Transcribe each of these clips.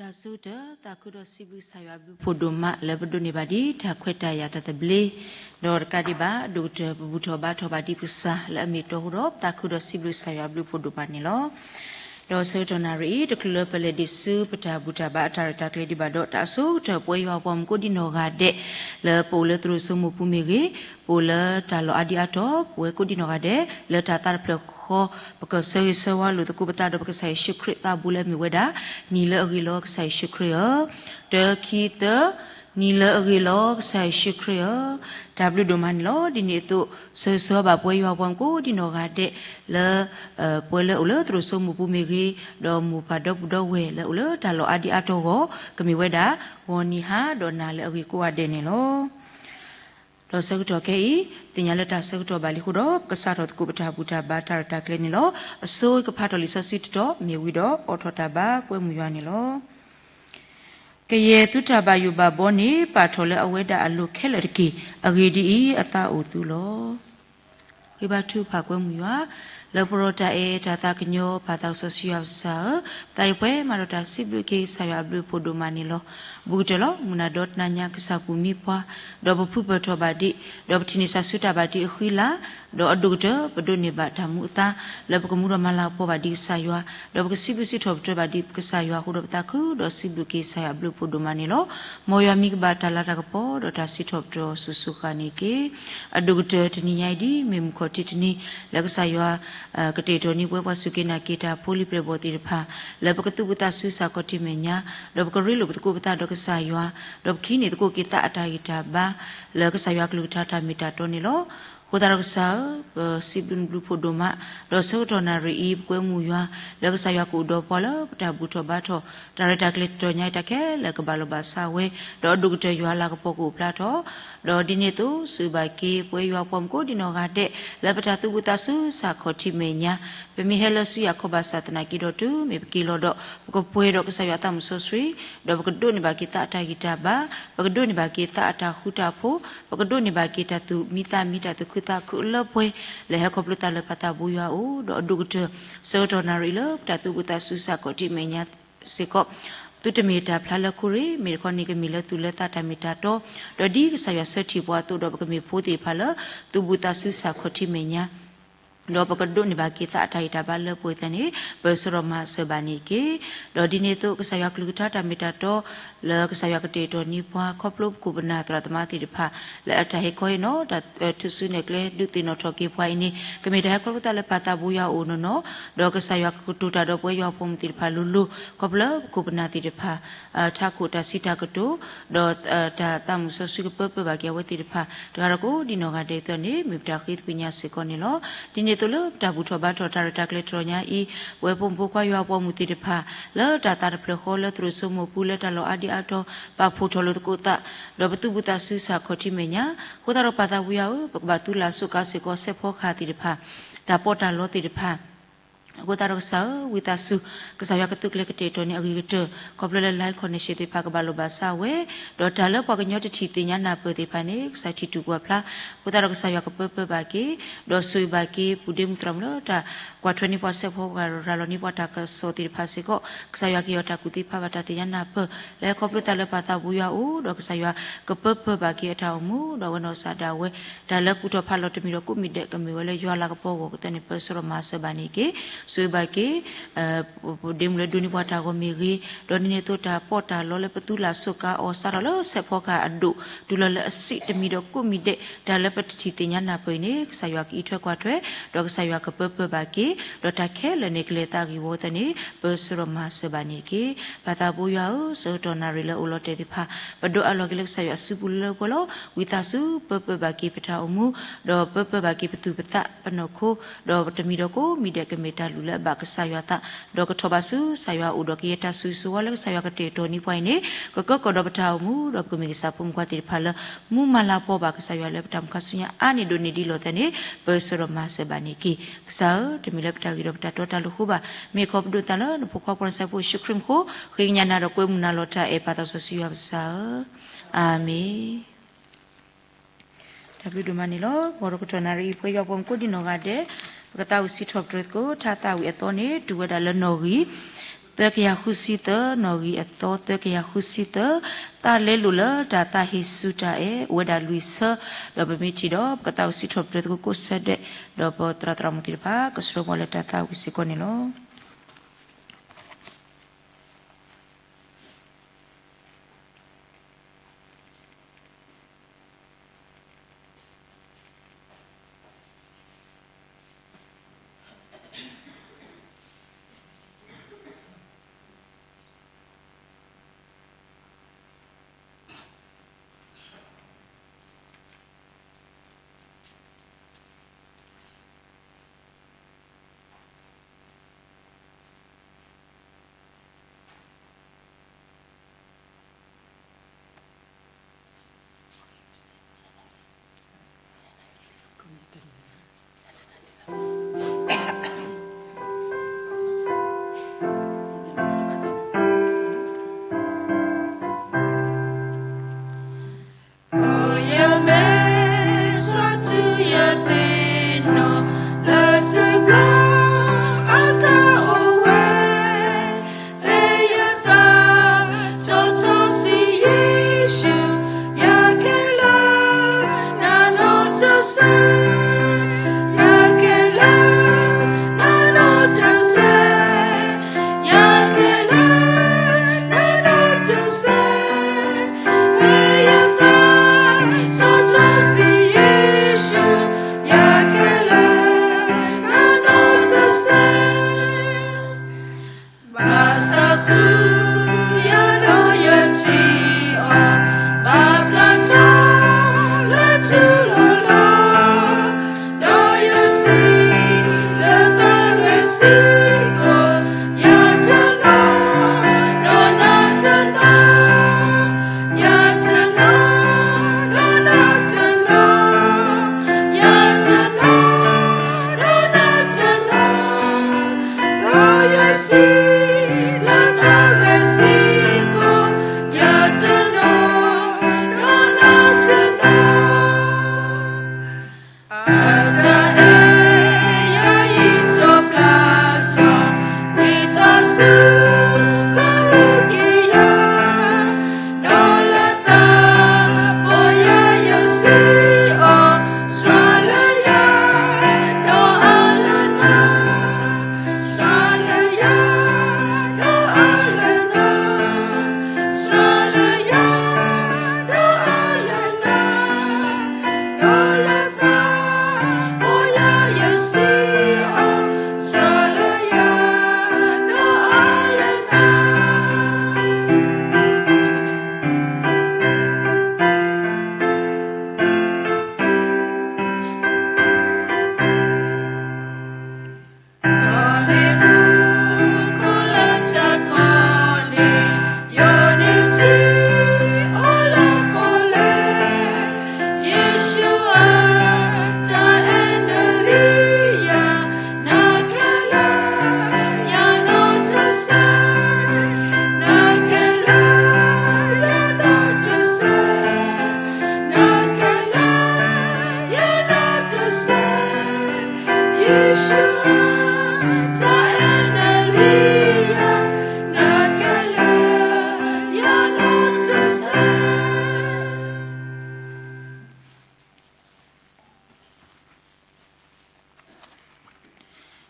တၢ်ဆိကတၢၢ်, သးခုဒီးစံးဘျုးကစၢ်ယွၤအဘျုးအဖှိၣ်ဒိၣ်မး လၢပဒိးန့ၢ်ဘၣ်ဒ်တၢ်ခွဲးတၢ်ယာ်တၢ်သဘျ့, ဒီးတကးဒံးဘၣ် အဒိၣ်ကတၢၢ်ပဘူၣ်ထီၣ်ဘါထီၣ်ဘၣ်ဒံးပကစၢ်လၢအမ့ၢ်တီအဃိဒီး ပသးခုဒီးစံးဘျုးကစၢ်ယွၤအဘျုးအဖှိၣ်ဒိၣ်မးန့ၣ်လီၤ. ဒီးဆၢကတီၢ်နၣ်ရံၣ်အံၤ တချုးလၢပလဲၤဒံးဆူပတၢ်ဘူၣ်တၢ်ဘါအတၢ်ရဲၣ်တၢ်ကျဲၤဒံးဘၣ်ဒီး တၢ်အဆိကတၢၢ်ပဝဲယွၤပှၤမုၣ်ကိးဒံနီၢ်ဂၤဒဲး လၢပအိၣ်လၢသရိာ်စိမိၢ်ပူၤမ့ၢ်ဂ့ၤ, ပအိၣ်လၢတၢ်လီၢ်အါဒံအါတီၤ, ပဝဲကိးဒံနီၢ်ဂၤဒဲး လၢတၢ်သးတဖျၢၣ်ဃီ ပကဆၢဂ့ၤဆၢဝါလိာ်သကိးပသးဒီးပကစၢ်ယ့ၣ်ၡူးခရံာ်သးဘိလၢအမ့ၢ်ဝဲဒၣ် နံၤလၢအဂ့ၤလီၤကစၢ်ယ့ၣ်ၡူးခရံာ်ဧၢ, တၢ ခံ သၢ, နံၤလၢအဂ့ၤလီၤကစၢ်ယ့ၣ်ၡူးခရံာ်ဧၢ, တၢ်ဘျုးဒိၣ်မးန့ၣ်လီၤ. ဒ်န့ၣ်အသိး ဆၢဂ့ၤဆၢဝါဘၣ်ပဝဲယွၤပှၤမုၣ်ကိးဒံနီၢ်ဂၤဒဲး လၢ ပဝဲလၢအိၣ်လၢသရိာ်စိမိၢ်ပူၤမ့ၢ်ဂ့ၤ, ဒီးမိၢ်ပၢ်ဒီပုၢ်ဒီဝဲၢ်လၢအိၣ်လၢတၢ်လီၢ်အါဒံအါတီၤအဂီၢ် ကမ့ၢ်ဝဲဒၣ် ဂီၤနံၤဟါဒီးနၤလၢအဂ့ၤကိးဂၤဒဲးန့ၣ်လီၤ. ဒီးဆၢကတီၢ်ခဲအံၤ သ့ၣ်ညါလၢတၢ်ဆၢကတီၢ်ဘၣ်လံအဃိဒီး ပကစးထီၣ်သကိးပတၢ်ဘူၣ်တၢ်ဘါတၢ်ရဲၣ်တၢ်ကျဲၤန့ၣ်လီၤ. အဆိကဖးထီၣ်လံာ်စီဆှံတတီၤ မ့ၢ်ဝံၤဒီးအိးထီၣ်တၢ်ဘါကွဲမုာ်ယွၤန့ၣ်လီၤ. ကယဲၢ်သုတၢ်ဘၣ်ယိၣ်ဘၣ်ဘီန့ၣ် ပာ်ထီၣ်လၢအဝဲဒၣ်အလိၤခဲလၢာ်တက့ၢ်. အဂ့ၢ်ဒ်အံၤ, အသးအိၣ်သုလီၤ. ဃ့ဘါထုကဖၣ်ကွဲမုာ်ယွၤ, လၢပရိၢ်တၢ်အဲၣ်တၢ်သးကညီၤ ပၢ်သးစီဆှံယွၤကစၢ်ဧၢ, ပသးအံၤပှဲၤမးဒီးတၢ်စံးဘျုးက့ၤကစၢ်ယွၤအဘျုးအဖှိၣ်ဒိၣ်မးန့ၣ်လီၤ. ဘူးကတၢၢ်လီၤ. မုၢ်နၤဒီတနၤညါ ကစၢ်ကူၣ်မံပှၤ, ဒီးပဖုပၢၢ်ထီၣ်ဘၣ်ဒံး, ဒီးပထံၣ်န့ၢ်စၢ်ဆူတၢ်ဘၣ်ဒံးအဃံလၤ, ဒီးအဒိၣ်ကတၢၢ် ပဒိးန့ၢ်ဘၣ်တၢ်မူအသါ လၢပကမူဒီးမၤလၤကပီၤဘၣ်ဒံးကစၢ်ယွၤ, ဒီးပကစံးဘျုးစံးထီၣ်ပတြၢၤဘၣ်ဒံးပကစၢ်ယွၤအဃိဒီး ပသးခုဒီးစံးဘျုးက့ၤကစၢ်ယွၤအဘျုးအဖှိၣ်ဒိၣ်မးန့ၣ်လီၤ. မ်ယွၤမံကဘၣ်တၢ်လၤတၢ်ကပီၤ ဒီးတၢ်စံးထီၣ်ပတြၢၤအီၤစိၤစိၤဃၣ်န့ၣ်တက့ၢ်. အဒိၣ်ကတၢၢ်တနံၤညါအံၤ ဒ်မ့ၢ်မုၢ်ခီၣ်ထံးတနံၤ လၢကစၢ်ယွၤ ကတဲာ်ကတီၤန့ၢ်ပဝဲပှၤစူၢ်က့ၤနာ်က့ၤတၢ်ဖိလံၤပျဲၢ်ဘီၣ်သ့ၣ်တဖၣ် လၢပကသူၣ်ဘၣ်သးဆူစ့ၢ်ကီးထံမဲာ်ညါ, ဒီးပကရ့လိာ်ပသကိးပသးဒီးကစၢ်ယွၤ, ဒီးပကဟံးန့ၢ်သကိးက့ၤသးအတၢ်ဂံၢ်တၢ်ဘါ လၢကစၢ်ယွၤကလုၢ်ကထါတၢ်မ့ၢ်တၢ်တီန့ၣ်လီၤ. အဃိသတးဒီးကစၢ်ဧၢ, ပစံးဘျုးနဘျုးဖှိၣ်ဒိၣ်မး, ဒီးဆၢကတီၢ်နၣ်ရံၣ်အံၤ ပကွဲမုာ်ယွၤ လၢကစၢ်ယွၤကအိၣ်ဒီးပှၤလၢပတၢ်ဘူၣ်ထီၣ်ဘါထီၣ် တၢ်ရဲၣ်တၢ်ကျဲၤတတီၤညါအံၤ တၢ်ခဲလၢာ်ကဘၣ်လိာ်ဘၣ်စးဝဲ, ဒီးအဒိၣ်ကတၢၢ်ယွၤအလၤကပီၤကအိၣ်ဖျါထီၣ်, ဒီးဒ်န့ၣ်အသိး ဆိၣ်ဂ့ၤဘၣ်က့ၤ ပဝဲယွၤပှၤမုၣ်ကိးဒံနီၢ်ဂၤဒဲး လၢပတၢ်သူၣ်ဘၣ်သးဆူစ့ၢ်ကီးထံမဲာ်ညါ, ပမ့ၢ်ဟဲလၢဆူယၤခီဘၣ်ဆၣ်သနာ်က့ဒီး တုၤမ့ၢ်ပက့ၤလီၤဒီး ပကပှဲၤဒီးကစၢ်ယွၤအသးမုၢ်စီဆှံ, ဒီးပကဒိးန့ၢ်ဘၣ်က့ၤသးအတၢ်ဂံၢ်တၢ်ဘါ, ပကဒိးန့ၢ်ဘၣ်က့ၤသးအတၢ်ဃူတၢ်ဖိး, ပကဒိးန့ၢ်ဘၣ်က့ၤတၢ်သူၣ်မံသးမံ တၢ်သူၣ်ခုသးခုလၢပှဲၤ လၢဟဲခီဖျိသးလၢပၢ်သးဘိယွၤအအိၣ်, ဒီးအဒိၣ်ကတၢၢ် ဆၢကတီၢ်နၣ်ရံၣ်လၢပတၢ်သူၣ်ဘၣ်သးဆူစ့ၢ်ကီးထံမဲာ်ညါစ့ၢ်ကီး, သုတမ့ၢ်တၢ်ဖျါလၢခိရ့ၣ်, မ့ၢ်တခီန့ၣ်ကမ့ၢ်လၢသူၣ်လၢသးတၢ်မ့ၢ်တၢ်တီ, ဒီးဒ်ကစၢ်ယွၤဆၢထံၣ်ပှၤအသိးဒီး ပကမ့ၢ်ဖိသ့ၣ်တဖၣ်လၢ သူၣ်ဘၣ်သးဆူစ့ၢ်ကီးထံမဲာ်ညါ ဒီးပကဒိးန့ၢ်ဘၣ်က့ၤသးအတၢ်ဂံၢ်တၢ်ဘါလၢပှဲၤသ့ၣ်န့ၣ် ပၢဆှၢဒီးမၤစၢၤဘၣ်န့ၣ်တက့ၢ်. ဒီးဒ်န့ၣ်အသိး ကစၢ်ယွၤကလုၢ်ကထါတၢ်မ့ၢ်တၢ်တီ လၢကစၢ်ယွၤကတဲာ်ကတီၤန့ၢ်ပှၤ ခီဖျိပခိၣ်ပနၢ်သရၣ်သမါသ့ၣ်တဖၣ် လၢအတၢ်ဟ့ၣ်ခီဟ့ၣ်နီၤ တၢ်ထုးစုနဲၣ်ကျဲ ဒုးသ့ၣ်နီၣ်ထီၣ်က့ၤပှၤအံၤန့ၣ် ကမ့ၢ်တၢ်ဟဲခီဖျိသးလၢပၢ်သးဘိယွၤအအိၣ်နီၢ်နီၢ်, ဒီးကစၢ်ယွၤကကတိၤတၢ်ဒီးပဝဲယွၤဖိမုၣ်သ့ၣ်တဖၣ်လိၤလိၤ ခီဖျိပခိၣ်ပနၢ်သ့ၣ်တဖၣ် ထးခိၣ်တၢ်စံးတၢ်ကတိၤ, ဒီးတၢ်သးမုၢ်စီဆှံကပၢပၢဘၣ်က့ၤအဝဲသ့ၣ်တဖၣ် တဂၤဒီးကိးဒံနီၢ်ဂၤဒဲးအသိးန့ၣ် မ့ၢ်ပတၢ်ဃ့သကွံာ်ညါစ့ၢ်ကီးန့ၣ်လီၤ. ဒ်န့ၣ်အသိးလၢပတၢ်ဘူၣ်ထီၣ်ဘါထီၣ်တၢ်ရဲၣ်တၢ်ကျဲၤတတီၤညါအံၤ ပဝဲဖိမုၣ်ဖိခွါယွၤအပှၤမုၣ်သ့ၣ်တဖၣ် လၢတၢ်သးတဖျၢၣ်ဃီလၢသရိာ်စိမိၢ်ပူၤလၢတၢ်လီၢ်အါဒံအါတီၤ ပာ်ဖှိၣ်ထီၣ်လိာ်သကိးသး ဒီးပသူၣ်ဘၣ်သးဆူစ့ၢ်ကီးထံမဲာ်ညါ, အဃိသတးဒီးပၢ်သးဘိယွၤဧၢ, ပကဘၣ်သူလၢ်စူးကါစ့ၢ်ကီး စဲးဖီကဟၣ်သ့ၣ်တဖၣ် တၢ်ပီးတၢ်လီသ့ၣ်တဖၣ် အဃိသတးဒီးကစၢ်ဧၢ, ဝံသးစူၤ ကစၢ်ယွၤကသုးကျဲၤကတဲာ်ကတီၤန့ၢ်အဂ့ၤကတၢၢ် ခီဖျိလၢ live connection သ့ၣ်တဖၣ်ကဘၣ်လိာ်ဘၣ်စးဝဲ, ဒီးတၢ်လၢပှၤကညီတထံၣ်သ့ၣ်ညါနၢ်ပၢၢ်သ့ၣ်တဖၣ်န့ၣ် ကစၢ်ထံၣ်တူၢ်ကွၢ်ဖျါ, အဃိသတးဒီးကစၢ်ယွၤကပၢပၢဘၣ်က့ၤ, ဒီးဆိၣ်ဂ့ၤဘၣ်က့ၤ ပူၤဒ့မုၣ်သရၣ်မုၣ်လၢတၢ်ကွၢ်ထွဲန့ၢ်ပှၤ စဲးဖီကဟၣ် ရၤလီၤန့ၢ်ပှၤတၢ်ကစီၣ်သ့ၣ်တဖၣ်စ့ၢ်ကီး, ကစၢ်ယွၤကဟ့ၣ်အီၤတၢ်ကူၣ်သ့ဖးဘၣ်တၢ်သ့ၣ်ညါနၢ်ပၢၢ် လၢဟဲခီဖျိသးလၢပၢ်သးဘိယွၤအအိၣ်, ဒီးကစၢ်ယွၤကပၢပၢဘၣ်က့ၤအတၢ်အိၣ်မူ, ဒီးအဝဲနီၢ်ကစၢ်ဒၣ်ဝဲ တၢ်လၢကူၣ်ထီၣ်ဖးလီၤတမံၤဒီးကိးမံၤဒဲး ကမ့ၢ်ဝဲလၢယွၤလၤကပီၤအဂီၢ်ကတၢၢ်န့ၣ် ပၢဆှၢဒီးမၤစၢၤဘၣ်န့ၣ်တက့ၢ်. ဆိၣ်ဂ့ၤဘၣ်က့ၤ ပူၤဒ့မုၣ်လၢဒိးန့ၢ်ပှၤတၢ်ဂီၤမ့ၢ်ဂ့ၤ, ဒီးဒ်န့ၣ်အသိးတၢ်ပီးတၢ်လီလၢပသူလၢ်စူးကါအီၤ စးထီၣ်လၢစဲးဖီကဟၣ်အဒိၣ် တုၤလီၤလၢအဆံးတမံၤဒီးကိးမံၤဒဲး တၢ်လၢပတထံၣ်သ့ၣ်ညါနၢ်ပၢၢ်အံၤန့ၣ် ကစၢ်ယွၤကအံးထွဲကွၢ်ထွဲ, ဒီးကစၢ်ယွၤကပၢပၢဘၣ်က့ၤ, ဒီးတၢ်ခဲလၢာ်န့ၣ်ကလဲၤသးဂ့ၢ်ဝီသတးန့ၣ် ပၢဆှၢဒီးမၤစၢၤဘၣ်န့ၣ်တက့ၢ်. ပၢ်သးဘိယွၤဧၢ, ဆၢကတီၢ်နၣ်ရံၣ်လၢအိၣ်လီၤတဲာ်သ့ၣ်တဖၣ် ပဒိးအးလီၤက့ၤလၢကစၢ်ယွၤအစုပူၤလၢပှဲၤလီၤ. ဝံသးစူၤပၢပၢဘၣ်က့ၤပတၢ်အိၣ်မူ, ဒီးပၢပၢဘၣ်က့ၤပသူၣ်ပသးပနီၢ်ခိ, ဒီးပတမံၤဒီးကိးမံၤဒဲးကမ့ၢ်တၢ်လုၢ်လၢအဘၣ်ကစၢ်ယွၤသး, ဒီးကထီၣ်ဘးဆူကစၢ်ယွၤအိၣ်ဒီးကယဲၢ်တၢ်ဆိၣ်ဂ့ၤဆိၣ်ဝါလၢကစၢ်ယွၤကတဲာ်ကတီၤန့ၢ်ပှၤအံၤန့ၣ် ကကၢကီၢ်ဒီးပတၢ်အိၣ်မူ, ဒီးပကမ့ၢ်ကစၢ်ဖိမုၣ်ခွါသ့ၣ်တဖၣ်လၢ မူမၤလၤကပီၤဘၣ်ကစၢ်ယွၤလၢပတၢ်မုၢ်ခါဆူညါအါန့ၢ်ဒိၣ်န့ၢ်ဒံးလီၤသတးန့ၣ် ပၢဆှၢဒီးမၤစၢၤဘၣ်န့ၣ်တက့ၢ်. ကစၢ်ဧၢ, တမ့ၢ်လၢပတၢ်ဂ့ၤဒီးပတၢ်တီတၢ်လိၤအဃိဘၣ်, မ့ၢ်ခီဖျိပဒိးသးလၢနဖိခွါပှၤနဆၢဖိယ့ၣ်ၡူးခရံာ်အမံၤအဃိ, ဃ့ကညးနၤဒီးကွဲမုာ်နၤလီၤတၢ်အဲၣ်ပၢ်သးစီဆှံယွၤပကစၢ်ဧၢ, အၤမ့ၣ်. တၢ်ဘျုးဒိၣ်မးန့ၣ်လီၤ. ဂီၤဒီးကတီၢ်နၣ်ရံၣ်အံၤ ပဝဲယွၤပှၤမုၣ်ကိးဒံနီၢ်ဂၤဒဲး ပကသးဝံၣ်စံးထီၣ်ပတြၢၤသကိး ထါသးဝံၣ်အသီန့ၣ် တုၤဝဲဒၣ်လၢနီၣ်ဂံၢ် သၢကယၤဃုဆံသၢ, နီၣ်ဂံၢ်အသီ သၢကယၤဃုဆံသၢ, တၢ်လဲလိာ်လၢတၢ်သးဟ့ၣ်ဆူၣ်တၢ်အဲၣ် အိၣ်ဝဲဒၣ်လွံၢ်ဆၢ, ဒီးပမ့ၢ်ထံၣ်ဒီး ပကသးအိၣ်စံးထီၣ်ပတြၢၤသကိးကိးဆၢဒဲး, ဒီးပသရၣ်သရၣ်မုၣ်သ့ၣ်တဖၣ် ကဆှၢပှၤလၢတၢ်သးဝံၣ်စ့ၢ်ကီးန့ၣ်လီၤ.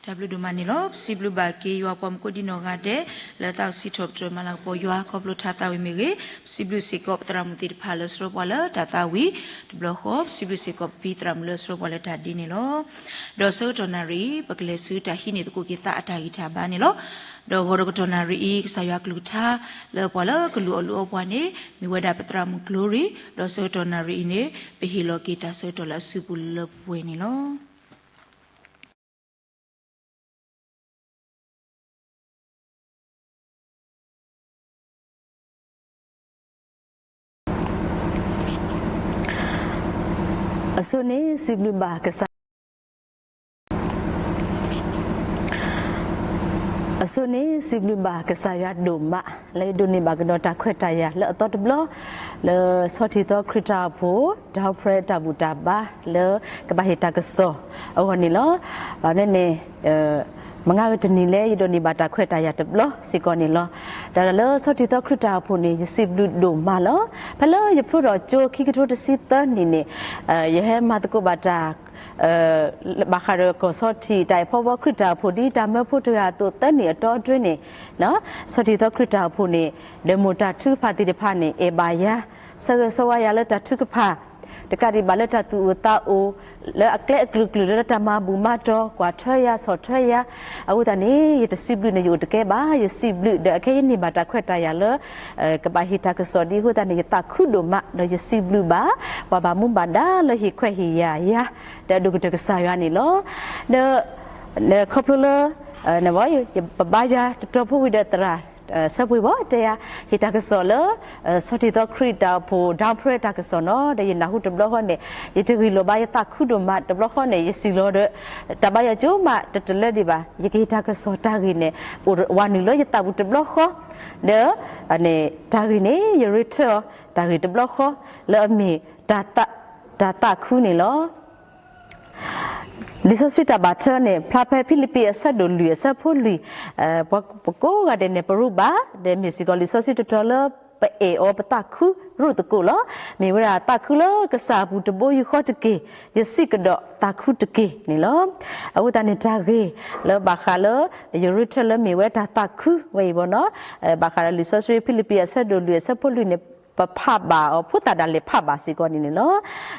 တၢ်ဘျုးဒိၣ်မးန့ၣ်လီၤ. ပစံးဘျုးဘၣ်က့ၤ ယွၤပှၤမူခိၣ်ဒံနီၢ်ဂၤဒဲး လၢသးအိၣ်စံးထီၣ်ပတြၢၤမၤလၤကပီၤယွၤ ခီဖျိထါသးဝံၣ်မ့ၢ်ဂ့ၤ, ပစံးဘျုးစ့ၢ်ကီးပသရၣ်မုၣ်သ့ၣ်တဖၣ်လၢဆှၢပှၤလၢတၢ်သးဝံၣ်တဘျီဃီ, ပစံးဘျုးစ့ၢ်ကီးပဖံသရၣ်မုၣ်လၢဆှၢပှၤလၢတၢ်ဒ်န့ၣ်လီၤ. ဒီးဆၢကတီၢ်နၣ်ရံၣ်အံၤ ပကလဲၤဆူတၢ်ဟံးန့ၢ်သကိးက့ၤသးအတၢ်ဂံၢ်တၢ်ဘါန့ၣ်လီၤ. ဒီးဂီၤတကတီၢ်နၣ်ရံၣ်အံၤ ကစၢ်ယွၤကလုၢ်ကထါလၢပှၤလၢကလူၤအီၣ်လုၢ်အီပှၤန့ၣ် မ့ၢ်ဝဲဒၣ်ပသရၣ်မုၣ် Glory, ဒီးဆၢကတီၢ်နၣ်ရံၣ်အံၤန့ၣ် ပဟ့ၣ်လီၤက့ၤတၢ်ဆၢကတီၢ်လၢအစုပူၤလၢပှဲၤန့ၣ်လီၤ. အဆိန့ၣ်စံးဘျုးဘၣ်ကစၢ် အဆိန့ၣ်စံးဘျုးဘၣ်ကစၢ်ယွၤဒိၣ်မး လၢအဒိးန့ၢ်ဘၣ်ကဒီးတၢ်ခွဲးတၢ်ယာ်လၢအသီတဘျီ လၢဆီထံးသီခရံာ်တၢ်အိၣ်ဖှိၣ် တၢ်အိၣ်ဖှိၣ်တၢ်ဘူၣ်တၢ်ဘါလၢကဘၣ်ဟ့ၣ်တၢ်ကစီၣ်အဂီၢ်န့ၣ်လီၤ. ဘၣ်မနုၤန့ၣ် မုၢ်ဂၤတနံၤလၢယဒိးန့ၢ်ဘၣ်တၢ်ခွဲးတၢ်ယာ်တဘျီစ့ၢ်ကီးန့ၣ်လီၤ. ဒီးလၢဆီၣ်တံၢ်သီခရံာ်တၢ်အိၣ်ဖှိၣ်န့ၣ် ယစံးဘျုးဒိၣ်မးလီၤ. ဖဲလၢယဖျိထီၣ်ကၠိခံကထိတဆံသၢနံၣ်န့ၣ် ယဟဲမၤသကိးဘၣ်တၢ် ဘၣ်ဃးဒီးကီၢ်ဆီၣ်တံၢ်တၢ်အဲၣ်ဖီဘီခရံာ်တၢ်အိၣ်ဖှိၣ်ဒ်တၢ်မၢဖိတဂၤအသိး သၢနံၣ်အတီအတွင်းန့ၣ် ဆီၣ်တံၢ်သီခရံာ်တၢ်အိၣ်ဖှိၣ်န့ၣ် ဒီးမိၢ်တၢ်ထုကဖၣ်သ့ၣ်တဖၣ်န့ၣ် အဲၣ်ဘၣ်ယၤ, ဆၢဂ့ၤဆၢဝါယၤလၢတၢ်ထုကဖၣ် တကးဒံးဘၣ်လၢတၢ်သူၣ်အိၣ်သးအိၣ် လၢအကျဲအကလုာ်ကလုာ်လၢတၢ်မၤဘူၣ်မၤတီၤ ကွၢ်ထွဲယၤ ဆီၣ်ထွဲယၤ, အဃိသတးန့ၣ် ယတစံးဘျုးန့ၣ် ယအိၣ်တကဲဘၣ်, ယစံးဘျုးဒီးအခဲအံၤန့ၢ်ဘၣ်တၢ်ခွဲးတၢ်ယာ်လၢ ကဘၣ်ဟ့ၣ်တၢ်ကစီၣ်ဒ်အဃိသတးန့ၣ် ယသးခုဒိၣ်မး ဒီးယစံးဘျုးဘၣ် ပှၤဘၣ်မူဘၣ်ဒါလၢဟ့ၣ်ခွဲးဟ့ၣ်ယာ်ယၤ ဒီးအဒိၣ်ကတၢၢ်ကစၢ်ယွၤန့ၣ်လီၤ. ဒီး ခီဖျိလၢ ပဘါယွၤတတီၤဖိဝံၤဒီးသရၣ် ဆၢပှ့ၤဘီ တဲယၤ ဟ့ၣ်တၢ်ကစီၣ်လၢ ဆီၣ်တံၢ်သီခရံာ်တၢ်အိၣ်ဖှိၣ် down prayer တၢ်ကစီၣ်နီၤ ဒီးယနၢ်ဟူတဘျီဃီန့ၣ် ယတဂ့ၢ်လိာ်ဘၣ် ယသးခုဒိၣ်မး တဘျီဃီန့ၣ် ယစံးလီၤဒီး တၢ်ဘါယွၤကၠိမးတတလၢဒံးဘၣ် ယကဟ့ၣ်တၢ်ကစီၣ်တၢ်ဂ့ၢ်န့ၣ် အိၣ်ဝးနုာ်လၢယသးပူၤတဘျီဃီ ဒီး တၢ်ဂ့ၢ်န့ၣ် ယရ့ထၢၣ်အီၤ တၢ်ဂ့ၢ်တဘျီဃီ လၢအမ့ၢ် တၢ်သးခုန့ၣ်လီၤ. လံာ်စီဆှံတၢ်ဘၣ်ထွဲန့ၣ် ဖျါဖဲဖံလံးပံးအဆၢဒိၣ်လွံၢ်အဆၢဖိလွံၢ်, ပှၤကိးဂၤဒဲးန့ၣ် ပရူးဘၣ် ဒီးမ့ၢ်စ့ၢ်ကီးလံာ်စီဆှံတတီၤလၢ ပအဲၣ်အီၤပသးခုရူၢ်သကိးလီၤ. မ့ၢ်ဝဲဒၣ်သးခုလၢကစၢ်အပူၤတဘိယူၢ်ဃီတက့ၢ်, ယစံးကဒီးသးခုတက့ၢ်န့ၣ်လီၤ. အဃိသတးန့ၣ် တၢ်ဂ့ၢ်လၢဘၣ်ဃးလၢ ယရ့ထၢၣ်လၢမ့ၢ်ဝဲတၢ်သးခုဝဲအံၤဘီနီၤ, ဘၣ်ဃးဒီးလံာ်စီဆှံဖံလံးပံးအဆၢဒိၣ်လွံၢ်အဆၢဖိလွံၢ်န့ၣ် ပဖးဘၣ်အီၤ ဖိသၣ်ဒၣ်လဲာ်ဖးဘၣ်စ့ၢ်ကီးန့ၣ်န့ၣ်လီၤ.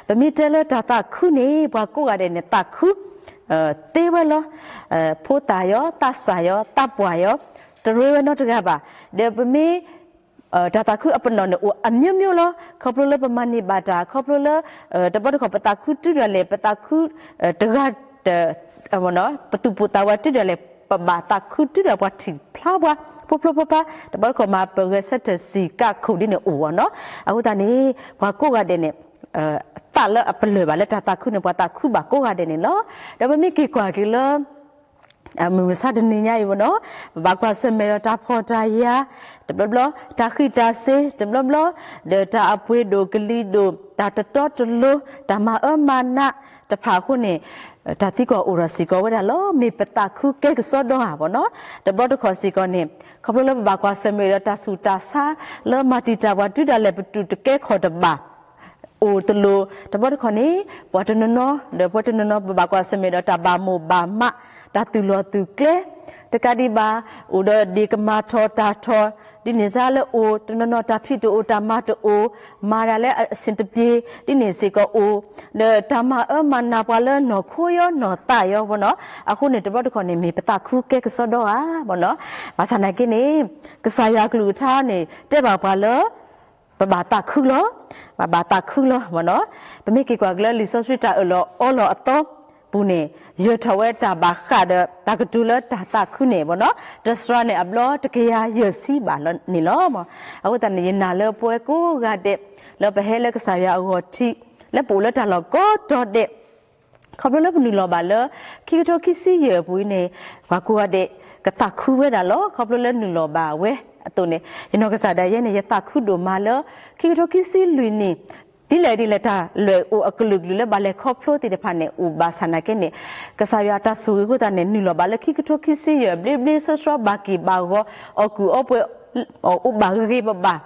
ပမ့ၢ်တဲလၢတၢ်သးခုန့ၣ် ပှၤကိးဂၤဒဲးန့ၣ် သးခု သ့ဝဲလီၤ. ဖိသၣ်ယီၤ သးစၢ်ယီၤ သးပှၢ်ယီၤ တရ့ဝဲနီတဂၤဘၣ်. ဒီးပမ့ၢ် တၢ်သးခုအပနီၣ်န့ၣ် အိၣ်အမျိုးမျိုးလီၤ. ခီဖျိလၢပမၤန့ၢ်ဘၣ်တၢ် ခီဖျိလၢ တဘျီတခီၣ်ပသးခုတုၤဒၣ်လဲာ် ပသးခု တဂၤ ပသူၣ်ပိၢ်သးဝးတုၤဒၣ်လဲာ် ပဘၣ်သးခုတုၤဒၣ်ပှၤထံၣ်ဖျါပှၤ ဖိဖျိဖိဖျါ တဘျီတခီၣ်မၤပဂဲၤဆၢထၢၣ်စံၣ်ကးခိၣ်ဒ်န့ၣ်အိၣ်ဝဲနီၤ. အဃိသတးန့ၣ် ပှၤကိးဂၤဒဲးန့ၣ် သးလၢအပလၢၢ်ဘၣ်လၢတၢ်သးခုန့ၣ် ပှၤသးခုဘၣ်ကိးဂၤဒဲးန့ၣ်လီၤ. ဒီးပမ့ၢ်က့ၤကွၢ်က့ၤလၢ မုၢ်မဆါတနံၤညါအံၤဝဲနီၤ ပဘၣ်ကွၢ်ဆၢၣ်မဲာ်ဒီးတၢ်ဖှီၣ်တၢ်ယာ် တဘျီဘျီ တၢ်ဃံးတၢ်စ့ၤ တဘျီဘျီ ဒီးတၢ်အပှ့ၤဒိၣ်ကလံၤဒိၣ် တၢ်တတီတလိၤ တၢ်မၤအၢမၤနးတဖၣ်အဃိန့ၣ် တၢ်သံကွၢ်အိၣ်ထီၣ်စ့ၢ်ကီးဝဲဒၣ်လီၤ. မ့ၢ်ပသးခုကဲကစီဒီဧါဘၣ်နီၤ. တဘျီတခီၣ်စ့ၢ်ကီးန့ၣ် ခီဖျိလၢပဘၣ်ကွၢ်ဆၢၣ်မဲာ်ဒီးတၢ်ဆူးတၢ်ဆါ လၢမၤတံာ်တာ်ပှၤတုၤဒၣ်လဲာ်ပတူၢ်တကဲခီၣ်တဘၣ် အိၣ်တလိၤ တဘျီတခီၣ်န့ၣ် ပှၤတနီၤနီၤ ဒီးပှၤတနီၤနီၤ ပဘၣ်ကွၢ်ဆၢၣ်မဲာ်ဒီးတၢ်ဘၣ်မိၣ်ဘၣ်မး တၢ်သူၣ်လီၢ်သူၣ်ကျဲ တကးဒံးဘၣ် အိၣ်ဒီးဒ့ၣ်ကမၤထီၣ်တၢ်ထီၣ် ဒ်န့ၣ်စါလၢအိၣ် တနီၤနီၤတၢ်ဖံးတအိၣ် တၢ်မၤတအိၣ် မၤဒၣ်လၢအဆင်တပြေ ဒ်န့ၣ်စ့ၢ်ကီးအိၣ် ဒီးတၢ်မၤအၢမၤနးပှၤလၢနီၢ်ခိယီနီၢ်သးယီဝဲနီၤ. အဃိန့ၣ် တဘျီတခီၣ်န့ၣ် မ့ၢ်ပသးခုကဲကစီဒီဧါဘၣ်နီၤ. ဘၣ်ဆၣ်နာ်က့န့ၣ် ကစၢ်ယွၤအကလုၢ်ကထါန့ၣ် တဲဘၣ်ပှၤလၢ ပဘၣ်သးခုလီၤ. ပဘၣ်သးခုလီၤမ့ၢ်နီၤ. ပမ့ၢ်က့ၤကွၢ်က့ၤလၢလံာ်စီဆှံတၢ်အၢၣ်လီၤအီလီၤအသီပူၤန့ၣ် ယၢၤထီၣ်ဝဲတၢ်ဘၣ်ဃးဒီးတၢ်ကတိၤလၢတၢ်သးခုန့ၣ်မ့ၢ်နီၤ တစှၤန့ၣ်အဘျီတကယၤယဲၢ်ဆံဘၣ်န့ၣ်လီၤ. အဃိသတးန့ၣ် ယနာ်လၢပဝဲကိးဂၤဒဲး လၢပဟဲလၢကစၢ်ယွၤအဂီၢ်ထံး လၢပအိၣ်လၢတၢ်လီၢ်ကိးတီၤဒဲး ခီဖျိလၢပနုာ်လီၤဘၣ်လၢ ခံကထိခံဆံယဲၢ်အပူၤအံၤန့ၣ် ပှၤကိးဂၤဒဲး ကသးခုဝဲဒၣ်လီၤ. ခီဖျိလၢနုာ်လီၤဘၣ်ဝဲအသိးန့ၣ် ယနီၢ်ကစၢ်ဒၣ်ယဲန့ၣ် ယသးခုဒိၣ်မးလၢ ခံကထိခံဆံလွံၢ်နံၣ် ဒ်လဲၣ်ဒ်လဲၣ်တၢ်လွဲၢ်အိၣ်အကလုာ်ကလုာ်လၢဘၣ်လဲၤခီဖျိသ့ၣ်တဖၣ်န့ၣ် အိၣ်ဘၣ်ဆၣ်နာ်က့န့ၣ် ကစၢ်ယွၤတၢ်ဆိၣ်ဂ့ၤအဃိသတးန့ၣ် နုာ်လီၤဘၣ်လၢခံကထိခံဆံယဲၢ် ဘျ့ဘျ့ဆှီဆှီ ဘၣ်က့ၢ်ဘၣ်ဂီၤ အီၣ်ကူၣ်အီပှဲၤ အိၣ်ဘၣ်ဂ့ၤဂ့ၤဘၣ်ဘၣ်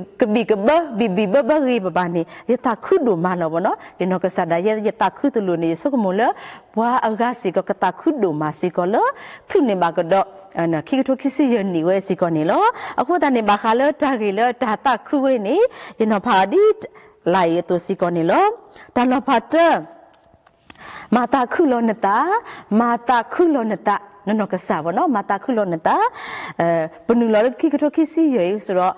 ကဘံၣ်ကဘၢ ဘံၣ်ဘံၣ်ဘၢဘၢဂ့ၤဘၣ်ဘၣ်န့ၣ် ယသးခုဒိၣ်မးလီၤမ့ၢ်နီၤ. ယနီၢ်ကစၢ်ဒၣ်ယဲ ယသးခုသလိၤန့ၣ် ယဆိကမိၣ်လၢ ပှၤအဂၤစ့ၢ်ကီး ကသးခုဒိၣ်မးစ့ၢ်ကီးလၢ ချုးန့ၢ်ဘၣ်ကဒီး ခံကထိခံဆံယဲၢ်နံၣ်ဝဲစ့ၢ်ကီးန့ၣ်လီၤ. အဃိသတးန့ၣ် ဘၣ်ဃးလၢတၢ်ဂ့ၢ်လၢတၢ်သးခုဝဲန့ၣ် ယနီၤဖးအီၤဒ် လၢအံၤအသိးစ့ၢ်ကီးန့ၣ်လီၤ. တၢ်နီၤဖးတၢ မၤသးခုလီၤနသး, မၤသးခုလီၤနသး, နနီၢ်ကစၢ်ဘၣ်နီၤ, မၤသးခုလီၤနသး, ပနုာ်လီၤလၢခံကထိခံဆံယဲၢ်အံၤ ဆိုတော့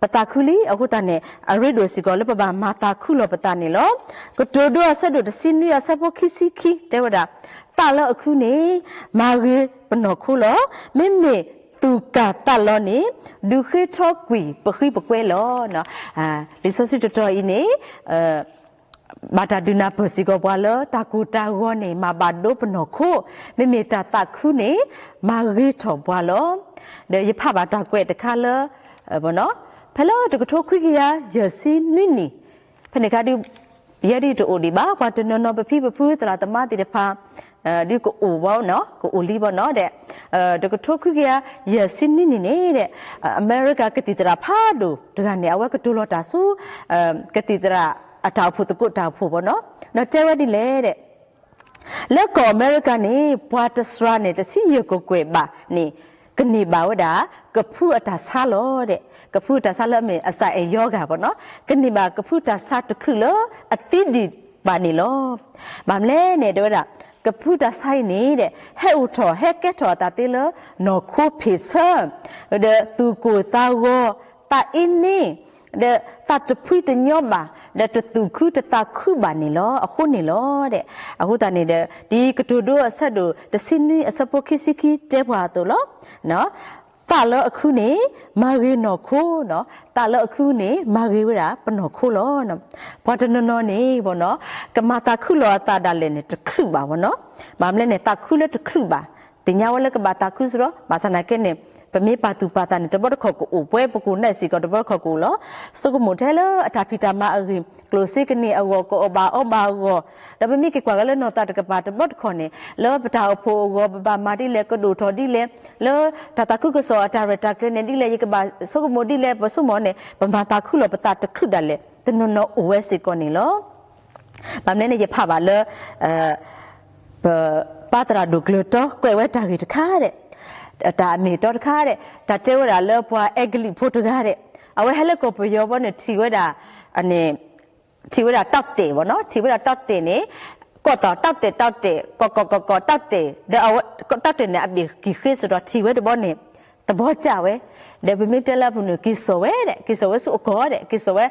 ပသးခုလံ, အဃိသတးန့ၣ် အရ့ဒိၣ်စ့ၢ်ကီးလၢပဘၣ်မၤသးခုလီၤပသးန့ၣ်လီၤ. ကတိၤဒိအဆၢဒိၣ်တဆံနွံအဆၢဖိခံဆံခံ တဲဝဲဒၣ်, သးလၢအခုန့ၣ် မၤဂ့ၤပနီၢ်ခိလီၤ. မ့မ့ၢ်သူၣ်ကၢ်သးလီၤန့ၣ် ဒုးဃ့ထီကွံာ်ပဃံပကွဲလီၤ. လံာ်စီဆှံတတီၤအံၤန့ၣ် ဘၣ်တၢ်ဒုးနၢ်ပၢၢ်စ့ၢ်ကီးပှၤလၢ တၢ်ကိၢ်တၢ်ဂီၤန့ၣ် မၤဘၣ်ဒိပနီၢ်ခိ, မ့မ့ၢ်တၢ်သးခုန့ၣ် မၤဂ့ၤထီၣ်ပှၤလီၤ. ဒီးယဖးဘၣ်တၢ်ကွဲးတခါလၢ ဖဲလၢတကထိခွံကယၤယဲၢ်ဆံနွံနံၣ်, ဖဲန့ၣ်အခါဒုး ယဲဒ်တအိၣ်ဒံးဘၣ် ပှၤတနီၤနီၤ ပဖံပဖုသရၣ်သမါသ့ၣ်တဖၣ် ဒ်ကအိၣ်ဘၣ်နီၤ ကအိၣ်လံဘၣ်နီၤဒီး တကထိခွံကယၤယဲၢ်ဆံနွံနံၣ်န့ၣ်ဒီး အမဲရကၤကသံၣ်သရၣ်ဖးဒိၣ်တဂၤန့ၣ် အဝဲကတိၤလီၤတၢ်ဆူ ကသံၣ်သရၣ်အတၢ်အိၣ်ဖှိၣ်သကိးတၢ်အိၣ်ဖှိၣ်ဘၣ်နီၤ ဒီးတဲဝဲဒ်လဲၣ်ဒီး လၢကီၢ်အမဲရကၤန့ၣ် ပှၤတစှၤန့ၣ် တဆံယဲၢ်ကကွဲၢ်ဘၣ်န့ၣ် ကန့ၢ်ဘၣ်ဝဲဒၣ် ကဖုအတၢ်ဆါလီၤဒီး ကဖုအတၢ်ဆါလၢအမ့ၢ် အစးအဲၣ်ယီဂၤဘၣ်နီၤ ကန့ၢ်ဘၣ်ကဖုတၢ်ဆါတချုးလၢအသံဒံးဘၣ်န့ၣ်လီၤ. ဘၣ်မနုၤလဲၣ်န့ၣ် တဲဝဲဒၣ် ကဖုတၢ်ဆါအံၤန့ၣ်ဒီး ဟဲအိၣ်ထီၣ်ဟဲကဲထီၣ်အသးသ့လၢ နီၢ်ခိဖ့ၣ်ဆၢ ဒီးသူၣ်ကိၢ်သးဂီၤ သးအ့န့ ဒီးသးတဖှံတညီဘၣ် ဒီးတသူၣ်ခုတသးခုဘၣ်န့ၣ်လီၤ အဃိန့ၣ်လီၤဒီး အဃိသတးန့ၣ်ဒီး ဒ်ကတိၤဒိအဆၢဒိၣ်တဆံနွံအဆၢဖိခံဆံခံတဲပှၤအသိးလီၤ သးလၢအခုန့ၣ် မၤဂ့ၤနီၢ်ခိနီၤ သးလၢအခုန့ၣ် မၤဂ့ၤဝဲဒၣ်ပနီၢ်ခိလီၤ. ပှၤတနီၤနီၤန့ၣ်ဘၣ်နီၤ ကမၤသးခုလီၤအသးဒၣ်လဲာ်န့ၣ် တချုးဘၣ်ဘၣ်နီၤ ဘၣ်မနုၤလဲၣ်န့ၣ် သးခုလၢတချုးဘၣ် သ့ၣ်ညါဝဲလၢကဘၣ်သးခုစ့ၢ်ဒီး ဘၣ်ဆၣ်သနာ်က့န့ၣ် ပမ့ၢ်ပာ်သူၣ်ပာ်သးန့ၣ် တဘျီတခီၣ်ကအိၣ် ပဝဲပကအိၣ်န့ၣ်စ့ၢ်ကီး တဘျီတခီၣ်ကအိၣ်လီၤ. ဆိကမိၣ်ထဲလၢအတၢ်ဖံးတၢ်မၤအဂ့ၢ် ကျိၣ်စ့ကန့ၢ်အဂီၢ် ကအီၣ်ဘၣ်အီဘၣ်အဂီၢ် ဒီးပမ့ၢ်က့ၤကွၢ်က့ၤလၢနီၢ်သးတကပၤ တဘျီတခီၣ်န့ၣ် လၢပတၢ်အိၣ်ဖှိၣ်အဂီၢ် ပဘၣ်မၤဒ်လဲၣ် ကဒိၣ်ထီၣ်ဒ်လဲၣ် လၢတၢ်သးခုကစီၣ်အတၢ်ရဲၣ်တၢ်ကျဲၤန့ၣ်ဒ်လဲၣ် ယကဘၣ်ဆိကမိၣ်ဒ်လဲၣ် ပဆိကမိၣ်န့ၣ် ပမၤသးခုလီၤပသးတချုးဒၣ်လဲာ် တနီၤနီၤအိၣ်ဝဲစ့ၢ်ကီးန့ၣ်လီၤ. ဘၣ်မနုၤလဲၣ်န့ၣ် ယဖးဘၣ်လၢ ပ ပၢ်သရၣ်ဒိၣ်ကျၢၤတီ ကွဲးဝဲတၢ်ဂ့ၢ်တခါဒီး တၢ်အမ့ၢ်အတီတခါဒီး တၢ်တဲဝဲဒၣ်လၢပှၤအဲကလံးဖိတဂၤဒီး အဝဲဟဲလၢကီၢ်ပယီၤဘီန့ၣ် ထံၣ်ဝဲဒၣ် ထံၣ်ဝဲဒၣ်တီၢ်တဲာ်ဘၣ်နီၤ ထံၣ်ဝဲဒၣ်တီၢ်တဲာ်န့ၣ် ကိးတီၢ်တီၢ်တဲာ်တီၢ်တဲာ် ကိးကိးကိးကိးတီၢ်တဲာ် ဒီးအဝဲ တီၢ်တဲာ်န့ၣ် အဘ့ၣ်ကံၢ်ဃ့စ့ၢ်ဒီးထံၣ်ဝဲတဘီန့ၣ် သဘောကျဝဲ ဒီးပမ့ၢ်တဲလၢအပူၤန့ၣ် က့ၤစိာ်ဝဲဒီး က့ၤစိာ်ဝဲဆူအကီၢ်ဒီး က့ၤစိာ်ဝဲ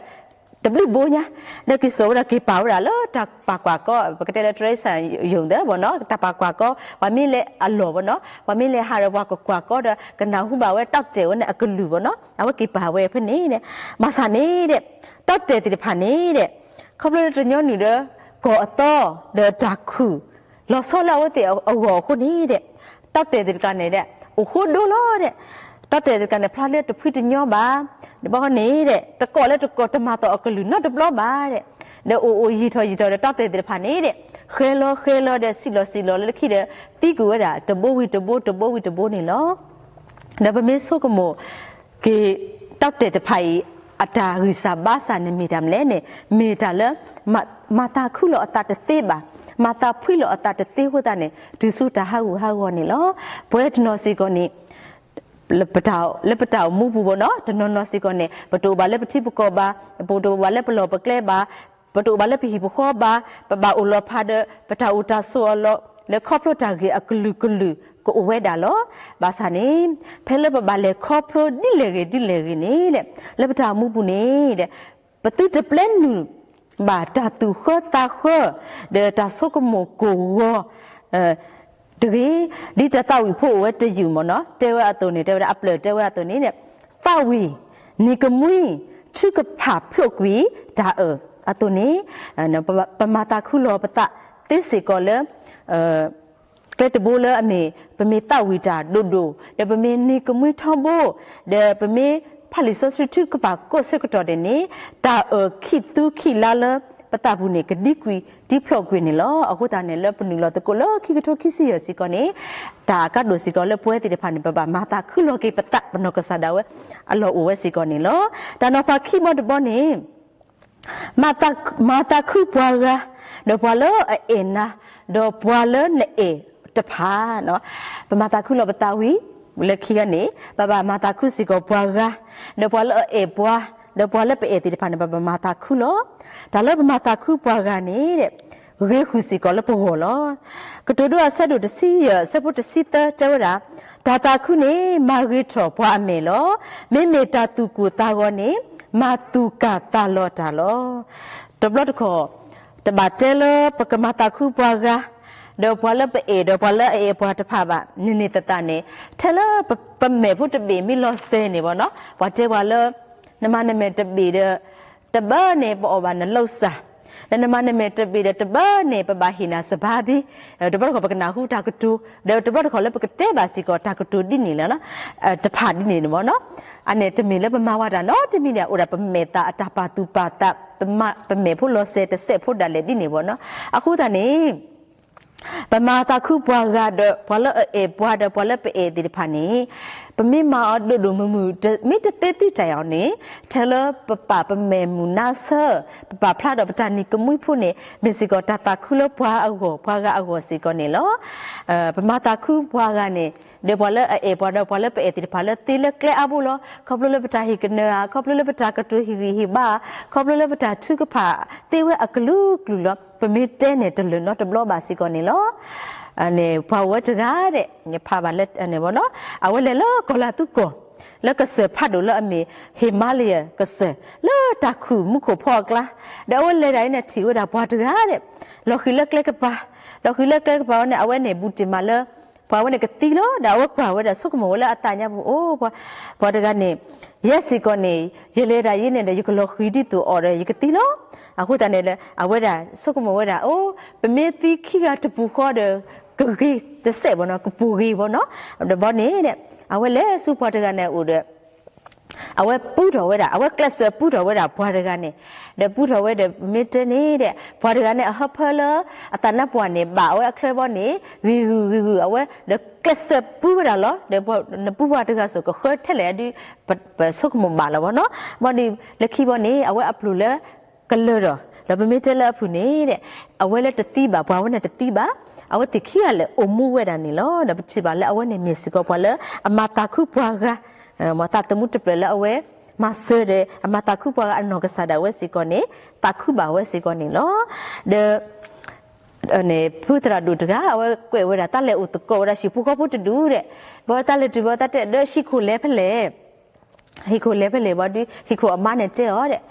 တဘျုးဘိညါ ဒီးက့ၤစိာ်ဝဲဒီးက့ၤပာ်ဝဲဒၣ်လၢတၢ်ပာ်ကွၢ်ကီ ပကတဲလၢ တရ့စၢ်ယိၣ်သ့ၣ်ဘၣ်နီၤ တၢ်ပာ်ကွၢ်ကီ ပှၤမ့ၢ်လဲၤအလီၢ်ဘၣ်နီၤ ပှၤမ့ၢ်လဲၤဟးဒီးပှၤကကွၢ်ကီဒီး ကနၢ်ဟူဘၣ်ဝဲတီၢ်တဲာ်ဝဲန့ၣ်အကလုၢ်ဘၣ်နီၤ အဝဲက့ၤပာ်ဝဲဖဲန့ၣ်ဒီး ဘၣ်ဆၣ်န့ၣ်ဒီး တီၢ်တဲာ်သ့ၣ်တဖၣ်န့ၣ်ဒီး ခီဖျိလၢတညီနုၢ်ဒီး ကီၢ်အသီ ဒီးတၢ်ခုၣ် လီၤဆီလၢအဝဲသ့ၣ်အဂီၢ်အဃိန့ၣ်ဒီး တီၢ်တဲာ်သ့ၣ်တဖၣ်န့ၣ်ဒီး အိၣ်ဃိဒိလီၤဒီး တီၢ်တဲာ်သ့ၣ်တဖၣ်န့ၣ် ဖျါလၢတဖှံတညီဘၣ် တဘျီန့ၣ်ဒီး တကိးလၢတကိးတမၤသီၣ်အကလုၢ်နီတဘျီဘၣ်ဒီး ဒီးအိၣ်အိၣ်ယံာ်ထီၣ်ယံာ်ထီၣ်ဒီး တီၢ်တဲာ်သ့ၣ်တဖၣ်န့ၣ်ဒီး ဃဲၤလီၤဃဲၤလီၤဒီး စံၣ်လီၤစံၣ်လီၤလၢခံဒီး သံကွံာ်ဝဲဒၣ်တဘိဝံၤတဘိ တဘိဝံၤတဘိန့ၣ်လီၤ. ဒီးပမ့ၢ်ဆိကမိၣ်က့ၤ တီၢ်တဲာ်တဖၣ်အံၤ အတၢ်ဂံၢ်စၢ်ဘါစၢ်န့ၣ်မ့ၢ်တၢ်မနုၤလဲၣ်န့ၣ် မ့ၢ်တၢ်လၢ မၤသးခုလီၤအသးတသ့ဘၣ်, မၤသးဖှံလီၤအသးတသ့အဃိသတးန့ၣ် တုၤဆူတၢ်ဟးဂူာ်ဟးဂီၤန့ၣ်လီၤ. ပဝဲတနီၤစ့ၢ်ကီးန့ၣ် လၢပတၢ်အိၣ်မူပူၤဘၣ်နီၤ တနီၤနီၤစ့ၢ်ကီးန့ၣ် ပတအိၣ်ဘၣ်လၢပထံပကီၢ်ဘၣ်, ပတအိၣ်ဘၣ်လၢပလီၢ်ပကျဲဘၣ်, ပတအိၣ်ဘၣ်လၢပဟံၣ်ပဃီဘၣ်, ပဘၣ်အိၣ်လီၤဖးဒီး ပတၢ်အိၣ်တၢ်ဆိးအလီၢ် လၢခီဖျိတၢ်ဂ့ၢ်အကလုာ်ကလုာ်ကအိၣ်ဝဲဒၣ်လီၤ. ဘၣ်ဆၣ်န့ၣ် ဖဲလၢပဘၣ်လဲၤခီဖျိဒ်လဲၣ်ဂ့ၤဒ်လဲၣ်ဂ့ၤန့ၣ် လၢပတၢ်အိၣ်မူပူၤန့ၣ် ပသုတပျဲနုာ်ဘၣ်တၢ်သူၣ်ဃၢသးဃၢ ဒီးတၢ်ဆိကမိၣ်ကိၢ်ဂီၤ တဂ့ၤ, ဒ်တၢ်သးဝံၣ်ဖိအိၣ်ဝဲတယုၢ်မ့ၢ်နီၤ တဲဝဲအသိးန့ၣ် တဲဝဲဒၣ်အပျၢၢ်တဲဝဲအသိးန့ၣ် သးဝံၣ်, နံၤကမှံ, ထုကဖၣ်ဖျိးကွံာ်တၢ်အၢၣ်အသိးန့ၣ် ပမၤသးခုလီၤပသးသ့စ့ၢ်ကီးလၢ ကျဲတဘိလၢအမ့ၢ် ပမ့ၢ်သးဝံၣ်တၢ်ဒိၣ်ဒိၣ် ဒီးပမ့ၢ်နံၤကမှံထီဘိ ဒီးပမ့ၢ်ဖးလံာ်စီဆှံထုကဖၣ်ကိးဆၢကတီၢ်ဒဲးန့ၣ် တၢ်အၢၣ်ခံးသူခံးလါလၢပသးပူၤန့ၣ် ကဒံကွံာ်ဒံဖျိးကွံာ်န့ၣ်လီၤ. အဃိသတးန့ၣ် လၢပနုာ်လီၤသကိးလၢခံကထိခံဆံယဲၢ်စ့ၢ်ကီးန့ၣ် တၢ်အကါဒိၣ်စ့ၢ်ကီးလၢပဝဲသ့ၣ်တဖၣ်န့ၣ် ပဘၣ်မၤသးခုလီၤက့ၤပသး ပနီၢ်ကစၢ်ဒၣ်ဝဲ အလီၢ်အိၣ်ဝဲစ့ၢ်ကီးန့ၣ်လီၤ. တၢ်နီၤဖးခံဘီတဘီန့ၣ် မၤသးခုပှၤဂၤ, ဒီးပှၤလၢအအဲၣ်နၤ, ဒီးပှၤလၢနအဲၣ်တဖၣ်, ပမၤသးခုလီၤပသးဝံၤ လၢခံဂၤန့ၣ် ပဘၣ်မၤသးခုစ့ၢ်ကီးပှၤဂၤ, ဒီးပှၤလၢအအဲၣ်ပှၤ, ဒီးပှၤလၢပအဲၣ်သ့ၣ်တဖၣ်န့ၣ် ပဘၣ်မၤသးခုလီၤ. တၢ်လၢပမၤသးခုပှၤဂၤန့ၣ် ဂ့ၤဃုာ်စ့ၢ်ကီးလၢပဂီၢ်လီၤ. ကတိၤဒိအဆၢဒိၣ်တဆံယဲၢ် အဆၢဖိတဆံသၢ တဲဝဲဒၣ်, တၢ်သးခုန့ၣ် မၤဂ့ၤထီၣ်ပှၤအမဲာ်လီၤ. မ့မ့ၢ်တၢ်သူၣ်ကိၢ်သးဂီၤန့ၣ် မၤသူၣ်ကၢ်သးလီၤတၢ်လီၤ. တဘျီတခီၣ် တဘၣ်တဲလၢပကမၤသးခုပှၤဂၤ, ဒီးပှၤလၢပအဲၣ် ဒီးပှၤလၢအအဲၣ်ပှၤတဖၣ်ဘၣ် န့ၣ်န့ၣ်သတးန့ၣ် ထဲလၢပမဲာ်ဖိတဘ့ၣ်မ့ၢ်လီၤစဲၤန့ၣ်ဘၣ်နီၤ ပှၤတဲပှၤလၢ နမၤနမဲာ်တဘ့ၣ်ဒီး တဘၣ်န့ၣ် ပအီၣ်ဘၣ်နလိာ်စၢ် ဒီးနမၤနမဲာ်တဘ့ၣ်ဒီးတဘၢန့ၣ် ပဘၣ်ဟ့ၣ်နၤစဘါဘ့ၣ်, တဘျီတခီၣ်ပကနၢ်ဟူတၢ်ကတိၤ, ဒီးတဘျီတခီၣ်လၢပကတဲဘၣ်စ့ၢ်ကီးတၢ်ကတိၤဒ်န့ၣ်လီၤ. တဖၣ်ဒ်န့ၣ်န့ၣ်မ့ၢ်နီၤ, အန့ၣ်တမ့ၢ်လၢပမၤဝဲတၢ်နီတမံၤန့ၣ် အိၣ်ဒၣ်ပမဲာ်သၣ်အတၢ်ပာ်သူၣ်ပာ်သး, ပမဲာ်ဖိလီၤစဲၤတစဲးဖိဒၣ်လဲာ်ဒ်န့ၣ်မ့ၢ်နီၤ. အဃိသတးန့ၣ် ပမၤသးခုပှၤဂၤဒီး ပှၤလၢအအဲၣ်ပှၤဒီးပှၤလၢပအဲၣ်သ့ၣ်တဖၣ်န့ၣ်, ပမ့ၢ်မၤအီၤဒိၣ်ဒိၣ်မုၢ်မုၢ် မ့ၢ်တသ့သ့တၢ်အီၤန့ၣ်, ထဲလၢပပာ်ပမဲာ်မုာ်နါဆၢ, ပပာ်ဖျါဒီးပတၢ်နံၤကမှံဖိန့ၣ် မ့ၢ်စ့ၢ်ကီးတၢ်သးခုလၢပှၤအဂီၢ် ပှၤဂၤအဂီၢ်စ့ၢ်ကီးန့ၣ်လီၤ. ပမၤသးခုပှၤဂၤန့ၣ် ဒီးပှၤလၢအအဲၣ်ပှၤဒီးပှၤလၢပအဲၣ်သ့ၣ်တဖၣ်လၢသ့လၢကျဲအါဘိလီၤ. ခီဖျိလၢပတၢ်ဟ့ၣ်ကနၢၤဧါ, ခီဖျိလၢပတၢ်ကတိၤဟ့ၣ်ဂံၢ်ဟ့ၣ်ဘါ, ခီဖျိလၢပတၢ်ထုကဖၣ်သ့ဝဲအကလုာ်ကလုာ်လီၤ. ပမ့ၢ်တဲန့ၣ်တလၢာ်နီတဘျီဘၣ်စ့ၢ်ကီးန့ၣ်လီၤ. န့ၣ် ပှၤဝဲတဂၤဒဲး န့ၣ်ဖးဘၣ်လၢန့ၣ်ဘီနီၤ, အဝဲလဲၤလၢကီၢ်လၤသူကီၢ် လၢကစၢၢ်ဖးဒိၣ်လၢအမ့ၢ် Himalaya ကစၢၢ် လၢတၢ်ခူၣ်မူခိၣ်ဖီအကျါ, ဒီးအဝဲလဲၤဒၣ်အံၤန့ၣ် ထံၣ်ဝဲဒၣ်ပှၤတဂၤဒဲး လီၤဃံၤလၢကျဲကပၤ, လီၤဃံၤလၢကျဲကပၤဝဲန့ၣ် အဝဲန့ၣ်ဘူးတ့ၢ်မးလၢ ပှၤဝဲန့ၣ်ကသံလီၤ. ဒီးအဝဲကွၢ်ဝဲဒၣ်ဆိကမိၣ်ဝဲလၢအသးညါပူၤ အိၣ် ပှၤတဂၤန့ၣ် ယဲစ့ၢ်ကီးန့ၣ် ယလဲၤဒၣ်အံၤန့ၣ်ဒီး ယကလီၤဃံၤဒ်သိးအီၤဒီး ယကသံလီၤ. အဃိသတးန့ၣ်လၢ အဝဲဒၣ်ဆိကမိၣ်ဝဲဒၣ် အိၣ် ပမ့ၢ်သံခံဂၤတပူၤဃီဒီး ကဂ့ၤတစဲးဘီနီၤ, ကပူၤဂ့ၤဘီနီၤ. ဒီးဘီန့ၣ် အဝဲလဲၤဆူပှၤတဂၤန့ၣ်အအိၣ်ဒီး အဝဲပူထီၣ်ဝဲဒၣ်, အဝဲကျဲးစၢးပူထီၣ်ဝဲဒၣ်ပှၤတဂၤန့ၣ်, ဒီးပူထီၣ်ဝဲဒီး မ့ၢ်တဲန့ၣ်ဒီး ပှၤတဂၤန့ၣ် အဟၢဖၢလၢ အသးနါပှၢ်န့ၣ် ဘၣ်အဝဲအချၢဘီန့ၣ် ဂံၤဂုာ်ဂံၤဂုာ်အဝဲ ဒီးကျဲးစၢးပူဝဲဒၣ်လီၤ. ဒီးနပူပှၤတဂၤစိၤကဃၢထဲလဲၣ်ဒုး ပဆိကမိၣ်ဘၣ်လီၤဘီနီၤ. ဘီဒီး လၢခံဘီန့ၣ် အဝဲအပျိၢ်လၢ ကလၢာ်ဒီး ဒီးပမ့ၢ်တဲလၢအဖုၣ်န့ၣ်ဒီး အဝဲလၢတသံဘၣ်, ပှၤဝဲန့ၣ်တသံဘၣ်, အဝဲသ့ၣ်ခံဂၤလဲၣ်အိၣ်မူဝဲဒၣ်န့ၣ်လီၤ. ဒီးပထံၣ်ဘၣ်လၢအဝဲန့ၣ်မ့ၢ်စ့ၢ်ကီးပှၤလၢအမၤသးခုပှၤဂၤ, မၤသးသမူတဖျၢၣ်လၢအဝဲ မၤစၢၤဒီး အမၤသးခုပှၤဂၤအနီၢ်ကစၢ်ဒၣ်ဝဲစ့ၢ်ကီးန့ၣ် သးခုဘၣ်ဝဲစ့ၢ်ကီးန့ၣ်လီၤ. ဒီး န့ၣ် ဖုသရၣ်ဒိၣ်တဂၤ အဝဲကွဲးဝဲဒၣ် တၢ်လဲၤအိၣ်သကိးဝဲဒၣ်ဟံၣ်ဖိဃီဖိတဒူၣ်ဒီး ဘီတၢ်လဲၤတုၤဘီတၢ်တဲဒီးဟံၣ်ခိၣ်လဲၤဖဲလဲၣ်, ဟံၣ်ခိၣ်လဲၤဖဲလဲၣ်ဘီဒုး ဟံၣ်ခိၣ်အမါန့ၣ်တဲအီၤဒီး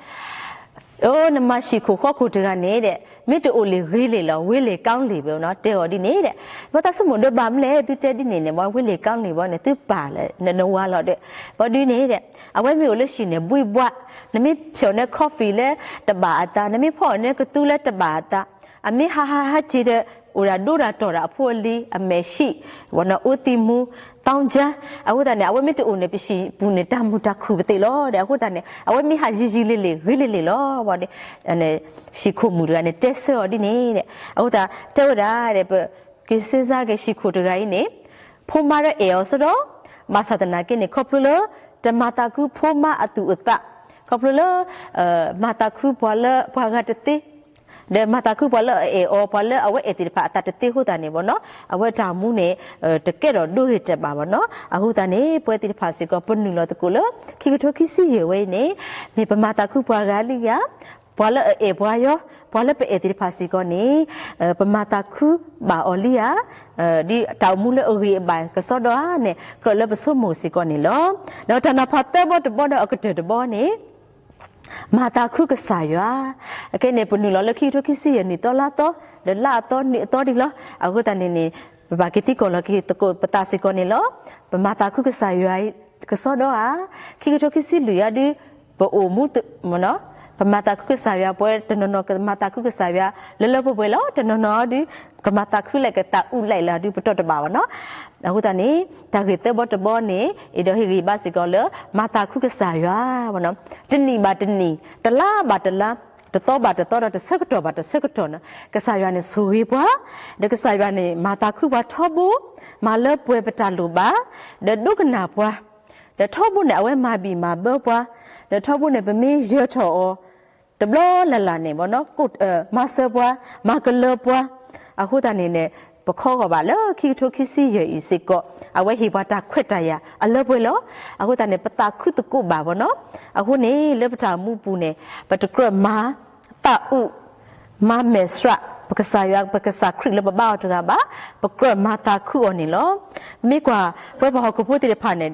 အိ နမၤဟံၣ်ခိၣ်ဃီခိၣ်တဂၤန့ၣ်ဒီး မ့ၢ်တအိၣ်လံဂ့ၤလံလီၤ, ဝ့လံကီလံဘၣ်နီၤ တဲအီၤဒ်န့ၣ်ဒီး ဘီတၢ်ဆိကမိၣ်ဒီးဘၣ်မလဲၣ် သုတဲဒ်န့ၣ်န့ၣ် ဘီဝ့လံကီလံဘီန့ၣ် သုပာ်လၢနဝၤလီၤဒီး ဘီဒုးန့ၣ်ဒီး အဝဲမ့ၢ်အိၣ်လၢဟံၣ်န့ၣ် ဘှံးဘှး, နမ့ၢ်ဖျီၣ်န့ၢ် coffee လၢတဘၣ်အသး, နမ့ၢ်ဖီၣ်န့ၢ်ကသူလၢတဘၣ်အသး, အမ့ၢ်ဟးဟးဟးက့ၤဒီး အိၣ်ဒၣ်ဒိဒၣ်တီၢ်ဒၣ်အဖိအလံၤ အမဲာ်ဟံၣ်, ဝဲနီၤ အိသံမူ, သီကၠါ, အဃိသတးန့ၣ် အဝဲမ့ၢ်တအိၣ်န့ၣ် ပဟံၣ်ပူၤန့ၣ် တၢ်မုာ်တၢ်ခုၣ်ပသ့ၣ်လီၤဒီး အဃိသတးန့ၣ် အဝဲမ့ၢ်ဟးယံာ်ယံာ်လံၤလံၤ ဂ့ၤလံၤလံၤလီၤ ဘီဒီး ဟံၣ်ခိၣ်မုၣ်တဂၤန့ၣ် တဲဆၢအီၤဒ်န့ၣ်ဒီး အဃိသတး တဲဝဲဒၣ်ဒီး ပ က့ၤစ့စါက့ၤဟံၣ်ခိၣ်တဂၤအံၤန့ၣ် ဖိမါဒီးအဲၣ်အီၤစ့ၢ်ဒီး ဘၣ်ဆၣ်သနာ်က့န့ၣ် ခီဖျိလၢ တမၤသးခုဖိမါအသူၣ်အသး, ခီဖျိလၢ မၤသးခုပှၤလၢပှၤဂၤတသ့, ဒီးမၤသးခုပှၤလၢအအဲၣ်အီၤ ပှၤလၢအဝဲအဲၣ်သ့ၣ်တဖၣ်အသးတသ့အဃိသတးန့ၣ်ဘီနီၤ အဝဲတၢ်မူန့ၣ် တကဲထီၣ်ဒိဂ့ၤတဘၣ်ဘီနီၤ. အဃိသတးန့ၣ် ပဝဲသ့ၣ်တဖၣ်စ့ၢ်ကီး ပနုာ်လီၤသကိးလၢ ခံကထိခံဆံယဲၢ်ဝဲအံၤန့ၣ် မ့ၢ်ပမၤသးခုပှၤဂၤလံဧါ ပှၤလၢအအဲၣ်ပှၤယီၤ ပှၤလၢပအဲၣ်သ့ၣ်တဖၣ်စ့ၢ်ကီးန့ၣ် ပမၤသးခုဘၣ်အီၤလံဧါ, ဒ်တၢ်အိၣ်မူလၢအဂ့ၤအဘၣ်ကစီဒီဧါန့ၣ် ကြၢးလၢပဆိကမိၣ်စ့ၢ်ကီးန့ၣ်လီၤ. ဒီးတၢ်နီၤဖးသၢဘီတဘီဒီးအကတၢၢ်တဘီန့ၣ် မၤသးခုကစၢ်ယွၤ, အခဲအံၤန့ၣ် ပနုာ်လီၤလၢခံကထိခံဆံယဲၢ်နံၣ်သီလါသီ, ဒီးလါအသီနံၣ်အသီဒံးလီၤ. အဃိသတးန့ၣ်န့ၣ် ပဘၣ်က့ၤသံကွၢ်လီၤက့ၤသကိးပသးစ့ၢ်ကီးန့ၣ်လီၤ. ပမၤသးခုကစၢ်ယွၤ ကစီဒီဧါ. ခံကထိခံဆံလွံၢ်အံၤဒုး ပအိၣ်မူ ပမၤသးခုကစၢ်ယွၤ ပှၤတနီၤနီၤကမၤသးခုကစၢ်ယွၤ လၢလၢပှဲၤပှဲၤလီၤ. တနီၤနီၤအံၤဒုး ကမၤသးခုလဲၣ်ကသးအုးလဲၣ်လၢဒုး ပတီၢ်တဘၣ်ဘၣ်နီၤ. အဃိသတးန့ၣ် တၢ်ဂ့ၢ်သၢဘီတဘီန့ၣ် အဲၣ်ဒိးဟ့ၣ်ဂံၢ်ဘါစ့ၢ်ကီးလၢ မၤသးခုကစၢ်ယွၤ တနံၣ်ဘၣ်တနံၣ် တလါဘၣ်တလါ တသီဘၣ်တသီ ဒီးတဆၢကတီၢ်ဘၣ်တဆၢကတီၢ်န့ၣ် ကစၢ်ယွၤန့ၣ်ဆိၣ်ဂ့ၤပှၤ, ဒီးကစၢ်ယွၤန့ၣ် မၤသးခုပှၤထီဘိ, မၤလၢပှဲၤပတၢ်လိၣ်ဘၣ်, ဒီးဒိကနၣ်ပှၤ, ဒီးထီဘိန့ၣ် အဝဲမၤဘံၣ်မၤဘၢပှၤ, ဒီးထီဘိန့ၣ် ပမ့ၢ်ယၢၤထီၣ်အီၤ တဘျီလၢ်လၢ်န့ၣ်ဘီနီၤ မၤစၢၤပှၤ, မၤကလၢၤပှၤ, အဃိသတးန့ၣ်န့ၣ် ပခီဂီၤဘၣ်လၢခံကထိခံဆံယဲၢ်အံၤစ့ၢ်ကီး အဝဲဟ့ၣ်ပှၤတၢ်ခွဲးတၢ်ယာ်အလၢပှဲၤလီၤ. အဃိသတးန့ၣ် ပသးခုသကိးဘၣ်ဘီနီၤ. အဃိန့ၣ် လၢပတၢ်အိၣ်မူပူၤန့ၣ် ပတကြၢးမၤသးအုး မၤမဲာ်ဆှး ပကစၢ်ယွၤ ပကစၢ်ခရံာ်လၢပဘါအီၤတဂၤဘၣ်, ပကြၢးမၤသးခုအီၤန့ၣ်လီၤ. မ့ၢ်ကွၢ် ပဝဲပှၤဟီၣ်ခိၣ်ဖိသ့ၣ်တဖၣ်န့ၣ်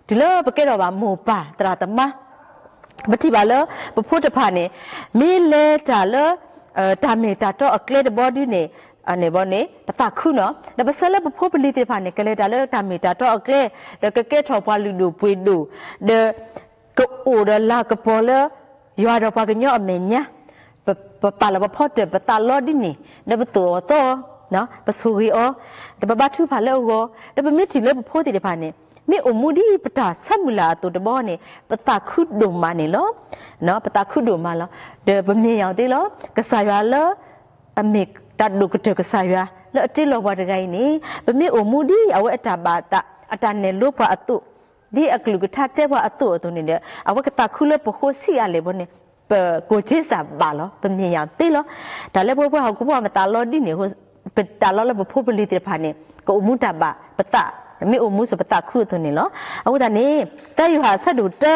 တုၤလၢပကဲထီၣ်ဘၣ်မိၢ်ပၢ်သရၣ်သမါ ပထံၣ်ဘၣ်လၢ ပဖိတဖၣ်န့ၣ် မ့ၢ်လဲၤတၢ်လၢ တၢ်မ့ၢ်တၢ်တီအကျဲတဘီဒုန့ၣ် န့ၣ်ဘီန့ၣ် ပသးခုနီၤ. ဒီးပဆၢလၢပဖိပလံၤသ့ၣ်တဖၣ်န့ၣ် ကလဲၤတၢ်လၢတၢ်မ့ၢ်တၢ်တီအကျဲ, ဒီးကကဲထီၣ်ပှၤလုၢ်ဒိၣ်ပှ့ၤဒိၣ်, ဒီး ကအိၣ်ဒီးလၤကပီၤလၢ ယွၤဒီးပှၤကညီအမဲာ်ညါ, ပပာ်လီၤပဖီတၢၣ် ပသးလီဒ်န့ၣ် ဒီးပသိၣ်အီၤသီအီၤ, ပဆိၣ်ဂ့ၤအီၤ, ဒီးပဘါထုကဖၣ်လၢအဂီၢ်, ဒီးပမ့ၢ်ထံၣ်လၢပဖိသ့ၣ်တဖၣ်န့ၣ် မ့ၢ်အိၣ်မူဒ်ပတၢ်ဆၢမုၢ်လၢ်အသိးတဘျီန့ၣ် ပသးခုဒိၣ်မးန့ၣ်လီၤ. ပသးခုဒိၣ်မးလီၤ. ဒီးပမြင်ယၤသ့လီၤ. ကစၢ်ယွၤလၢ အမ့ၢ်တၢ်ဒိၣ်ကတၢၢ် ကစၢ်ယွၤလၢအတ့လီၤပှၤတဂၤအံၤန့ၣ် ပမ့ၢ်အိၣ်မူဒ်အဝဲအတၢ်ဘၣ်သး အတၢ်နဲၣ်လိပှၤအသိး, ဒ်အကလုၢ်ကထါတဲပှၤအသိးအသိးန့ၣ်ဒီး အဝဲကသးခုလၢပဃိဆံးအါလဲၣ်ဘီန့ၣ် ပကိၢ်က့စၢ်ဘၣ်လီၤ. ပမြင်ယၤသ့လီၤ. တၢ်လၢပဝဲပှၤဟီၣ်ခိၣ်ဖိအမတၤလီၤဒ်န့ၣ် ပတၢ်လီၤလၢပဖိပလံၤသ့ၣ်တဖၣ်န့ၣ် ကအိၣ်မူတၢ်ဘၣ်ပသး, မ့ၢ်အိၣ်မူစ့ၢ်ပသးခုအသိးန့ၣ်လီၤ. အဃိသတးန့ၣ် သၢယိၤဟၣ်အဆၢဒိၣ်တၢ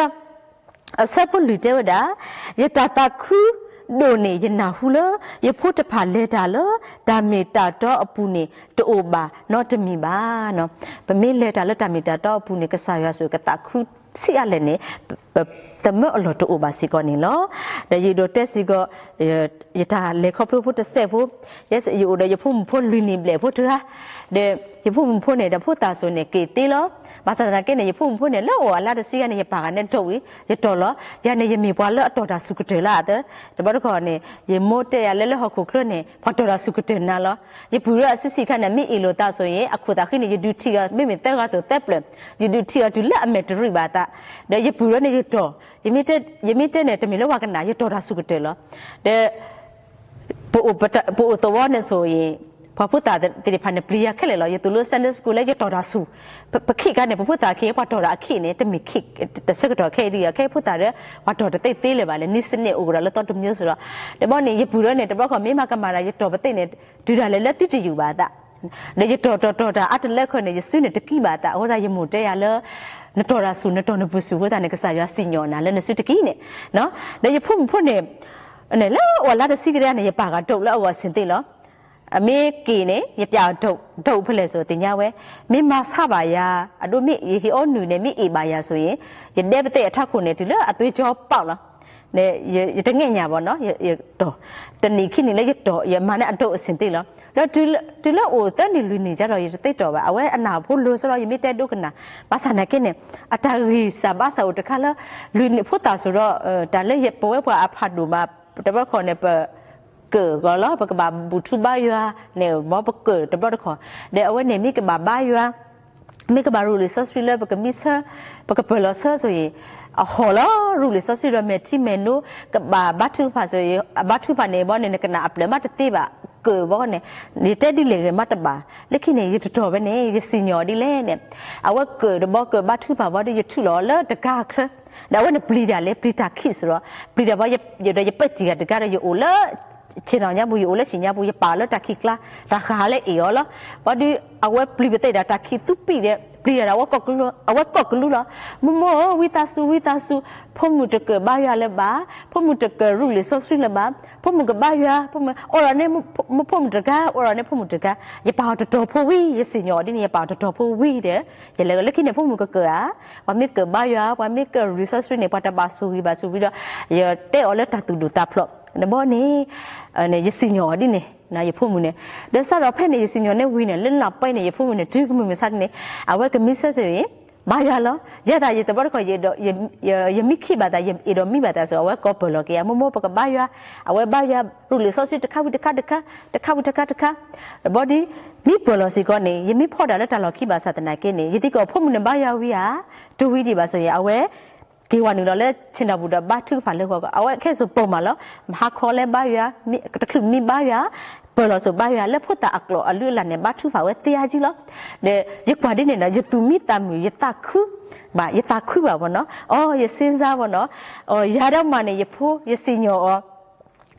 အဆၢဖိလွံၢ်တဲဝဲဒၣ်, ယတၢ်သးခုဒိၣ်န့ၢ်ယနၢ်ဟူလၢ ယဖိတဖၣ်လဲၤတၢ်လၢ တၢ်မ့ၢ်တၢ်တီအပူၤန့ၣ် တအိၣ်ဘၣ်နီတမံၤဘၣ်. ပမ့ၢ်လဲၤတၢ်လၢတၢ်မ့ၢ်တၢ်တီအပူၤန့ၣ် ကစၢ်ယွၤစ့ၢ်ကီးကသးခုဆံးအါလဲၣ်န့ၣ် သမၢအလီၢ်တအိၣ်ဘၣ်စ့ၢ်ကီးန့ၣ်လီၤ. ဒီးယအဲၣ်ဒိးတဲစ့ၢ်ကီး ယတၢ်လဲၤခီဖျိဖိတစဲးဖိ, ယအိၣ်ဒီးယဖိမုၣ်ဖိလွံၢ်နံၣ်ဘျဲၣ်ဖိတဂၤ, ဒီးယဖိမုၣ်ဖိန့ၣ် ဒီးဖိသၣ်စိၤန့ၣ် က့ၤသ့လီၤ. ဘၣ်ဆၣ်သနာ်က့န့ၣ် ယဖိမုၣ်ဖိန့ၣ် လၢအအိၣ်အလါတဆံဂၤန့ၣ် ယပာ်ဃာ်န့ၢ်ဒိၣ်ဝံၤ ယတီၢ်လီၤ. ယၤန့ၣ် ယမ့ၢ်ပှၤလၢအတီၢ်တၢ်ဆူၣ်ကတၢၢ်လၢအသၢ, တဘျီတခီၣ်န့ၣ် ယမိၢ်တဲယၤလၢ လၢဟီၣ်ခိၣ်ချၢန့ၣ် ပှၤတီၢ်တၢ်ဆူၣ်ကတၢၢ်နၤလီၤ. ယပုၢ်လၢအဆံးဆံးခါန့ၣ် မ့ၢ်အ့ၣ်လိာ်သးစိၤအံၤ အခိၣ်သးဃံန့ၣ် ယဒုးထံၣ်အီၤ မ့မ့ၢ်သၢဂၤစိၤသၢပျၢၢ်, ယဒုးထံၣ်အီၤတုၤလၢအမဲာ်တရံးဘၣ်အသး, ဒီးယပုၢ်ဒီးန့ၣ် ယတီၢ်, ယမ့ၢ်တဲန့ၣ် တမ့ၢ်လၢပှၤကနၣ် ယတီၢ်တၢ်ဆူၣ်ကတၢၢ်လီၤ. ဒီး ပအိၣ်သဝီန့ၣ်စိၤအံၤ ပှၤဖိသၣ်သ့ၣ်တဖၣ်န့ၣ် ပျံၤယၤခဲလၢာ်လီၤ. ယသိၣ်လိ Sunday School လၢယတီၢ်တၢ်ဆူၣ်, ပခံးခါန့ၣ် ပဖိသၣ်ခံ ပှၤတီၢ်တၢ်အခံးန့ၣ် တမ့ၢ်ခံး တဆၢကတီၢ်ခဲအံၤဒ်အံၤ ခဲအံၤဖိသၣ်ဒီး ပှၤတီၢ်တသ့သ့လၢၤဘၣ်လဲၣ်, နည်းစနစ်အိၣ်ကဒီးလၢသီတမျိုးစ့ၢ်ဒီး, ဒီးဘီန့ၣ် ယပုၢ်ဒီးန့ၣ် တဘျီခီၣ်မ့ၢ်မၤကမၣ်တၢ် ယတီၢ်ပသ့ၣ်န့ၣ် တုၤဒၣ်လဲာ်လၢသုတယူာ်ဘၣ်အသး ဒီးယတီၢ်တီၢ်တီၢ်တၢ်အါတလၢခဲန့ၣ် ယစုန့ၣ်တကံးဘၣ်အသး, အဃိသတးယမိၢ်တဲယၤလၢ နတီၢ်တၢ်ဆူၣ် နတီၢ်နပၢၢ်ဆူၣ်အဃိသတးန့ၣ် ကစၢ်ယွၤစံၣ်ညီၣ်နၤလၢနစုတကံးန့ၣ်, ဒီးယဖိမုၣ်ဖိန့ၣ် လၢအအိၣ်အလါတဆံကဒဲန့ၣ် ယပာ်ဃာ်ဒိၣ်လၢအဂီၢ်အဆ့ၣ်သ့ၣ်လီၤ. အမ့ၢ်က့ၤန့ၣ် ယပျးအီၤဒိၣ်ဖဲလဲၣ်စိၤသ့ၣ်ညါဝဲ, မ့ၢ်မၤဆါဘၣ်ယၤ, အဒိမ့ၢ်ယဟ့ၣ်အီနုၢ်န့ၣ် မ့ၢ်အ့ၣ်ဘၣ်ယၤစိၤအံၤ, ယဒဲပသ့ၣ်အထးခိၣ်န့ၣ် တုၤလၢအသွ့ကၠီပီးလီၤ. ယတငဲၣ်ညါဘၣ်နီၤ, ယတီၢ်, တနံၣ်ခံနံၣ်လၢယတီၢ် ယမၤန့ၢ်အဒိၣ်အဆ့ၣ်သ့ၣ်လီၤ. ဒီးတုၤလၢအိၣ်သၢနံၣ်လွံၢ်နံၣ်ကဒီး ယတသ့တီၢ်ဘၣ်, အဝဲအနၢ်ဖိလီၤစ့ၢ်ဒီး ယမ့ၢ်တဲဒိကနၣ်, ဘၣ်ဆၣ်သနာ်က့န့ၣ် အတၢ်ဂံၢ်စၢ်ဘါစၢ်အိၣ်တခါလၢ လွံၢ်နံၣ်ဖိသၣ်စိၤဒီး တၢ်လၢပဝဲပှၤအဖးဒိၣ်မး တဘျီတခီၣ်န့ၣ် ပ ကၢၣ်ဂီၤလီၤ, ပကဘၣ်ဘူၣ်ထူဘါယွၤန့ၣ် မ်ပကၢၣ်တဘျီတခီၣ်, ဒီးအဝဲန့ၣ်မ့ၢ်ကဘၣ်ဘါယွၤ, မ့ၢ်ကဘၣ်ရူၢ်လံာ်စီဆှံလၢပကမံဆၢ, ပကပၢၢ်လီၤဆၢစိၤအံၤ, အဟီၣ်လီၤရူၢ်လံာ်စီဆှံဒီးမဲာ်ထံမဲာ်နိ, ကဘၣ်ဘါထုကဖၣ်စိၤအံၤ, အဘါထုကဖၣ်န့ၣ်ဘီန့ၣ် နကနၣ်အပျဲၢ်မးတသ့ဘၣ်, ကၢၣ်ဘီန့ၣ်, ယတဲဒ်လဲၣ်ဂ့ၤမးတဘၣ်, လၢခံန့ၣ် ယတတီၢ်ဝဲန့ၣ် ယစံၣ်ညီၣ်ဒ်လဲၣ်န့ၣ်, အဝဲကၢၣ်တဘီကၢၣ်ဘါထုကဖၣ်ဘီဒီး ယထုးလီၤအီၤလၢတကါချၢ ဒီးအဝဲန့ၣ်ပျံၤတၢ်လဲၣ် ပျံၤတၢ်ခံးစိၤဒီး, ပျံၤတၢ်ဘီ ယဒီးယပဲာ်စံၣ်တၢ်တဂၤဒီး ယအိၣ်လၢ ဆ့ၣ်နီၤညါပူၤ ယအိၣ်လၢဆံၣ်ညါပူၤ ယပာ်လၢတၢ်ခံးကျါ, တၢ်ဃးလၢအ့ၣ်အီၤလီၤ. ဘီဒီး အဝဲပျံၤပသ့ၣ်ဒီးတၢ်ခံးသူပံာ်ဒီး ပျံၤတၢ်ဒီး အဝဲကိးကလူလီၤ, မိၢ်မိၢ်ဧၢ ဝံသးစူၤ ဝံသးစူၤ, ဖိမုၣ်တကၢၣ်ဘါယွၤလၢၤဘၣ်, ဖိမုၣ်တကၢၣ်ရူၢ်လံာ်စီဆှံလၢၤဘၣ်, ဖိမုၣ်ကဘါယွၤ, အိၣ်ဒီးန့ၢ်ဖိမုၣ်တဂၤ, အိၣ်ဒီးန့ၢ်ဖိမုၣ်တဂၤ, ယပာ်အီၤတတီၤဖိဝံၤ ယစံၣ်ညီၣ်အီၤဒ်န့ၣ် ယပာ်အီၤတတီၤဖိဝံၤဒီး ယလဲၤလၢခံန့ၣ် ဖိမုၣ်ကကၢၣ်ဧါ, ပှၤမ့ၢ်ကၢၣ်ဘါယွၤ ပှၤမ့ၢ်ကၢၣ်ရူၢ်လံာ်စီဆှံန့ၣ် ပှၤတဘၣ်ဆိၣ်ဂ့ၤဘၣ်ဆိၣ်ဝံၤဒီး ယတဲအီၤလၢတၢ်သူၣ်ဒူၣ်သးဖျိး, နဘီန့ၣ် ယစံၣ်ညီၣ်အီၤဒ်န့ၣ် ယဖိမုၣ်န့ၣ်, ဒီးစးထီၣ်ဖဲန့ၣ် ယစံၣ်ညီၣ်န့ၢ်ဝံၤန့ၣ် လၢလၢပှဲၤန့ၣ် ယဖိမုၣ်န့ၣ် တုၤကမုၢ်မဆါတနံၤ အဝဲကမံဆၢစ့ၢ်အံၤ ဘါယွၤလီၤ. ယဲဒၣ်ယတဘျီတခီၣ် ယမံခံဘၣ်သး ယအဲၣ်ဒိးမံဘၣ်သးစ့ၢ် အဝဲကိးပၢၢ်လီၤက့ၤယၤ မိၢ်မိၢ် ပကဘါယွၤ, အဝဲဘါယွၤ ရူၢ်လံာ်စီဆှံတခါဝံၤတခါတခါ, တခါဝံၤတခါတခါ, တဘီဒီး မံပၢၢ်လီၤစ့ၢ်ကီးန့ၣ် ယမံဖီဒၣ်လၢတၢ်လီၢ်ခံဘၣ်ဆၣ်သနာ်က့န့ၣ် ယသံကွၢ်ဖိမုၣ်န့ၣ်ဘါယွၤဝံၤဧါ, တဝံၤဒံးဘၣ်စ့ၢ်အံၤ အဝဲ က့ၤဝဲနုာ်လီၤလၢဆ့ၣ်နီၤပူၤဒီးဘါထုကဖၣ်လၢဂီၤ, အဝဲခဲစိာ်ပိာ်မးလီၤ, မဟါခီလၢဘါယွၤ, တချုးမံဘါယွၤ, ပၢၢ်လီၤစိာ်ဘါယွၤ လၢဖိသၣ်အကျိာ်အလုၢ်အလၢ်န့ၣ် ဘါထုကဖၣ်ဝဲသ့အါကံလီၤ. ဒီးယကွၢ်ဒ်န့ၣ်ဒီး ယသူၣ်မံသးမုာ် ယသးခုဘၣ်, ယသးခုဘၣ်ဘီနီၤ, အိ ယစ့စါဘီနီၤ, အိ ယၤဒိၣ်မးန့ၣ် ယဖိ ယစံၣ်ညီၣ်အီၤ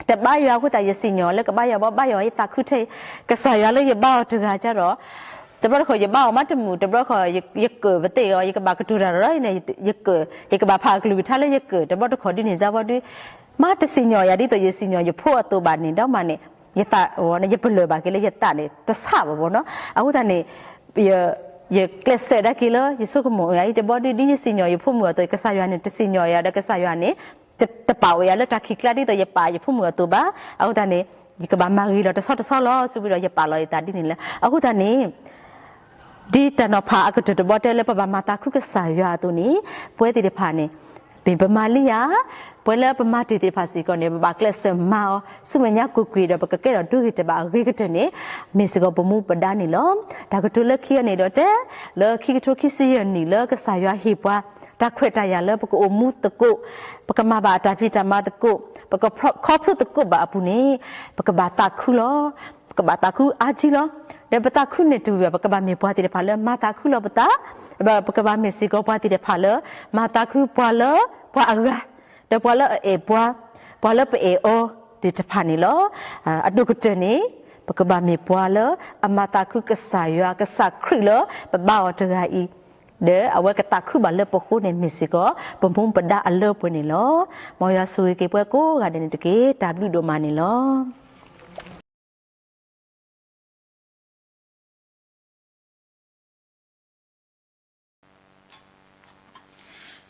တဘါယွၤအဃိသတး ယစံၣ်ညီၣ်လၢကဘါယွၤဘီ ဘါယွၤ ယသးခုထဲအံၤ, ကစၢ်ယွၤလၢယဘါအီၤတဂၤကဒီး, တဘျီတခီၣ် ယဘါအီၤမးတမုာ်, တဘျီတခီၣ် ယကၢၣ်ပသ့ၣ်အီၤ, ယကဘၣ်ကတိၤတၢ်ဒီးန့ၣ် ယကၢၣ်, ယကဘၣ်ဖးအကလုၢ်ကထါလၢယကၢၣ်, တဘျီတခီၣ်ဒ်န့ၣ် စါဘီဒု မ့ၢ်တစံၣ်ညီၣ်ယၤ ဒ်သိးယစံၣ်ညီၣ်ယဖိအသိးဘၣ်န့ၣ် ဒိၣ်မးန့ၣ် ယသးဝဲန့ၣ် ယပလၢၢ်ဘၣ်က့ၤလၢယသးန့ၣ် တဆးဘၣ်ဘီနီၤ. အဃိသတးန့ၣ် ယကျဲးစၢးဒၣ်က့ၤလၢ ယဆိကမိၣ်ယၤအံၤ တဘီဒု ဒ်ယစံၣ်ညီၣ်ယဖိမုၣ်အသိး ကစၢ်ယွၤန့ၣ် တစံၣ်ညီၣ်ယၤဒီး ကစၢ်ယွၤန့ၣ် တပာ်အိၣ်ယၤလၢတၢ်ခံးကျါ ဒ်သိးယပာ်ယဖိမုၣ်အသိးဘၣ်. အဃိသတးန့ၣ် ယကဘၣ်မၤဂ့ၤလီၤတဆီတဆီလီၤ စံးဘျုးဒီး ယပာ်လီၤယသးဒ်န့ၣ်လီၤ. အဃိသတးန့ၣ် ဒ်တၢ်နီၤဖးအကတၢၢ်တဘီတဲလၢ ပဘၣ်မၤသးခုကစၢ်ယွၤအသိးန့ၣ် ပဝဲသ့ၣ်တဖၣ်န့ၣ် ပမၤလံဧါ, ပှဲၤလၢပမၤတ့ၢ်သ့ၣ်တဖၣ်စ့ၢ်ကီးန့ၣ် ပဘၣ်ကျဲးစၢးမၤအီၤ ဆူမဲာ်ညါကွ့ၢ်ကွ့ၢ်ဒီး ပကကဲထီၣ်ဒိဂ့ၤတဘၣ်အဂ့ၤကတၢၢ်န့ၣ် မ့ၢ်စ့ၢ်ကီးပမူပဒါန့ၣ်လီၤ. တၢ်ကတိၤလၢခံအံၤန့ၣ်ဒီးတဲ, လၢခံကထိခံဆံယဲၢ်နံၣ်လၢကစၢ်ယွၤဟ့ၣ်ပှၤ တၢ်ခွဲးတၢ်ယာ်လၢပကအိၣ်မူသကိး, ပကမၤဘၣ်အတၢ်ဖံးတၢ်မၤသကိး, ပကခီဖျိသကိးဘၣ်အပူၤန့ၣ်, ပကဘၣ်သးခုလီၤ. ပကဘၣ်သးခုအါကံလီၤ. ဒီးပသးခုန့ၣ်တုၤဝဲ ပကဘၣ်မ့ၢ်ပှၤသ့ၣ်တဖၣ်လၢမၤသးခုလီၤပသး, ပကဘၣ်မ့ၢ်စ့ၢ်ကီးပှၤသ့ၣ်တဖၣ်လၢ မၤသးခုပှၤလၢပှၤအဂၤ, ဒီးပှၤလၢအအဲၣ်ပှၤ, ပှၤလၢပအဲၣ်အီၤသ့ၣ်တဖၣ်န့ၣ်လီၤ. အဒိၣ်ကတၢၢ်န့ၣ်, ပကဘၣ်မ့ၢ်ပှၤလၢအမၤသးခုကစၢ်ယွၤ ကစၢ်ခရံာ်လၢပဘါအီၤတဂၤအံၤ, ဒီးအဝဲကသးခုဘၣ်လၢပဃိန့ၣ်မ့ၢ်စ့ၢ်ကီး ပမူပဒါအလၢပှဲၤန့ၣ်လီၤ. မ်ယွၤဆိၣ်ဂ့ၤက့ၤပှၤကိးဂၤဒဲးန့ၣ်တက့ၢ်. တၢ်ဘျုးဒိၣ်မးန့ၣ်လီၤ.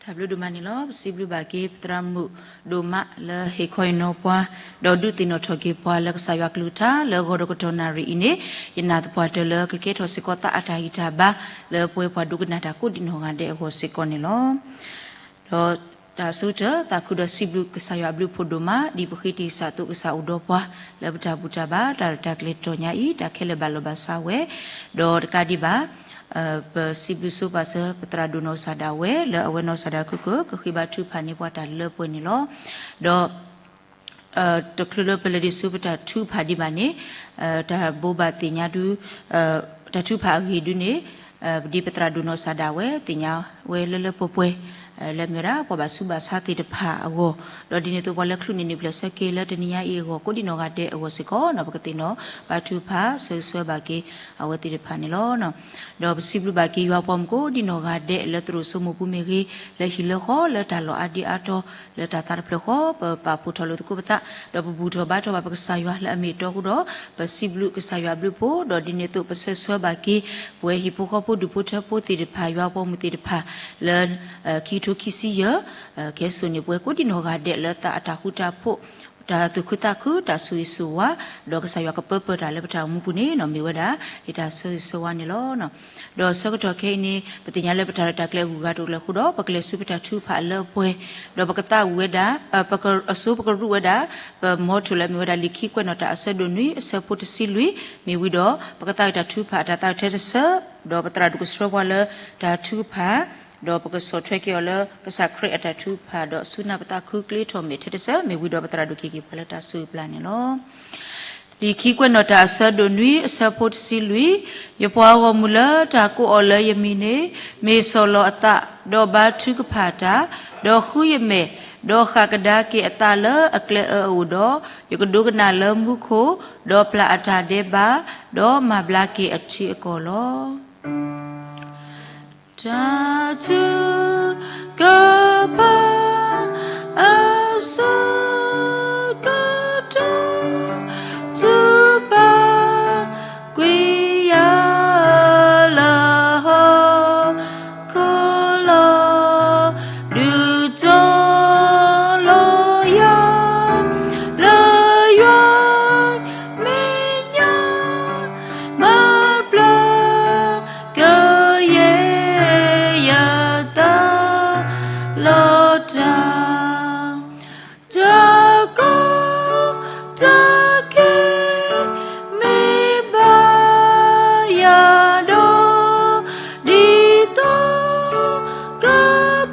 တၢ်ဘျုးဒိၣ်မးန့ၣ်လီၤ. ပစံးဘျုးဘၣ်က့ၤပသရၣ်မုၣ်ဒိၣ်မးလၢဟ့ၣ်ခီဟ့ၣ်နီၤပှၤ, ဒီးဒုးသ့ၣ်နီၣ်ထီၣ်က့ၤပှၤလၢကစၢ်ယွၤကလုၢ်ကထါလၢဂီၤဒီးကတီၢ်နၣ်ရံၣ်အံၤန့ၣ်, ယနာ်သပှၢ်တၢၢ်လၢကကဲထီၣ်စ့ၢ်ကီးသးအတၢ်ဂံၢ်တၢ်ဘါ လၢပဝဲပှၤဒိကနၣ်တၢ်ကိးဒံးနီၢ်ဂၤဒဲးအဂီၢ်စ့ၢ်ကီးန့ၣ်လီၤ. ဒီးတၢ်အဆိကတၢၢ် သးခုဒီးစံးဘျုးကစၢ်ယွၤအဘျုးအဖှိၣ်ဒိၣ်မး ဒ်ပဃ့တံၢ်စးသိးကစၢ်အိၣ်ဒီးပှၤ လၢပတၢ်ဘူၣ်တၢ်ဘါ တၢ်ရဲၣ်တၢ်ကျဲၤတီၢ်ညါအံၤ တၢ်ခဲလၢာ်ဘၣ်လီၤဘၣ်စးဝဲ, ဒီးတကးဒံးဘၣ် ပစံးဘျုးဆိပာ်စၢၤ ပသရၣ်ဒိၣ်နီၢ်ကစၢ်ဒၣ်ဝဲ လၢအဝဲနီၢ်ကစၢ်ဒၣ်ခုၣ်ခုၣ် ကဃ့ဘါထုကဖၣ်န့ၢ်ပှၤတၢ်လၢပှဲၤန့ၣ်လီၤ. ဒီး တချုးလၢပလဲၤဒံးဆူပတၢ်ထုကဖၣ်ဒံးဘၣ်န့ၣ်, တၢ်ဘိးဘၣ်သ့ၣ်ညါဒု တၢ်ထုကဖၣ်အဂ့ၢ်ဒုန့ၣ်, ဒ်ပသရၣ်ဒိၣ်နီၢ်ကစၢ်ဒၣ်ဝဲ သ့ၣ်ညါဝဲလၢလၢပှဲၤပှဲၤ လၢမ့ၢ်ဝဲဒၣ် ပှၤဘၣ်ဆူးဘၣ်ဆါသ့ၣ်တဖၣ်အဂီၢ်, ဒီးဒ်န့ၣ်အသိးပှၤလၢချုးန့ၢ်နံၣ်ဘျဲၣ်ဆၢက့ၤလၢတနံၤညါအံၤအဂီၢ် ကိးဒံးနီၢ်ဂၤဒဲးအဂီၢ်စ့ၢ်ကီး ပကသ့ၣ်နီၣ်ဘါထုကဖၣ် ဆၢဂ့ၤဆၢဝါဘၣ်က့ၤ အဝဲသ့ၣ်တဖၣ်န့ၣ်လီၤ. ဒီးပစံးဘျုးဘၣ်က့ၤယွၤပှၤမူကိးဒံးနီၢ်ဂၤဒဲး လၢသရိာ်စိမိၢ်ပူၤမ့ၢ်ဂ့ၤ, လၢဟံၣ်လၢဃီ လၢတၢ်လီၢ်အါဒံအါတီၤ လၢတၢ်သးတဖျၢၣ်ဃီ ပပာ်ဖှိၣ်ထီၣ်လိာ်သကိးပသး, ဒီးပဘူၣ်ထီၣ်ဘါထီၣ်ဘၣ်ပကစၢ်ယွၤလၢအမ့ၢ်အတီအဃိဒီး, ပစံးဘျုးကစၢ်ယွၤအဘျုးအဖှိၣ်, ဒီးဒ်န့ၣ်အသိးပဆၢဂ့ၤဆၢဝါဘၣ်က့ၤ ပဝဲဟံၣ်ဖိဃီဖိဒူၣ်ဖိထၢဖိသ့ၣ်တဖၣ် ယွၤပှၤမူသ့ၣ်တဖၣ် လၢ ခံကထိခံဆံယဲၢ် ကဟဲစိာ်န့ၢ်ပှၤကိးဒံးနီၢ်ဂၤဒဲးလၢသးအတၢ်ဃူတၢ်ဖိး, တၢ်သူၣ်ခုသးခု တၢ်ဆိၣ်ဂ့ၤဆိၣ်ဝါ, ဒီးကစၢ်ယွၤကပၢပၢၢ်တၢ်လၢပတၢ်အိၣ်မူပူၤန့ၣ် မ့ၢ်ဝဲဒၣ် ယတၢ်ဆၢဂ့ၤဆၢဝါန့ၣ်လီၤ. ဒီးဆၢကတီၢ်ခဲအံၤန့ၣ် ပသ့ၣ်ညါလၢပတၢ်ရဲၣ်တၢ်ကျဲၤအဂုၤအဂၤတအိၣ်လၢၤအဃိဒီး ပကလဲၤဆူပတၢ်ထုကဖၣ်အလၢအပှဲၤ, ဒီးပကသးဝံၣ်ဝဲဒၣ်, အဆိပကရူးဝဲဒၣ် ပမီထိၣ်လၢအမ့ၢ်ဝဲဒၣ်လံာ်ခံကွဲးနီၣ်တၢ်အဆၢဒိၣ်နွံအဆၢဖိတဆံလွံၢ်, မ့ၢ်ဝံၤဒီး ပကသးဝံၣ်တၢ်ထုကဖၣ်အတၢ်သးဝံၣ်ထဲတဆၢ, ဒီးပသရၣ်ဒိၣ်ကဆှၢပှၤလၢတၢ်ထုကဖၣ်, ဒီးပကဆီၣ်ထွဲက့ၤအီၤလၢကစၢ်ခရံာ်အတၢ်ထုကဖၣ် ဒီးဆူနၢ်ပသးခုကျ့ထီၣ်မဲာ်ထဲတဆၢ, မ့ၢ်ဝံၤဒီးပသရၣ်ဒိၣ်က့ၤက့ၤပှၤလၢတၢ်စူၢ်အပျၢ်န့ၣ်လီၤ. လံာ်ခံကွဲးနီၣ်တၢ်အဆၢဒိၣ်နွံအဆၢဖိတဆံလွံၢ်, ယပှၤဂီၢ်မုၢ်လၢတၢ်ကိးအီၤလၢယမံၤန့ၣ်, မ့ၢ်ဆီၣ်လီၤအသး, ဒီးဘါထုကဖၣ်တၢ်, ဒီးဃုယမဲာ်, ဒီးဃၣ်ကဒါက့ၤအသးလၢအကျဲအၢအအိၣ်ဒီး, ယကဒိကနၣ်လၢမူခိၣ်, ဒီးပျၢ်အတၢ်ဒဲးဘး, ဒီးမၤဘျါက့ၤအထံအကီၢ်လီၤ. တၢ်ထုကဖၣ်အဆၢကတီၢ် ထုကဖၣ်ကွံာ်ယၤလၢဟီၣ်ခိၣ်လီၤ. ဒုးတီၤလီၤယၤလၢယွၤမဲာ်ညါ မၤပျၢ်ကယဲၢ်ယသးလီၤတၢ်, တၢ်ကီတၢ်ခဲမ့ၢ်ဘၣ်ယၤဒီး, ဒ်သိးက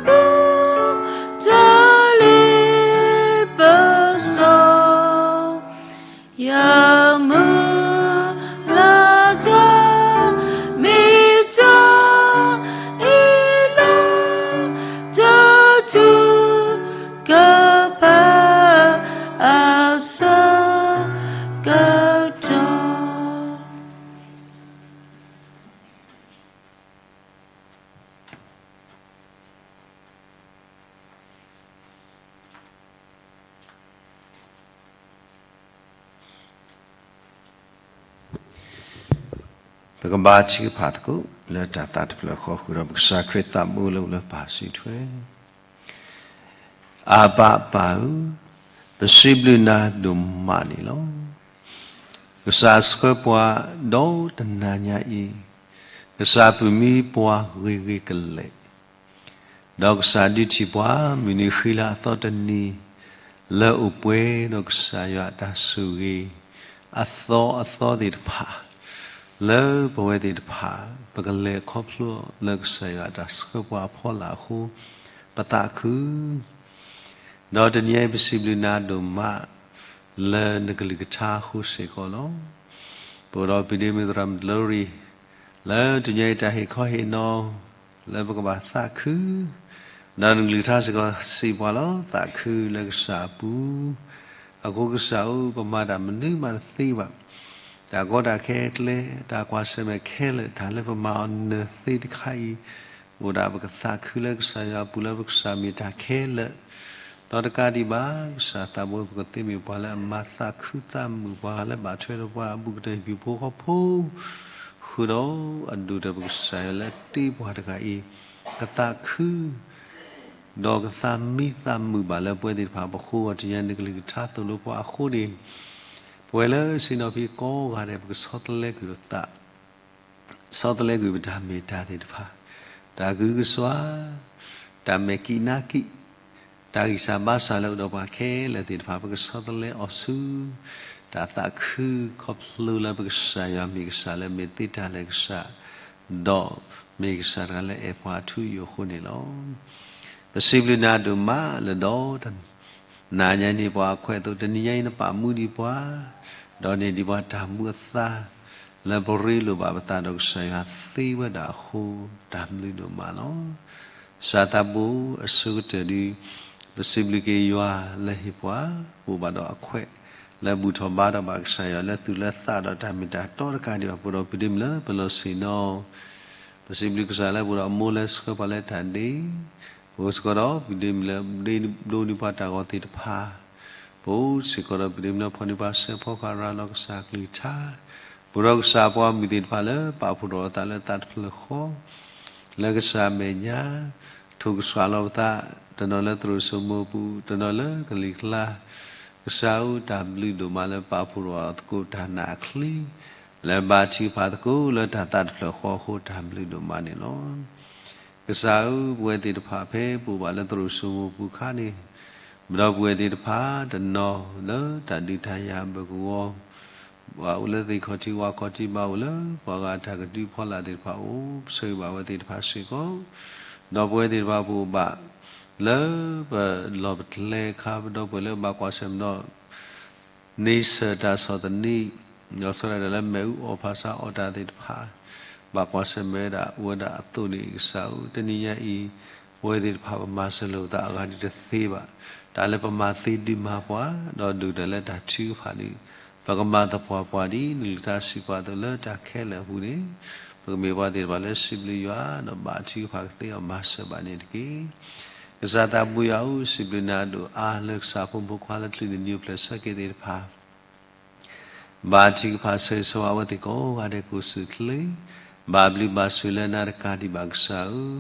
ပူၤတၢ်လ့ပစီ ယမုၢ်လၢ်တၢ် မ့ၢ်တၢ်အ့ၣ်လိာ် တၢ်ထုကဖၣ်အဆၢကတီၢ် ပကဘါထုကဖၣ်သကိး လၢတၢ်သးတဖျၢၣ်ဃီဃုာ်ဒီး ပကစၢ်ခရံာ်သးဘိလၢအိၣ်လၢပၢ်စုထွဲ အဘၤပၢ်ဧၢ, ပစံးဘျုးနၤဒိၣ်မးန့ၣ်လီၤ. ကစၢ်ဆှၢပှၤဒီတနၤညါအံၤ, ကစၢ်ပာ်မံပှၤဂ့ၤဂ့ၤကလဲာ် ဒီးကစၢ်ဒုးထံၣ်ပှၤ မုၢ်နံၤဃံလၤအသီတနံၤ လၢအိၣ်ပှဲၤဒီးကစၢ်ယွၤအတၢ်ဆိၣ်ဂ့ၤ အသီအသီသ့ၣ်တဖၣ် လၢပဝဲသ့ၣ်တဖၣ် ပကလဲၤခီဖျိလၢကစၢ်ယွၤအတၢ်ဆှၢပှၤအဖီလာ်အဃိ ပသးခု ဒီးတနံၤအံၤ ပစံးဘျုးနၤဒိၣ်မး လၢနကလုၢ်ကထါအဃိစ့ၢ်ကီးလီၤ. ပအိၣ်ဒီးပဒ့မုၣ်သရၣ်မုၣ်တလီရံၣ် လၢတနံၤအံၤတၢ်ဟ့ၣ်ခီဟ့ၣ်နီၤ လၢပကဘၣ်သးခု ဒီးနကလုၢ်ကထါစ့ၢ်ကီးစံးပှၤလီၤ သးခုလၢကစၢ်အပူၤ အဃိကစၢ်ဧၢ ပမၤတၢ်မနုၤမးတသ့ဘၣ်. တၢ်ကီတၢ်ခဲကျဲ တၢ်ကွၢ်ဆၢၣ်မဲာ်ခဲလၢာ် တၢ်လၢပမၤအီၤနၢၤသ့တခါအံၤ အိၣ်ဒၣ်ပကသးခုလၢကစၢ်ယွၤအပူၤလၢပကစၢ်မ့ၢ်တၢ်ခဲလၢာ် ဒီးတကးဒံးဘၣ် ကစၢ်သးဘိ ပကသ့မ့ၢ်ပှၤလၢအမၤသးခုသးမုာ် ပှၤလၢဘၣ်ထွဲဒီးပှၤအဘူးကတၢၢ်ဟံၣ်ဖိဃီဖိ ဃုာ်ဒီးအဒိၣ်တၢ် ပကစၢ်ယွၤလၢတ့ပှၤတဂၤအံၤ ကသးခု ဒီးကသးမံသးမုာ်ဘၣ်လၢပဝဲသ့ၣ်တဖၣ်ပဃိ ဒီးတနံၤအံၤနကလုၢ်ကထါသိၣ်လိပှၤအဃိန့ၣ် ပဝဲလၢဆ့ၣ်နီၤဖံးကိးဂၤဒဲး ပကဆီတလဲကွံာ်ပသး ဆီတလဲကွံာ်ပတၢ်မ့ၢ်တၢ်သ့ၣ်တဖၣ်, တၢ်ဂုၤကစွါ, တၢ်မဲာ်ကံးနါကံး, တၢ်ဂံၢ်စၢ်ဘါစၢ်လၢအိၣ်ဒီးပှၤခဲလၢာ်သ့ၣ်တဖၣ် ပကဆီတလဲအီၤဆူ တၢ်သးခုခီဖျိလၢပကစၢ်ယွၤမ့ၢ်ကစၢ်လၢမ့ၢ်သ့တၢ်လၢကစၢ်, ဒီးမ့ၢ်ကစၢ်တဂၤလၢအဲၣ်ပှၤအထူအယိာ်အဃိန့ၣ်လီၤ. ပစံးဘျုးနၤဒိၣ်မးလၢဒီး နၤညါန့ၣ်ပှၤအခွဲးအသိး တနံၤညါအံၤနပာ်မူဒံးပှၤ, ဒီးန့ၢ်ဒံးပှၤတၢ်မူအသါ လၢပရ့လိာ်ဘၣ်ပသးဒီးကစၢ်ယွၤသ့ဝဲဒၣ်အဃိ တၢ်ဘျုးဒိၣ်မးလီၤ. ကစၢ်သးဘိအဆိကတၢၢ်ဒီး ပစံးဘျုးက့ၤယွၤလၢဟ့ၣ်ပှၤ ပအိၣ်ဘၣ်ဒီးအခွဲး လၢဘူၣ်ထီၣ်ဘါထီၣ်ဘၣ်ကစၢ်ယွၤလၢသူၣ်လၢသးဒီးတၢ်မ့ၢ်တၢ်တီတကးဒံးဘၣ် ပအိၣ်ဒီးပဒ့မုၣ်လၢပလီၢ်ဆ့ၣ်နီၤ ပစံးဘျုးကစၢ်လၢပအိၣ်ဒီးအမိၢ်လၢဆှၢပှၤလၢတၢ်ဒ့, ပအိၣ်စ့ၢ်ကီးဒီးပဒ့မုၣ်လၢဒ့ဒိးန့ၢ်ပှၤတၢ်ဂီၤသ့ၣ်တဖၣ်, ပအိၣ်စ့ၢ်ကီးဒီးပဒ့မုၣ်လၢဖီၣ်န့ၢ်ပှၤစဲးဖီကဟၣ်ရၤလီၤကစၢ်ကလုၢ်ကထါ, ပအိၣ်ဒီးကစၢ်ပှၤမုၣ်သ့ၣ်တဖၣ်လၢပာ်ဖှိၣ်ထီၣ်အသးလၢသးတဖျၢၣ်ဃီ လၢကစၢ်အမဲာ်ညါ ထိၣ်ကစှၤလီၤပသး, တနီၤလၢသရိာ်စိမိၤပူၤ, တနီၤလၢကလံၤကျါ, ကစၢ်ဧၢ တၢ်ဘျုးဒိၣ်မးလၢပာ်ဖှိၣ်ထီၣ်အီၤသကိးတၢ်နာ်အချံ, လၢဘါထုကဖၣ်သကိးလၢတၢ်သးတဖျၢၣ်ဃီအဃိ တၢ်ဘျုးဒိၣ်မးန့ၣ်လီၤ. ကစၢ်ဧၢ ပဝဲသ့ၣ်တဖၣ်ဖဲပအိၣ်ဘၣ်လၢသရိာ်စိမိၤပူၤအခါန့ၣ်, ဒီးပဝဲသ့ၣ်တဖၣ်တနီၤလၢတၢ်ဒုးတၢ်ယၤအဘၢၣ်ကဝီၤ ဘၣ်အိၣ်လၢသ့ၣ်ခီၣ်ထံးဝၣ်ခီၣ်ထံး ဘၣ်အိၣ်လၢပှၤဂၤတၢ်ကဒုအဖီလာ်သ့ၣ်တဖၣ်အိၣ် ပဆၢဂ့ၤဘၣ်ဝဲသ့ၣ်တဖၣ်စ့ၢ်ကီး, ဒီးပဝဲသ့ၣ်တဖၣ်ပအိၣ်ဘၣ်လၢပလီၢ်ပကျဲအခါ ပဒီပုၢ်ဝဲၢ်လၢဘၣ်ကွၢ်ဆၢၣ်မဲာ်ဒီး န့ဆၢၣ်တၢ်ဆီၣ်သနံး, ဒီးဆီၣ်တၢ်လၢမ့ၣ်အူအီၣ်ဖးဆါအီၣ်တၢ်သ့ၣ်တဖၣ်, ဘၣ်ကွၢ်ဆၢၣ်မဲာ်ဝဲဒၣ်အသိးန့ၣ် ကစၢ်ဧၢ တနံၤညါအံၤ ပဝဲသ့ၣ်တဖၣ်ပမၤစၢၤလိာ်ပသးအဂၤဒ်တသ့ဘၣ်, တၢ်လၢပမၤသ့ဒုးမၤပှၤ, ဒီးဒိၣ်တၢ်လၢတၢ်ထုကဖၣ်န့ၣ် ပကမၤသပှၢ်ပှၢ်ဒ်နကလုၢ်ကထါစံးပှၤအသိးလၢတၢ်ခဲလၢာ်အပူၤန့ၣ်, ပကမ့ၢ်ပှၤသ့ၣ်တဖၣ်လၢစံးဘျုးယွၤ ဒီးဘၣ်ထုကဖၣ်ကသ့အီၤမၤစၢၤဘၣ်န့ၣ်တက့ၢ်. ကစၢ်သးဘိယွၤဧၢ, စံးဘျုးနၤဒိၣ်အါလၢကစၢ်ဖိမုၣ်ဖိခွါလၢချုးနံၤနံၤအိၣ်ဖျဲၣ်ဆၢက့ၤသ့ၣ်တဖၣ် ဘၣ်ထုကဖၣ်ဆၢဂ့ၤဆၢဝါအဝဲသ့ၣ်ကိးဂၤဒဲးကိးဆူၣ်ချ့, ဘၣ်ဘျုးဘၣ်ဆိၣ်လၢနၤတကးဒံးဘၣ်ကစၢ်ဧၢ,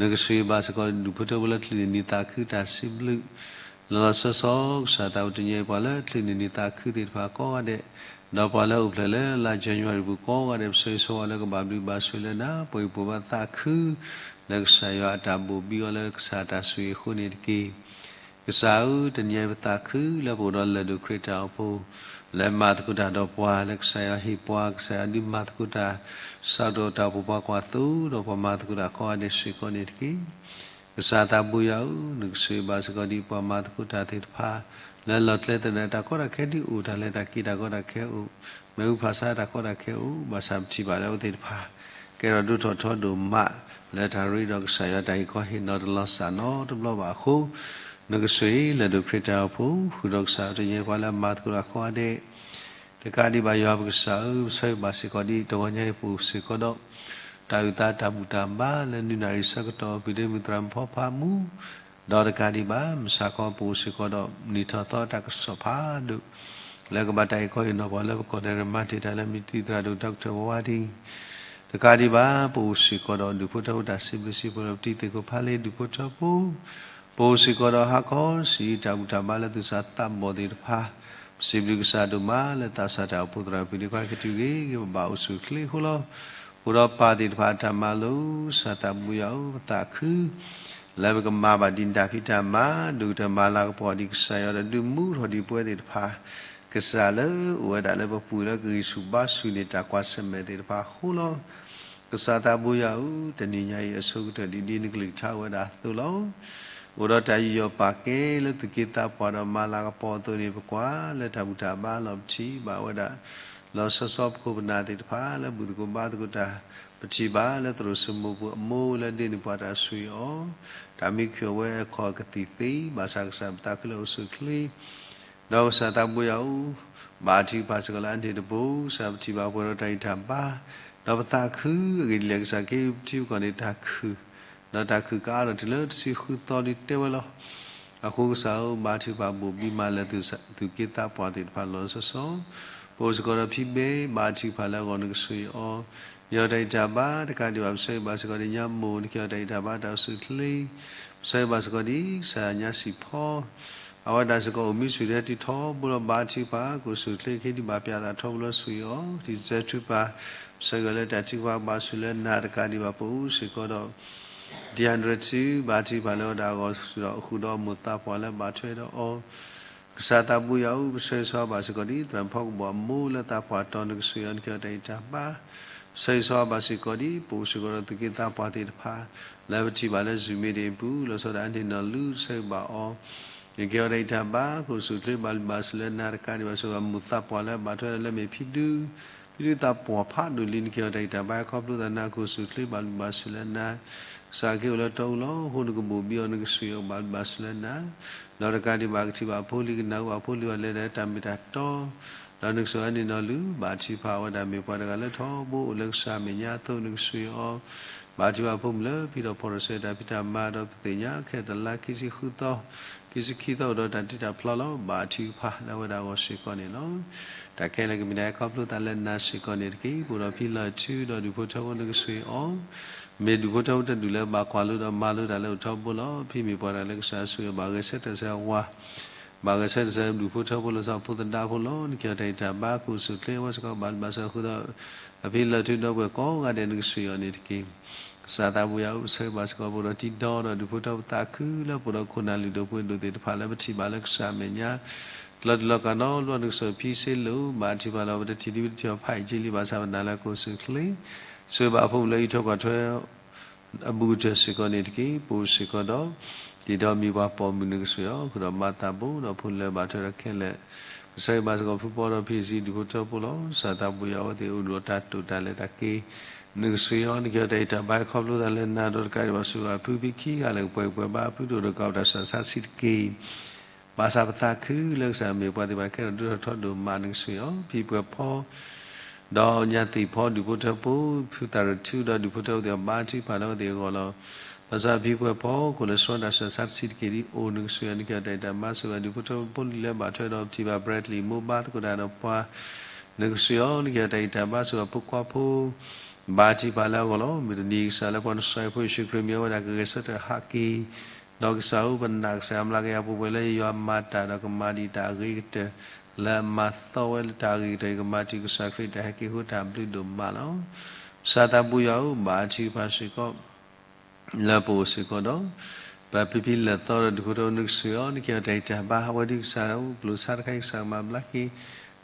နကဆိၣ်ဂ့ၤဘၣ်စ့ၢ်ကီးဒူၣ်ဖိထၢဖိလၢချုးနံၤနံၤသးခုတၢ်စံးဘျုး လီၤလီၤဆီဆီ ကစၢ်သးဘိတနံၤအံၤ ပှၤလၢချုးနံၤနံၤသးခုသ့ၣ်တဖၣ်ကိးဂၤဒဲး, ဒီးပှၤလၢအိၣ်ဖျဲၣ်လၢလါ January ပူၤကိးဂၤဒဲး ပဆၢဂ့ၤဆၢဝါလၢကဘၣ်ဘျုးဘၣ်ဆိၣ်လၢနၤ, ပှၤအံၤပှၤဘၣ်သးခု လၢကစၢ်ယွၤအတၢ်ဘိၣ်ဘံအီၤလၢကစၢ်တၢ်ဆိၣ်ဂ့ၤအဃိန့ၣ်တက့ၢ်. ကစၢ်ဧၢ, တနံၤအံၤပသးခုလၢပအိၣ်ဒီးလၢၢ်ဒိၣ်ခရံာ်တၢ်အိၣ်ဖှိၣ် လၢမၤသကိးတၢ်ဒီးပှၤ လၢကစၢ်ယွၤဟ့ၣ်ပှၤ ကစၢ်ယွၤဒုးမၤသကိးတၢ် ဆၢကတီၢ်တၢ်အိၣ်ဖှိၣ်ပှၤကွၢ်သိဒီးပှၤမၤသကိးတၢ်ကိးဂၤဒဲးစ့ၢ်ကီးန့ၣ်တက့ၢ်. ကစၢ်သးဘိယွၤဧၢ, နကဆိၣ်ဂ့ၤဘၣ်စ့ၢ်ကီးဒံးပှၤမၤသကိးတၢ်သ့ၣ်တဖၣ် လၢလီၢ်ကျဲသနၢၣ်တၢ်ကီတၢ်ခဲဒုးအိၣ် တၢ်လဲၤတၢ်က့ၤတၢ်ကီတၢ်ခဲအိၣ် မ့ၣ်အူဖးဆါတၢ်ကီတၢ်ခဲအိၣ် ဘၣ်ဆၣ်ပထံၣ်ဘၣ်လၢအဝဲသ့ၣ်တဖၣ် ကဲထီၣ်ဒိၣ်ထီၣ်ထီဒိၣ်မး လၢတၢ်ရ့ဒီးကစၢ်ယွၤတၢ်အံၤခီဟ့ၣ်နီၤတလီၤစၢ်နီတဘျီဘၣ်အဃိ နကဆိၣ်ဂ့ၤလၢၢ်ဒိၣ်ခရံာ်တၢ်အိၣ်ဖှိၣ် ဃုာ်ဒီးကစၢ်ယွၤတနံၤအံၤပှၤလၢအမၤသကိးတၢ်ကိးဂၤဒဲး တကးဒံးဘၣ်ယွၤပကစၢ်ဧၢ, ပဆၢဂ့ၤဘၣ်စ့ၢ်ကီးဒံး တဂီၤညါအံၤပအိၣ်စ့ၢ်ကီးဒီး တၢ်အုၣ်သးတၢ်ဘူၣ်တၢ်ဘါလၢနုၢ်နၣ်ရံၣ်ဆၢကတီၢ် ဖုဒ့မုၣ်သရၣ်မုၣ်ဖီဖးမူ ဒီးတကးဒံးဘၣ် မုၢ်ဆါခီပအိၣ်စ့ၢ်ကီးဒီး နံၣ်ထီၣ်သီတၢ်ကစီၣ်ဖးဒိၣ် လၢကဘၣ်တၢ်အံၤခီဟ့ၣ်နီၤပှၤလၢပကီၢ်နဲၣ်ရံၣ် မၤတ့ၢ်တၢ်လၢမံၤတံၢ်သရၣ်ဒိၣ် ဒီကထၢၣ်ဝါဝါဒံ တကးဒံးဘၣ် ပအိၣ်စ့ၢ်ကီးဒီးဒူၣ်ဖိထၢဖိတၢ်စံးဘျုးစံးဖှိၣ်လၢပတံၤသကိးဖးလ့ဒူၣ်ဖိထၢဖိ, ပအိၣ်စ့ၢ်ကီးဒီးဟါခီ စံးတၢ်ဘူၣ်တၢ်ဘါလၢသူၣ်စၢ်သးဘီၣ်သ့ၣ်တဖၣ်, ပစံးဘျုးကစၢ်ဒိၣ်မးလၢသးစၢ်တၢ်အိၣ်ဖှိၣ်သရၣ်ဖုဒ့ခွါကတုၤဂ့ၤဂ့ၤဘၣ်ဘၣ်အိၣ်ဆူၣ်အိၣ်ချ့အဃိလီၤ. အိၣ်ဒီးပၢ်သ့ၣ်တဖၣ်အတၢ်မၤလိာ် ကစၢ်သးဘိယွၤဧၢ, ပသးခု လၢပကမၤဘၣ်ဒ်နတၢ်ဖံးတၢ်မၤ, ဒိၣ်ကတၢၢ်မၤလၤကပီၤဒ်ကစၢ်ယွၤဒီး ဒုးမူထီၣ်ဒံးပဝဲသ့ၣ်တဖၣ်, ကစၢ်လၢအိၣ်ဝဲဒၣ်လၢပပူၤလၢကဂံၢ်ဆူၣ်ဘါဆူၣ်န့ၢ်တၢ်ကွၢ်ဆၢၣ်မဲာ်သ့ၣ်တဖၣ်အဃိလီၤ. ကစၢ်သးဘိယွၤဧၢ, တနံၤညါအံၤအဆိကတၢၢ်ဒ်ဒ်နကလုၢ်ကထါအိၣ်ဝဲဒၣ်အသိးလီၤ. အိၣ်ဒီးတၢ်ယူးယီၣ်ပာ်ကဲလၢသုးက့သးပှၢ်ဒီးမၤလၤကပီၤအသိးန့ၣ် ပကွၢ်လၢတၢ်ဘူၣ်တၢ်ဘါလီၤ ပထံၣ်ဘၣ်ဝဲဒၣ် လီၤဆီဆီပခိၣ်ပနၢ်သ့ၣ်တဖၣ်လၢဘူၣ်သကိးဘါသကိးတၢ်, ပထံၣ်ဘၣ်လၢသရိာ်စမိၢ်ပူၤအမိၢ်လၢဒ့န့ၢ်ပှၤတၢ်ဆိၣ်ဂ့ၤအီၤ, တၢ်မံခုၣ်အဝဲအခီၣ်ကသံၣ်သ့, ဘၣ်ဆၣ်ကစၢ်ပသးခုလၢအိၣ်ဆူၣ်အိၣ်ချ့ ဒီးကစၢ်သးဘိယွၤဧၢ, ဘါထုကဖၣ်စ့ၢ်ကီးလၢအန့ၣ်တဘိ, ကစၢ်ပထံၣ်ဘၣ်ပှဲၤဒီးတၢ်ဂံၢ်တၢ်ဘါ, ဒီးပသးခုအဂ့ၢ်ဒ်လဲၣ်, ကစၢ်ခ့ပထံပကီၢ်န့ၣ်တၢ်ခုၣ်, ဒီးတၢ်ခုၣ်ကအါထီၣ်တုၤလၢတဆံဃုသီဒ်တဲဝဲလီၤ. အဃိကစၢ်ဧၢ, ဘါထုကဖၣ်ဘိၣ်ဘံမၤလၢာ်သုးက့သးပှၢ်သ့ၣ်တဖၣ်လီၤဆီဆီ, ပအိၣ်စ့ၢ်ကီးဒီးဖံဘ့, ဘါထုကဖၣ်လၢအဂီၢ်နကဆိၣ်ဂ့ၤအီၤ, နကဟ့ၣ်အီၤတၢ်ဂံၢ်တၢ်ဘါတကးဒံးဘၣ်, ပဆၢဂ့ၤဘၣ်စ့ၢ်ကီးဒ်ညါမိၢ်, နကဟ့ၣ်အီၤတၢ်ဂံၢ်တၢ်ဘါတၢ်အိၣ်ဆူၣ်အိၣ်ချ့, ပဆၢဂ့ၤဘၣ်စ့ၢ်ကီးဒ်ကစၢ်ညါစံၣ်ဖီ အဝဲဒၣ်စ့ၢ်ကီးအိၣ်မံဆိၣ်ဂ့ၤထဲတံၤထီဘိလီၤ. ဘါထုကဖၣ် ကအိၣ်ဆူၣ်အိၣ်ချ့ခဲဒံးဘၣ်ပၠးသးထီဘိလီၤ, ဆိၣ်ဂ့ၤအီၤ, တံၤစၢထုကဖၣ်, ပဆၢဂ့ၤလၢတၢ်ထုကဖၣ်ဘၣ်ဆိၣ်လၢနၤတကးဒံးဘၣ်, ပအိၣ်စ့ၢ်ကီးဒီး တံၤဟးဒြဲးထု, ဘါထုကဖၣ်လၢအဝဲဒၣ်အဂီၢ်ဆူၣ်ဒီးဃုာ်ဒီးအမိၢ်သးပှၢ်လၢဘၣ်ထွဲဒီးအီၤ, ကစၢ်သးဘိယွၤဧၢ, ပဆၢဂ့ၤဆၢဝါဘၣ်စ့ၢ်ကီးဒ် သရၣ်ဖီကဘီၣ်အမိၢ်လၢသးပှၢ်တီၤနကဆိၣ်ဂ့ၤအီၤ, နကဟ့ၣ်အီၤတၢ်ဂံၢ်တၢ်ဘါ, ပဆၢဂ့ၤဆၢဝါဘၣ်စ့ၢ်ကီးဒ် ပအိၣ်စ့ၢ်ကီးဒီးသုးက့သးပှၢ်သ့ၣ်တဖၣ် လၢပထံၣ်ဘၣ်လၢ Zoom meeting အပူၤ လီၤဆီဒၣ်အန့ၣ်နီၢ်လူၤ ပဆၢဂ့ၤဘၣ်အီၤ, နကဟ့ၣ်အီၤတၢ်ဂံၢ်တၢ်ဘါ, ကအိၣ်ဆူၣ်အိၣ်ချ့ဘၣ်လုၢ်ဘၣ်စၢၤလၢနၤတကးဒံးဘၣ်, ဆိၣ်ဂ့ၤဘၣ်မိၢ်သးပှၢ်လၢဘၣ်ထွဲဒီးလၢမ့ၢ်ဖံဒူ ဖံဒူသးပှၢ်ဖးဒိၣ်လံ, နကဟ့ၣ်အီၤတၢ်ဂံၢ်တၢ်ဘါ ခီဖျိသးနၤ, ကအိၣ်ဆူၣ်အိၣ်ချ့ဘၣ်လုၢ်ဘၣ်စၢၤလၢနၤ, ကစၢ်ခ့အိၣ်လၢတီအူလီၤ, အဃိနကဘိၣ်ဘံအီၤ, နကဆိၣ်ဂ့ၤအီၤဘၣ်လုၢ်ဘၣ်စၢၤလၢနၤ, ဒီးတကးဒံးဘၣ်ကထံၣ်ဘၣ်အဖိလံၤ, ကနၢ်ဟူအဖိလံၤအဂီၢ် လဲၤဒီးတၢ်မ့ၢ်တၢ်တီ ဒီးနကဆိၣ်ဂ့ၤအီၤန့ၣ်နီၢ်လူၤ, ဘါထုကဖၣ်အဝဲဒၣ်မ့ၢ်ပှၤတဂၤလၢထီဘိအိၣ်လၢကစၢ်အမဲာ်ညါအသိး, နကဆိၣ်ဂ့ၤအီၤ, ဘါထုကဖၣ်အဖိမုၣ်လၢ ဖံဒီးဖီၣ်ဒီးဆၢတၢ်ဖံးတၢ်မၤဒီးပသ့ၣ်ညါခဲလၢာ်တလါခံဆံဃုသီ, ခံဆံခံသီအိၣ်ဒီးတၢ်တ့တၢ်ဖျီလီၤ. ဘါထုကဖၣ်လၢအဝဲဒၣ်အဂီၢ်စ့ၢ်ကီးန့ၣ်လီၤ. တၢ်ခဲလၢာ်ကမ့ၢ်ဒၣ်ခီဖျိသးလၢနၤစ့ၢ်ကီးန့ၣ်တက့ၢ်. ပအိၣ်ဒီးဖံလီၤထုဒီးဒူၣ်ဖိထၢဖိ နကဆိၣ်ဂ့ၤအီၤ, မ့ၢ်ဒူၣ်ဖိထၢဖိတဒူၣ်လၢဘၣ်ကွၢ်လိဒီးမၤလိတၢ်လၢအိၣ်ထီဘိလီၤ. ဖံမ့ၢ်ပှၤတဂၤလၢကစၢ်ဆိၣ်ဂ့ၤအီၤ ဘၣ်ဂဲၤဆၢထၢၣ်စၢၤဝၤ, ဘၣ်ဂဲၤဆၢထၢၣ်စၢၤဒူၣ်ဖိထၢဖိလီၤဆီဒၣ်ဖိသဒါဖိလီၤ. နကဟ့ၣ်အီၤတၢ်ဂံၢ်တၢ်ဘါ, ကအိၣ်ဆူၣ်အိၣ်ချ့ဝဲစ့ၢ်ကီး, ဘၣ်လုၢ်ဘၣ်စၢၤအဃိဒီး အဖံလီၤထုဒီပုၢ်ဝဲၢ်ကိးဂၤဒဲး နကဆိၣ်ဂ့ၤအီၤန့ၣ်တက့ၢ်. ကစၢ်သးဘိယွၤဧၢ, ပဆၢဂ့ၤဘၣ်စ့ၢ်ကီး ပအိၣ်ဒီးတံၤဒီဒီးဒူၣ်ဖိထၢဖိသးခုလၢပအိၣ်ဒီးခိၣ်နၢ်လုၢ်ဒိၣ်ပှ့ၤဒိၣ်သ့ၣ်တဖၣ်လၢပထံၣ်ဘၣ်လၢကစၢ်အမဲာ်ညါ တလီၤတူာ်လီၤကာ်နီတဘျီ, နကဆိၣ်ဂ့ၤဖံစ့လိာ်, ဘါထုကဖၣ်လီၤ. ပတထံၣ်ဒ်ပတထံၣ်အီၤဖးအံၤက့လံ, ဘၣ်ဆၣ်ပနာ်လၢကအိၣ်ဆူၣ်အိၣ်ချ့, ဆိၣ်ဂ့ၤဘၣ်အဖိမုၣ်လၢအအံးထွဲကွၢ်ထွဲ အဘူးကတၢၢ်စ့ၢ်ကီးန့ၣ်တက့ၢ်. ပအိၣ်စ့ၢ်ကီးဒီး တံၤဒီးမံၤပှၢ်ပိာ်မုၣ်, နကဆိၣ်ဂ့ၤအီၤဃုာ်ဒီးမၤသးဘိ, ဒီးဖိလၢဘၣ်ထွဲဒီးခဲလၢာ်, ကစၢ်ယွၤဘၣ်စ့ၢ်ကီးဖုပီဒီးဖံစံဒူၣ်ဖိထၢဖိလီၤ. ကစၢ်သးဘိယွၤ, အဝဲသ့ၣ်အိၣ်ဒီးတၢ်တိာ်တၢ်လဲၤတၢ်က့ၤ, နကဆိၣ်ဂ့ၤအီၤ, နကဟ့ၣ်အီၤတၢ်ဂံၢ်တၢ်ဘါ ခီဖျိသးလၢနၤဒီးတကးဒံးဘၣ်, ဆိၣ်ဂ့ၤဘၣ်ဖုဖံခံဂၤလၢာ် ပှဲၤပှဲၤဘါဖုဒိၣ်ဒီးကီးတၢ်ဆူးတၢ်ဆါတဆံးတက့ၢ်. ဘၣ်ဆၣ်ပသးခုလၢကစၢ်မ့ၢ်ပှၤသ့ၣ်တဖၣ်ခဲလၢာ်ဒိၣ်ထီၣ်ထီဒိၣ်မး, နကဆိၣ်ဂ့ၤအီၤ, ဖံပှဲၤဖီ ဒီးညါသ့ၣ်ဖီ ဒူၣ်ဖိထၢဖိ, ဖုသးရထူဒီးဒူၣ်ဖိထၢဖိသ့ၣ်တဖၣ် ဘါထုကဖၣ်လၢအဝဲသ့ၣ်အဂီၢ်လီၤ. ဘၣ်ဆၣ်ဖံပှဲၤဖီ ခိၣ်လၢဆှီတၢ်ဆူးတၢ်ဆါတဆံးတက့ၢ်ဒ်အံၤ, နကဆိၣ်ဂ့ၤအီၤ, နကဟ့ၣ်အီၤတၢ်ဂံၢ်တၢ်ဘါ, ဆိၣ်ဂ့ၤဘၣ်ဒူၣ်ဖိထၢဖိဖိလံၤလၢဘၣ်ထွဲဒီးပထံၣ်ဘၣ် Bradley မိၢ်ဘါသကိးတၢ်ဒီးပှၤ, နကဆိၣ်ဂ့ၤအီၤ, နကဟ့ၣ်အီၤတၢ်ဂံၢ်တၢ်ဘါ, ဆိၣ်ဂ့ၤဖိခွါဖိ ဘါထုကဖၣ်လၢအဂီၢ်လီၤ. မုၢ်တနံၤကစၢ်လၢပှၤနစၢ်ဖိယ့ၣ်ၡူးခရံာ်မံၤ အဝဲဒၣ်ကဂဲၤဆၢထၢၣ်ဟးက့ၤ, ဒီးကစၢ်ဧၢ, ပနာ်ကစၢ်ယွၤအမျးကယၤပှဲၤပှဲၤလၢယွၤမၤတၢ်ဒီးကမၤဒံးတၢ်အဂ့ၤကတၢၢ်, လၢအမၤသီဝဲလၢတၢ်အဂ့ၤကတၢၢ်အံၤ ကမၤတုၤကစၢ်ခရံာ်တၢ်ဟဲက့ၤဃိတၢ်ဘျုးဒိၣ်မးလီၤ. ကစၢ်သးဘိယွၤဧၢ, ဘါထုကဖၣ်စ့ၢ်ကီး လၢပအိၣ်စ့ၢ်ကီးဒီး ပဖံဖံလၢာ်သီဒီးဒူၣ်ဖိထၢဖိ နကဆိၣ်ဂ့ၤအီၤ, နကဟ့ၣ်အီၤတၢ်ဂံၢ်တၢ်ဘါ, အဝဲဒၣ်ကစၢ်ဧၢ, ပျိာ်ဆါတခါအံၤ ကစၢ်ကမၤဘျါက့ၤ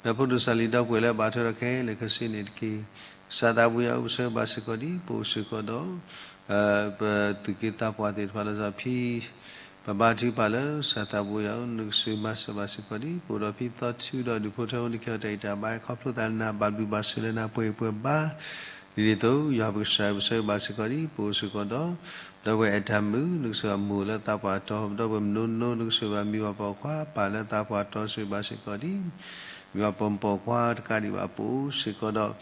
ဒီးဖိဒိၣ်စၢ်လံၤဒီပုၢ်ဝဲၢ်လၢအဘၣ်ထွဲဒီးခဲလၢာ်ခဲဆ့န့ၣ်တက့ၢ်. ကစၢ်သးဘိယွၤဧၢ, ပဆၢဂ့ၤဘၣ်စ့ၢ်ကီးဒ် ပအိၣ်စ့ၢ်ကီးဒီး ပသုးက့သးပှၢ်သ့ၣ်တဖၣ်လီၤဆီဖံ ပဘါထုကဖၣ်လၢ ကစၢ်သးဘိယွၤဧၢ, နကဆိၣ်ဂ့ၤမၤစၢၤဘၣ်စ့ၢ်ကီးဒ် ပအိၣ်ဒီးဖံသီထူဒီးဒူၣ်ဖိထၢဖိ နကဟ့ၣ်အီၤတၢ်ဂံၢ်တၢ်ဘါ, ခီဖျိသးလၢနၤ, ဘၣ်ဘျုးဘၣ်ဆိၣ်လၢနၤ, ပှဲၤပှဲၤဘါ ဒ်န့ၣ်အသိး ယွၤပကစၢ်ဧၢ, ပဆၢဂ့ၤဘၣ်စ့ၢ်ကီးဒ် ပအိၣ်စ့ၢ်ကီးဒီး ဒီပုၢ်ဝဲၢ်အဲၣ်တၢ်မုၣ်, နကဆိၣ်ဂ့ၤအမိၢ်လၢသးပှၢ်တီၤ, ဒီပုၢ်ဝဲၢ်မနိနိ, နကဆိၣ်ဂ့ၤဘၣ်မံၤပှၢ်ပိာ်ခွါ, ပၢ်လၢသးပှၢ်တီၤ, ဆိၣ်ဂ့ၤဘၣ်စ့ၢ်ကီးဒ် မံၤပှၢ်ပိာ်မုၣ်ပိာ်ခွါတကးဒံးဘၣ်, ပအိၣ်စ့ၢ်ကီးဒီး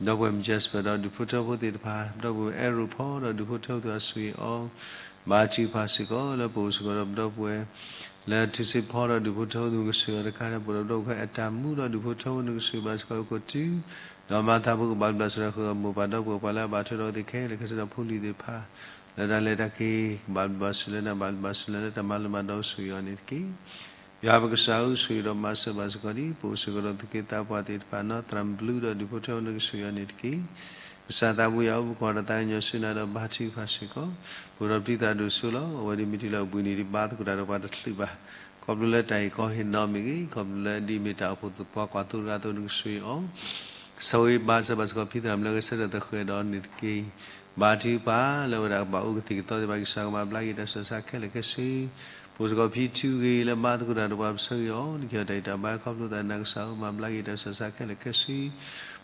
ဒီပုၢ်ဝဲၢ် Jasper ဒီးဒူၣ်ဖိထၢဖိသ့ၣ်တဖၣ်, ဒီပုၢ်ဝဲၢ်အဲၣ်ရိၣ်ဖီဒီးဒူၣ်ဖိထၢဖိသ့ၣ်တဖၣ် ဆိၣ်ဂ့ၤအီၤ, ဘါထုကဖၣ်စ့ၢ်ကီး လၢပအိၣ်စ့ၢ်ကီးဒီး ဒီပုၢ်ဝဲၢ် လၢထူစ့ဖီဒီးဒူၣ်ဖိထၢဖိ နကဆိၣ်ဂ့ၤအီၤတကးဒံးဘၣ်, ဒီပုၢ်ဝဲၢ်အဲၣ်တၢ်မုၣ်ဒီးဒူၣ်ဖိထၢဖိ နကဆိၣ်ဂ့ၤဘၣ်စ့ၢ်ကီး ကိးတုၤ ဒီးမၤသးဖိကဘၣ်ဘျုးဘၣ်ဆိၣ်လၢ ဃုာ်အမိၢ်ပၢ်ဒီပုၢ်ဝဲၢ်ပှၤလၢအဘၣ်ထွဲဒီးအဝဲသ့ၣ်ခဲလၢာ်ခဲဆ့ဒီးဖိလံၤသ့ၣ်တဖၣ် လၢတၢ်လဲၤတၢ်က့ၤ ကဘၣ်ဘျုးဘၣ်ဆိၣ်လၢနၤ, ဘၣ်ဘျုးဘၣ်ဆိၣ်လၢနၤလၢတၢ်မၤလိမၤဒိး ဆိၣ်ဂ့ၤအီၤန့ၣ်တက့ၢ်. ယွၤပကစၢ်ဧၢ, ဆိၣ်ဂ့ၤဒီးမၤစၢၤဘၣ်စ့ၢ်ကီးဒ် ပအိၣ်စ့ၢ်ကီးဒီးသုးက့သးပှၢ်သ့ၣ်တဖၣ်နီၢ် သရၣ်ဘျုးဒီးဒူၣ်ဖိထၢဖိ နကဆိၣ်ဂ့ၤအီၤန့ၣ်တက့ၢ်. ကစၢ်သးဘိယွၤဧၢ, ပကွၢ်ဒီးသးကညီၤဆူနၤဒီးဘါထုကဖၣ်စ့ၢ်ကီး, ပအိၣ်ဒီးပတံၤသရၣ်ဒိၣ်စိလီၤ. အဝဲဒၣ်မ့ၢ်တုၤလၢအပူၤန့ၣ် ဒ်ဘါသကိးတၢ်ဒီးပှၤတချုးဘၣ်, ခီဖျိလၢတၢ်အံၤကီဟ့ၣ်နီၤမ့ၢ်ဂ့ၤ, ခီဖျိလၢဒ်မ့ၢ်တၢ်အိၣ်ဖှိၣ်သပှၢ်ကွၢ်သိတဂၤအသိး နကဆိၣ်ဂ့ၤအီၤ ကဆိၣ်ဂ့ၤဘၣ်ဆၢဘၣ်စ့ၢ်ကီး ဖံသရၣ်မုၣ်လၢအဂဲၤဆၢထၢၣ်သဃဲၤဒီးန့ၣ်တက့ၢ်. ဘါထုကဖၣ်လၢအဝဲဒၣ်ကဘၣ်အိၣ်ကသံၣ်ကသီသ့ၣ်တဖၣ် ကစၢ်ကမၤဘျါက့ၤတၢ်ဆူးတၢ်ဆါခဲလၢာ်ခဲဆ့, ပအိၣ်စ့ၢ်ကီးဖံထူဂ့ၤလၢဘါသကိးတၢ်ဒီးပှၤ ပဆၢဂ့ၤအီၤ, နကဟ့ၣ်အီၤတၢ်ဂံၢ်တၢ်ဘါခီဖျိသးန့ၣ် ကစၢ်ဧၢ မၤဘျါက့ၤတၢ်ဆူးတၢ်ဆါခဲလၢာ်ခဲဆ့,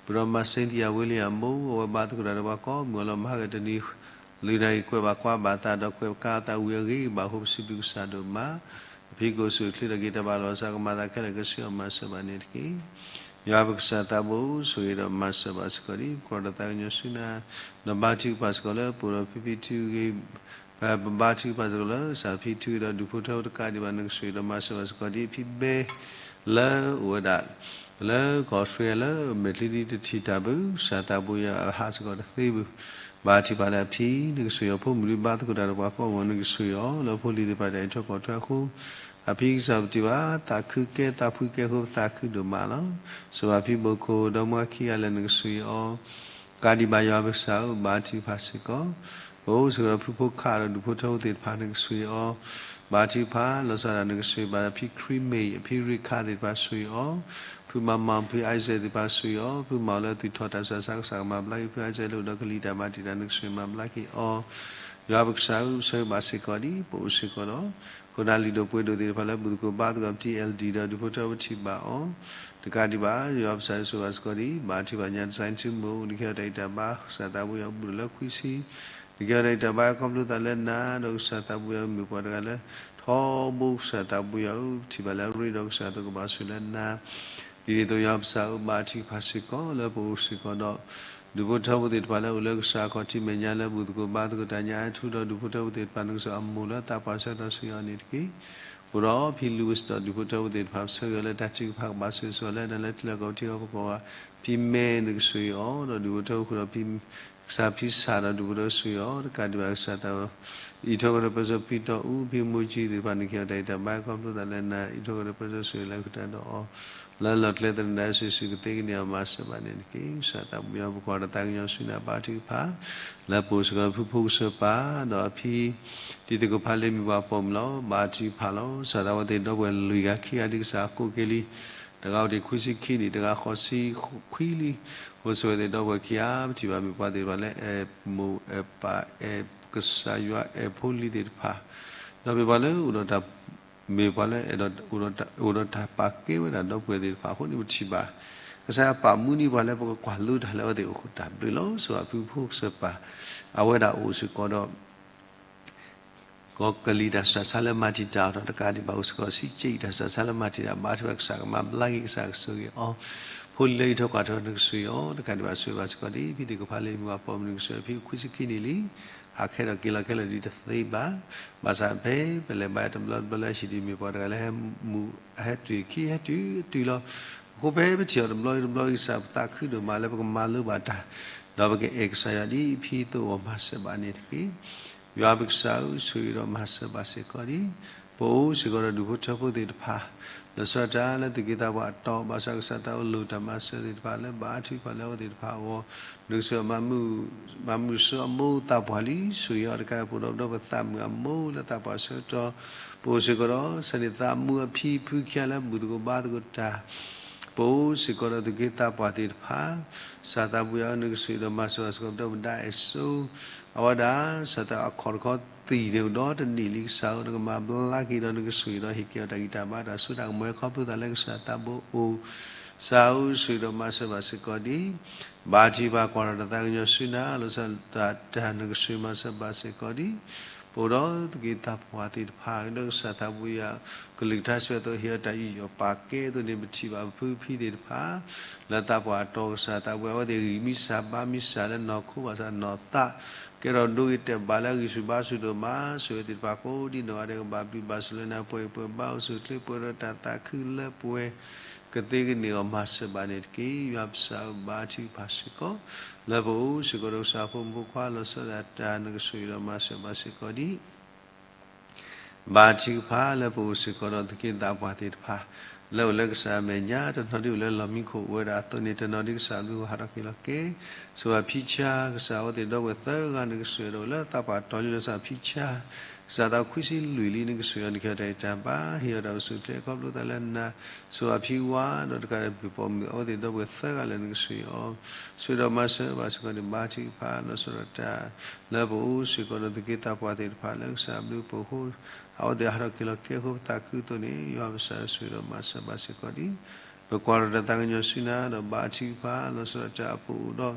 ပဒီးမၤစ့သံယၤဝ့လံယၤမိၢ်, အဝဲဘါသကိးတၢ်ဒီးပှၤကိးမုၢ်အလီၢ် မၤဟါဂ့ၤတနံၤ လုၢ်နၤအံၤကွဲးဘၣ်ကွၢ်ဘၣ်သးဒီးကွဲးကါသးဝံၤအဂ့ၤကဘၣ် ဟိပစံးဘျုးကစၢ်ဒိၣ်မး, အဖံကအိၣ်ဆူၣ်အိၣ်ချ့ဒီးက့ၤတၢ်ဘၣ်လီၤ ကစၢ်ကမၤသးခဲလၢာ်ခဲဆ့အီၤ မၤစၢၤဘၣ်န့ၣ်တက့ၢ်. ယွၤပကစၢ်သးဘိ ဆိၣ်ဂ့ၤဒီးမၤစၢၤဘၣ်စ့ၢ်ကီးဒံး ပကွၢ်ဒီးသးကညီၤဆူနၤ, ဒီးဘါထုကဖၣ်စ့ၢ်ကီးလၢပအိၣ်ဒီးဖံဖံထူဂ့ၤ, ပဘါထုကဖၣ်စ့ၢ်ကီးလၢကစၢ်ဖံထူဂ့ၤဒီးဒူၣ်ဖိထၢဖိတကးဒံးဘၣ် နကဆိၣ်ဂ့ၤဒီးမၤစၢၤဘၣ်စ့ၢ်ကီးဒံး ဖံဘဲ လၢအိၣ်ဝဲဒၣ် လၢကီၢ်အီစထြ့လယါလၢမဲာ်ချံဒ်တထံၣ်တၢ်ဘၣ် ကစၢ်သးဘိယွၤအဟးစ့ၢ်ကီးတသ့ဘၣ်, ဘါထုကဖၣ်လၢအဖံ နကဆိၣ်ဂ့ၤအီၤ ဖိမုၣ်ဒုးဘါသကိးတၢ်ဒီးပှၤကိးမုၢ် နကဆိၣ်ဂ့ၤအီၤ လၢဖိလံၤသ့ၣ်တဖၣ်တၢ်အံးထွဲကွၢ်ထွဲအဃိ, အဖံကစၢ်ပထံၣ်ဘၣ် သးခုကဲသးဖှံကဲအဃိ ပသးခုဒိၣ်မးလီၤ. ဆိၣ်ဂ့ၤဘၣ်ဖံဘိခိၣ်ဒီးမါခံဂၤလၢနကဆိၣ်ဂ့ၤအီၤ ကးဒံးဘၣ်ယွၤပကစၢ်ဧၢ ဘါထုကဖၣ်စ့ၢ်ကီး, ပအိၣ်စ့ၢ်ကီးဒီးဖုဖိခးဒီးဒူၣ်ဖိထၢဖိသ့ၣ်တဖၣ် နကဆိၣ်ဂ့ၤအီၤ, ဘါထုကဖၣ် လီၤဆီဒၣ်တၢ် နကဆိၣ်ဂ့ၤဘၣ်ဖံခရံမ့ၢ် အဖံရ့ခးသ့ၣ်တဖၣ်ဆိၣ်ဂ့ၤအီၤ, ဖုမၤမီၢ် ဖုအံစဲးသ့ၣ်တဖၣ်ဆိၣ်ဂ့ၤအီၤ, ဖုမၤအီၤလၢသူၣ်ထီၣ်တၢ်ဆူးတၢ်ဆါ ကစၢ်ကမၤဘျါက့ၤ ဖုအံစဲးလၢအိၣ်ဒီးကလံၤတၢ်မၤတံာ်တာ် နကဆိၣ်ဂ့ၤမၤဘျါက့ၤအီၤ, ယွၤပကစၢ်ဧၢ ပဆၢဂ့ၤဘၣ်စ့ၢ်ကီးဒံး ပအိၣ်စ့ၢ်ကီးဒီး ခိၣ်နၢ်လံၤဒိၣ်ပှ့ၤဒိၣ်သ့ၣ်တဖၣ်လၢဘူၣ်သကိးဘါသကိး ပထံၣ် အဲလ်ဒီး ဒူၣ်ဖိထၢဖိထံၣ်ဘၣ်အီၤ တကးဒံးဘၣ် ယွၤပကစၢ်ဆိၣ်ဂ့ၤဘၣ်စ့ၢ်ကီးဒံး ဘါထုကဖၣ်ညါတစဲးထူမိၢ် နကဟ့ၣ်အီၤတၢ်ဂံၢ်တၢ်ဘါ ကစၢ်သးဘိယွၤအိၣ်ဘူးဒီးလၢခွံဆံ, နကဟ့ၣ်အီၤတၢ်ဂံၢ်တၢ်ဘါခီဖျိသးလၢနၤ ဒီးကစၢ်သးဘိယွၤမ့ၢ်ပှၤတဂၤလၢ ထီဘိကစၢ်သးဘိယွၤဧၢ ပထံၣ်ဘၣ်လၢအရ့ဒီးကစၢ်အသိးကဘၣ်ဆိၣ်ဂ့ၤလၢနၤ ဒ်န့ၣ်အသိးယွၤပကစၢ်ဧၢ ဘါထုကဖၣ်စ့ၢ်ကီးလၢပအိၣ်စ့ၢ်ကီးဒီး ဒူၣ်ဖိထၢဖိသ့ၣ်တဖၣ်လၢအိၣ်လၢကစၢ်အခီၣ်ထံးမဲာ်ညါလၢဘူၣ်သကိးဘါသကိးတၢ်ညါအထူဒီးဒူၣ်ဖိထၢဖိသ့ၣ်တဖၣ် နကစၢ်အမိၢ်လၢသးပှၢ်ဆၢကတီၢ်ဆိၣ်ဂ့ၤအီၤန့ၣ်တက့ၢ်. ပအိၣ်ဒီးဖံလူဝံၣ်ဒီးဒူၣ်ဖိထၢဖိသ့ၣ်တဖၣ် ပဆၢဂ့ၤအီၤလၢတၢ်ထုကဖၣ်ကဘၣ်ဆိၣ်ဂ့ၤဆိၣ်ဝါလၢနၤလၢထံလီၢ်ကီၢ်ပူၤထံကီၢ်ပူၤကိးဂၤ, ဖံမဲ နကဆိၣ်ဂ့ၤအီၤ ဒီးဒူၣ်ဖိထၢဖိဃုာ်ဒီးဖံ ကစၢ်ဖံစၢ်ဒီးဒူၣ်ဖိထၢဆိၣ်ဂ့ၤအီၤ တကးဒံးဘၣ်ကစၢ်သး အံးထွဲကဒီးပၢဆှၢဖံတီအူ ဖံမိၢ်ကၠံသ့ၣ်တဖၣ် နကဟ့ၣ်အီၤတၢ်ဂံၢ်တၢ်ဘါခီဖျိသးလၢနၤ အံးထွဲကဒီးပၢဆှၢဆိၣ်ဂ့ၤလၢကတၢၢ်ဒီးအီၤ လၢလီၢ်ကျဲသနၢၣ်စုာ်စုာ်ကသ့ကန့ၢ်အီၤမၤစၢၤဘၣ်န့ၣ်တက့ၢ်. ကစၢ်သးဘိယွၤ ပကွၢ်ဒီးသးကညီၤဆူနၤ ဘါထုကဖၣ် လၢပအိၣ်စ့ၢ်ကီးဖုဖိကစၢၢ်ပၢ် ဒီးအဖံ တံၤသကိးဖးလ့မ့ၢ်ပှၤပိာ်မုၣ်လီၤ. ဘါထုကဖၣ်လီၤ. ကစၢ်သးဝဲသ့ၣ်ဒီပုၢ်ဝဲၢ်လွံၢ်ဂၤခံဂၤဒ်ကစၢ်ကိးက့ၤလံ တဂၤအိၣ်တ့ၢ်ခွံဆံခံနံၣ် တဂၤဃိးဆံခွံလံ. ဖိဆိၣ်ဂ့ၤသ့ၣ်ဒီပုၢ်ဝဲၢ်ခံဂၤ ပထံၣ်ဘၣ်မ့ၢ်ပှၤသ့ၣ်တဖၣ်လၢအဲၣ်မိၢ်အဲၣ်ပၢ်အဲၣ်ကစၢ်ယွၤ အဲၣ်ဖိလံၤသ့ၣ်တဖၣ် ဒီးမ့ၢ်ပှၤလၢအိၣ်ဒီးတၢ် မ့ၢ်ပှၤလၢအဲၣ်ဒိး အိၣ်ဒီးတၢ်ပာ်ကဲဝဲဒၣ်ဒီပုၢ်ဝဲၢ်သ့ၣ်တဖၣ်အဃိန့ၣ် ပထံၣ်ဘၣ် ကစၢ်ယွၤပာ်မူန့ၢ်ပှၤလၢပကကွၢ်လိတၢ်လၢအဝဲသ့ၣ်အိၣ်ဃုာ်တၢ်ဘျုးလီၤ. ဆိၣ်ဂ့ၤဖုဖိကစၢၢ်ပၢ် အဝဲဒၣ်အိၣ်စ့ၢ်ကီးဒီး ကီးကလံၤတၢ်ဆူးတၢ်ဆါလၢမၤတံာ်တာ်အီၤဒီး တကးဒံးဘၣ်အိၣ်စ့ၢ်ကီး ဆံးက့တၢ်ဆူးတၢ်ဆါလၢမၤတံာ်တာ် ဘါထုကဖၣ်ကစၢ်ကမၤဘျါက့ၤ ကစၢ်ကဆိၣ်ဂ့ၤအီၤ ဖိလံၤလၢအံးထွဲကွၢ်ထွဲ နကဆိၣ်ဂ့ၤအီၤ တကးဒံးဘၣ်ဆိၣ်ဂ့ၤဘၣ်စ့ၢ်ကီးဒ် ဖံသကိးဖးလ့မ့ၢ်ပှၤပိာ်မုၣ် နကဆိၣ်ဂ့ၤဖံခွံဆံခံနံၣ်လံ ဟးခဲဒီးက့ၤလီၤခဲလၢာ်ဒ်တသ့ဘၣ် ဘၣ်ဆၣ်ဖဲပလဲၤဘါတဘျီတဘျီလၢဟံၣ်ဒ်မ့ၢ်ပှၤတဂၤလၢဟဲမူ ဟဲတုၤခံဟဲတုၤတုၤလီၤ. အဃိဖဲပထံၣ်အီၤတဘျီတဘျီ ကစၢ်ပသးခုဒိၣ်မးလၢပကမၤလိဘၣ်တၢ် ဒီးပကအဲၣ်ကစၢ်ယွၤဒ်ဖံသိးအီၤမၤစၢၤဘၣ်န့ၣ်တက့ၢ်. ယွၤပကစၢ်ဧၢ ဆိၣ်ဂ့ၤဒီးမၤစၢၤဘၣ်စ့ၢ်ကီးဒ် ပအိၣ်စ့ၢ်ကီးဒီးဒူၣ်ဖိထၢဖိသ့ၣ်တဖၣ် လီၤဆီဒၣ်တၢ်လၢသူၣ်က့သးပှၢ်အတီၤ ဘၣ်ဆၣ်ကစၢ်သးအိၣ်လိၣ်တၢ်မၤစၢၤသ့ၣ်တဖၣ်လၢဘါထုကဖၣ်လၢအဝဲသ့ၣ်တဖၣ်အဂီၢ် နကစၢ်မၤမုာ် မၤမုာ်စိအမိၢ်သးပှၢ်လံ ဆိၣ်ဂ့ၤအီၤတကး ပအိၣ်ဒီးပသးမုာ်အမိၢ်လၢသးပှၢ်ဆၢကတီၢ် ပအိၣ်စ့ၢ်ကီးဒီး ဆၢန့ၣ်သးမုာ်အဖံဖုခံဂၤလၢဘူၣ်သကိးဘါသကိးတၢ် ပအိၣ်စ့ၢ်ကီးဒီးသူၣ်က့သးပှၢ်သ့ၣ်တဖၣ် ကစၢ်သးဘိယွၤဧၢ နကဆိၣ်ဂ့ၤဒီးမၤစၢၤဘၣ်စ့ၢ်ကီး ပဒီပုၢ်ဝဲၢ်ဒၣ်အဲၣ်စိ အဝဲဒၣ် ကစၢ်သးအခီၣ်တခီသံၣ်န့ၣ်အိၣ်ဒီတနံၣ်လံ ကစၢ်ဧၢ နကမၤဘျါက့ၤဒီးနကဆိၣ်ဂ့ၤဒီးဟ့ၣ်က့ၤအီၤတၢ်ဂံၢ်တၢ်ဘါတၢ်စိတၢ်ကမီၤ ခီဖျိသးလၢကစၢ်သးဘိအိၣ် ကစၢ်ဧၢ ဆိၣ်ဂ့ၤဒီးမၤစၢၤဘၣ်စ့ၢ်ကီးဒ် ဘါထုကဖၣ်ကွၢ်ဒီးတၢ်သးကညီၤဆူနၤ လီၤဆီဒၣ်တၢ်နကဆိၣ်ဂ့ၤမၤစၢၤဘၣ်စ့ၢ်ကီးဒ် ပအိၣ်ဒီးသူၣ်က့သးပှၢ်သ့ၣ်တဖၣ် ဒီးကစၢ်သးဘိယွၤ ကလုၢ်ကထါစံးဝဲအသိး ဟ့ၣ်အီၤတၢ်ယူးယီၣ်ပာ်ကဲအသိးန့ၣ် ပထံၣ်ဘၣ်ပဖုဖံသ့ၣ်တဖၣ် လၢသးပှၢ်အတီၤ ကစၢ်သးဘိယွၤ အဝဲသ့ၣ်ဂံၢ်မံစၢ်ဘါမံစၢ်လၢနီၢ်ခိဘၣ်ဆၣ်နီၢ်သး ကဲထီၣ်ဒိဂ့ၤတဲာ်ဘၣ်လၢအဂံၢ်ဆူၣ်ဘါဆူၣ်ဒိၣ်မး ဆိၣ်ဂ့ၤသ့ၣ်တဖၣ်ကိးဒ်နီၢ်ဂၤဒဲး ကဘၣ်ဘျုးဘၣ်ဆိၣ်လၢနၤ ပှဲၤပှဲၤဘါအိၣ်ဆူၣ်အိၣ်ချ့ ပှဲၤဒီးတၢ်သးခုလၢပှဲၤ ကသ့ကန့ၢ်အီၤမၤစၢၤဘၣ်န့ၣ်တက့ၢ်. ယွၤပကစၢ်ဧၢ ဘါထုကဖၣ်စ့ၢ်ကီး လၢပအိၣ်စ့ၢ်ကီးဒီးကစၢ်ဖိမုၣ်ဖိခွါ လီၤဆီဒၣ်တၢ်နကဆိၣ်ဂ့ၤဒီးမၤစၢၤဘၣ်စ့ၢ်ကီးဒ် ဘါထုကဖၣ်လၢပအိၣ်စ့ၢ်ကီးဒီးသူၣ်က့သးပှၢ်သ့ၣ်တဖၣ် လၢအိၣ်လၢကစၢ်အမဲာ်ညါ, တနီၤဒ်အိၣ်လၢလီၢ်မံခိၣ်ဝဲဒၣ်အသိးန့ၣ် တနီၤဒ်ကစၢ်အဘျုးဟးထီၣ်က့ၤလီၤက့ၤ, ဆိၣ်ဘၣ်ဖံဆါ, ကစၢ်အဝဲသ့ၣ်ဒီပုၢ်ဝဲၢ်သၢဂၤန့ၣ် ကဆိၣ်အီၤဒီးလၢသးပှၢ်တီၤလံလၢကစၢ်ဖံဆါ, ကစၢ်သးခွံဆံလွံၢ်လံ နကဆိၣ်အီၤ နကဟ့ၣ်အီၤတၢ်အိၣ်ဆူၣ်အိၣ်ချ့ ခီဖျိသးလၢနၤ, ဆိၣ်ဘၣ်ဖံဝါ, ဒီးတကးဒီးပှၤပိာ်မုၣ်အဝဲသ့ၣ်ဒီပုၢ်ဝဲၢ်သၢဂၤလၢနကဆိၣ်အီၤ, ဆိၣ်ဒီးမၤစၢၤဘၣ်စ့ၢ်ကီးန့ၣ် ဘါထုကဖၣ် လီၤဆီဒၣ်တၢ် လၢပအိၣ်စ့ၢ်ကီးဒီးသူၣ်က့သးပှၢ်သ့ၣ်တဖၣ်လၢကစၢ်အဘျုးအဖှိၣ်အဃိ အဝဲသ့ၣ်ဟးထီၣ်က့ၤလီၤက့ၤအဃိ ပသးခုအသိးန့ၣ် ယွၤပကစၢ်ဆိၣ်ဂ့ၤဒီးမၤစၢၤဘၣ်စ့ၢ်ကီးဒံး, ပကွၢ်ဒီးတၢ်သးကညီၤဆူနၤဒီးဘါထုကဖၣ် လီၤဆီဒၣ်တၢ်အပူၤအိၣ်ဒီး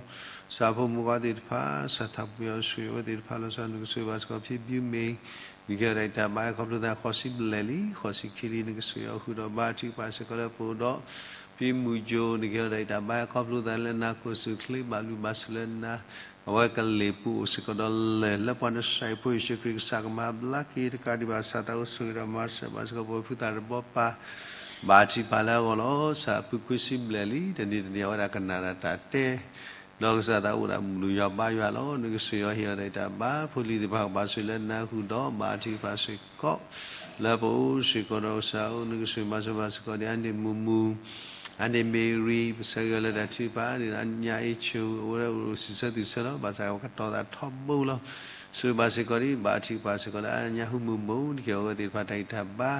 ကစၢ်ဖိမုၣ်ခွါသ့ၣ်တဖၣ် ကစၢ်သးပူၤယွၤဆိၣ်ဂ့ၤအဝဲသ့ၣ်တဖၣ် လီၤဆီဒၣ်နကဆိၣ်ဂ့ၤဘၣ်စ့ၢ်ကီး ဖံဘျုးမ့ၢ် နကဟ့ၣ်အီၤတၢ်အံးတၢ်ဘါဟဲခီဖျိသးဃိးဆံဘျဲၣ်လံ ဃိးဆံခံလံ နကဆိၣ်ဂ့ၤအီၤဃုာ်ဒီးဘါထုကဖၣ်စ့ၢ်ကီးလၢပအိၣ်ဒီး ဖံမုၢ်ကၠိ နကဟ့ၣ်အီၤတၢ်အံးတၢ်ဘါဟဲခီဖျိသးလၢနၤခိၣ်ဆူၣ်ချ့ ဘၣ်ဘျုးဘၣ်ဆိၣ်လၢနၤ, အဝဲကလ့ၢ်ပူၤအိၣ်စ့ၢ်ကီးဒီးလၢၢ် လၢပှၤနစဲးဖိယ့ၣ်ၡူးခရံာ်ကစၢ်ကမၤဘျါက့ၤတကးဒံးဘၣ် ကစၢ်သးအိၣ်ဆိၣ်ဂ့ၤဒီးမၤစၢၤဘၣ်စ့ၢ်ကီး ပဝဲဖုသးတဘီပၢ် ဘါထုကဖၣ်လၢအဂီၢ်လီၤ. ကစၢ်အဖုခွံဆံဘျဲၣ်လံ တနံၤတနံၤအဝဲဒၣ်ကနၣ်တၢ်တဲ ဒီးကစၢ်သးအိၣ်ဒၣ်မုၢ်လူၤယွၤဘါယွၤလီၤ. နကဆိၣ်ဂ့ၤအီၤဟ့ၣ်အီၤတၢ်အံးတၢ်ဘါ ဖိလံၤသ့ၣ်တဖၣ်ကဘၣ်ဆိၣ်ဂ့ၤလၢနၤဃုာ်ဒီးဘါထုကဖၣ်စ့ၢ်ကီး လၢပအိၣ်စ့ၢ်ကီးဒီးကစၢ်ဧၢ နကဆိၣ်ဂ့ၤမၤစၢၤဘၣ်စ့ၢ်ကီးဒံး အါန့ၢ်မုၢ်မုၢ် အါန့ၢ်မ့ၢ်ရံ ပဆၢဂ့ၤအီၤလၢတၢ်ထုကဖၣ်န့ၣ် အညါအ့ၣ်ဆိၣ် အဝဲဒၣ်အိၣ်စံးဆၢသုးဆၢလီၤ ဘၣ်ဆၣ်ကတီၤသးထီဘိလီၤ. ဆိၣ်ဂ့ၤဘၣ်စ့ၢ်ကီးဒံး ဘါထုကဖၣ်စ့ၢ်ကီးလၢအါညါဟူမုၢ်မုၢ် နကဟ့ၣ်အဝဲသ့ၣ်တဖၣ်တၢ်ဂံၢ်တၢ်ဘါ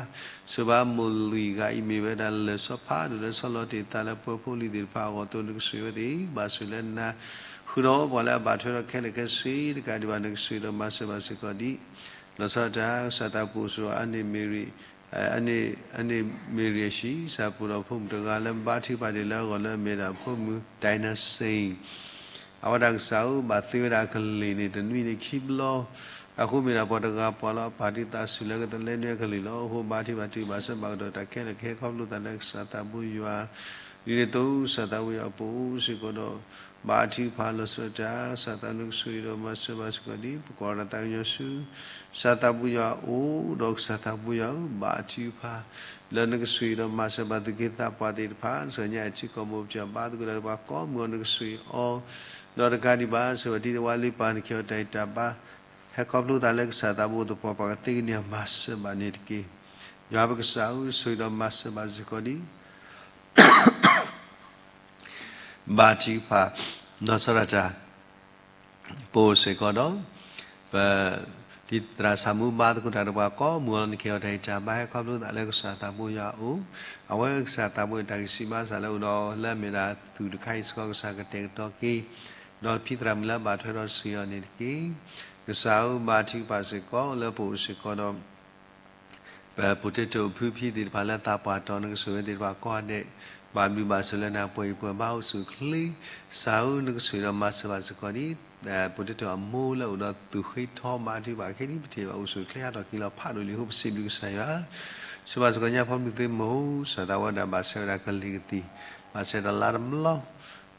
ဆိၣ်ဂ့ၤဘၣ်မိၢ်လွံၢ်ဂၤအံၤမ့ၢ်ဝဲဒၣ်လၢၢ်ဆီဖးဒိၣ်လၢဆီလီၤတ့ၢ်သးလၢပှၤဖိလံၤသ့ၣ်တဖၣ်အဂီၢ်အသိး နကဆိၣ်ဂ့ၤအဝဲသ့ၣ် ဘၣ်ဆိၣ်လၢနၤ ဃုာ်ဒီးပှၤလၢအဘၣ်ထွဲဒီးခဲလၢာ်ခဲဆ့တကးဒံးဘၣ် နကဆိၣ်ဂ့ၤဒီးမၤစၢၤဘၣ်စ့ၢ်ကီးဒံး လီၤဆီဒၣ်တၢ် ကစၢ်သးပူၤအိၣ်စ့ၢ်ကီးဒီးအါန့ၢ်မ့ၢ်ရံ အါန့ၢ်မ့ၢ်ရံအဟံၣ် ကစၢ်ပူၤဒီးဖိမုၣ်တဂၤလၢဘါထုကဖၣ်ဒံးလၢအဂီၢ်လၢအမ့ၢ်ဒၣ်ဖိမုၣ် ဒိၣ်နၣ်စ့ၣ် အဝဲဒၣ်ကစၢ်ဧၢ ဘၣ်သ့ဝဲဒၣ်အကလ့ၢ်န့ၣ် တနွံန့ၣ်ခံဘျီ, အဃိမ့ၢ်ဒၣ်ပှၤတဂၤပှၤလီၤ အပၢ်ဒုးသးဆူၣ်လၢကသလဲနွံအကလ့ၢ်လီၤ. အဃိဘါထုကဖၣ်တုၤဘၣ်စၢၤဘၣ်ကဒီး တၢ်ခဲလၢာ်ကဟဲခီဖျိသးလၢကစၢ်သးဘိယွၤ ဒ်န့ၣ်အသိး ကစၢ်သးဘိယွၤအပူၤအိၣ်စ့ၢ်ကီးဒီး ဘါထုကဖၣ်လီၤဆီဒၣ်တၢ် ကစၢ်သးနကဆိၣ်ဂ့ၤဒီးမၤစၢၤဘၣ်စ့ၢ်ကီးဒံး ပကွၢ်ဒီးတၢ်သးကညီၤဆူ ကစၢ်သးဘိယွၤအအိၣ် ဒီးကစၢ်သးဘိယွၤဧၢ ဘါထုကဖၣ် လၢနကဆိၣ်ဂ့ၤဒီးမၤစၢၤဘၣ်သူၣ်က့သးပှၢ်သ့ၣ်တဖၣ် ကစၢ်ညါအံၤထံကီၢ်မိၢ်ပၢ်ဘါသကိးတၢ်ဒီးပှၤကိးမုၢ်အီၤ နကဆိၣ်ဂ့ၤအီၤ ဒီးတကးဒံးဘၣ် ဆိၣ်ဂ့ၤဘၣ်ထံသဝါလ့ပၢ် နကဟ့ၣ်အီၤတၢ်အံးတၢ်ဘါ ဟဲခီဖျိသးလၢကစၢ်သးဘိသပှၢ်ပှၢ် ကသ့ကန့ၢ်အမၤစၢၤဘၣ်န့ၣ်တက့ၢ်. ယွၤပကစၢ်ဧၢ ဆိၣ်ဂ့ၤဒီးမၤစၢၤဘၣ်စ့ၢ်ကီးဒံး ဘါထုကဖၣ် လီၤဆီဒၣ်တၢ် ပအိၣ်စ့ၢ်ကီးဒီး ပ ဒ်သရၣ်စၢ်မူဘါသကိးတၢ်ဒီးပှၤကိးမုၢ်အီၤ နကဟ့ၣ်အီၤတၢ်အံးတၢ်ဘါ ဟဲခီဖျိသးလၢကစၢ်သးဘိယွၤအအိၣ်, အဝဲကစၢ်သးဘိတၢ်ဂံၢ်စၢ်ဘါစၢ်လၢအအိၣ်ဒီး လၢအမ့ၢ်ဒၣ်သူၣ်တခါအံၤစ့ၢ်ကီး ကစၢ်ကတဲာ်ကတီၤက့ၤ ဒီးဖံသရၣ်မုၣ်လၢအဘၣ်ထွဲဒီးစံၣ်အီၤန့ၣ်တက့ၢ်. ကစၢ်ဧၢ ဘါထုကဖၣ်စ့ၢ်ကီး လၢပအိၣ်စ့ၢ်ကီးဒီး ပ potato ဖုဖံသ့ၣ်တဖၣ်လၢသးပှၢ်တီၤ နကဆိၣ်ဂ့ၤသ့ၣ်တဖၣ်ကိးဂၤဒဲး ဘၣ်ဘျုးဘၣ်ဆိၣ်လၢနၤ ပှဲၤအံၤပှဲၤဘါအိၣ်ဆူၣ်အိၣ်ချ့, ကစၢ်ဧၢ နကဆိၣ်ဂ့ၤဒီးမၤစၢၤဘၣ်စ့ၢ်ကီးဒံး potato အမိၢ်လၢအိၣ်ဒီးသူၣ်ဃ့ထီ ဘါထုကဖၣ်ခဲအံၤ ပထံၣ်ဘၣ်အိၣ်ဆူၣ်အိၣ်ချ့ဟးထီၣ်က့ၤလီၤဖးဒိၣ်လံအဃိ ပစံးဘျုးကစၢ်ယွၤ ဆိၣ်ဂ့ၤဘၣ်စ့ၢ်ကီးညါဖိမုၣ်သ့ၣ်မုၢ် ကစၢ်သးဝဲဒၣ်ဘၣ်ဆၣ်ဝဲဒၣ်ကလံၤကသံၣ် ဘၣ်ဆၣ်တလါတဘျီ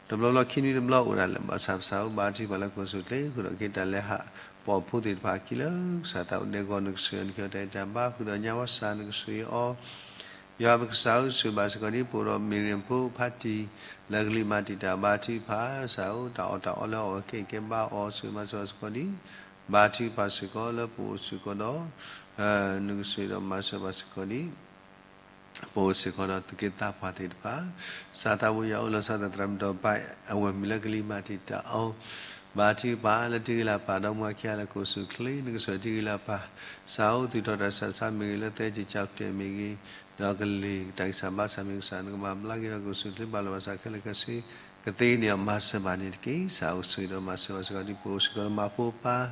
တဘျီဘျီခံနွံတဘျီ အိၣ်ဒၣ်လၢဘၣ်ဆၣ် ကစၢ်ဧၢ ဘါထုကဖၣ်လၢကီၢ်ဆူၣ်အိၣ်ချ့ ဃုာ်ဒီးက့ၤတၢ်လဲၤဟး ပိာ်ဖိသ့ၣ်တဖၣ်အခံလၢ ကစၢ်သးအိၣ်ဒဲကဝီၤ နကဆိၣ်ဂ့ၤ နကဟ့ၣ်အီၤတၢ်အံးတၢ်ဘါ ဃုာ်ဒီးညါဝီစၢ် နကဆိၣ်ဂ့ၤအီၤ ယွၤပကစၢ်ဧၢ ဆိၣ်ဂ့ၤဘၣ်စ့ၢ်ကီးဒံး ပအိၣ်ဒီး Miriam ဖိဖါတံၢ် လၢကလံၤမၤတံာ်တာ် ဘါထုကဖၣ် ကစၢ်ဧၢ တၢ်အီၣ်တၢ်အီလၢအီၣ်ကဲအံၤကဲဘါအီၤ ဆိၣ်ဂ့ၤဘါစ့ၢ်ကီးစ့ၢ်ကီးဒံး ဘါထုကဖၣ်စ့ၢ်ကီး လၢပအိၣ်စ့ၢ်ကီးဒီး နကဆိၣ်ဂ့ၤဒီးမၤစၢၤဘၣ်စ့ၢ်ကီးဒံး ပအိၣ်စ့ၢ်ကီးဒီးသူၣ်က့သးပှၢ်သ့ၣ်တဖၣ် ကစၢ်သးဘိယွၤအိၣ်လီၤဆီဒၣ်တၢ် သရၣ်မုၣ်ဒီးပၢ် အဝဲၢ်မုၣ်လၢကလံၤမၤတံာ်တာ်အီၤ ဘါထုကဖၣ်လၢတ့ဂ့ၤလၢ်ပၢ် ဒီမါဝၤခံဂၤလၢကီၢ်ဆူၣ်အိၣ်ချ့ နကဆိၣ်ဂ့ၤတ့ဂ့ၤလၢ်ပၢ် ကစၢ်ဧၢ သူၣ်ထီၣ်တၢ်ဆးဆးမ့ၢ်ဂ့ၤ လၢသဲက့ၤကၠီၣ်တဲာ်မ့ၢ်ဂ့ၤ ဒီးကလံၤတၢ်ဂံၢ်စၢ်ဘါစၢ်မ့ၢ်ဂ့ၤ ကစၢ်နကမၤဘျါက့ၤဒီးကီၢ်ဆူၣ်အိၣ်ချ့ ဘၣ်လီၤဘၣ်စးခဲလၢာ်ခဲဆ့ ကသ့န့ၢ်အမၤစၢၤဘၣ်န့ၣ်တက့ၢ်. ကစၢ်ဧၢ ဆိၣ်ဂ့ၤဒီးမၤစၢၤဘၣ်စ့ၢ်ကီးဒံး ပအိၣ်စ့ၢ်ကီးဒီးမၤဖိပၢ်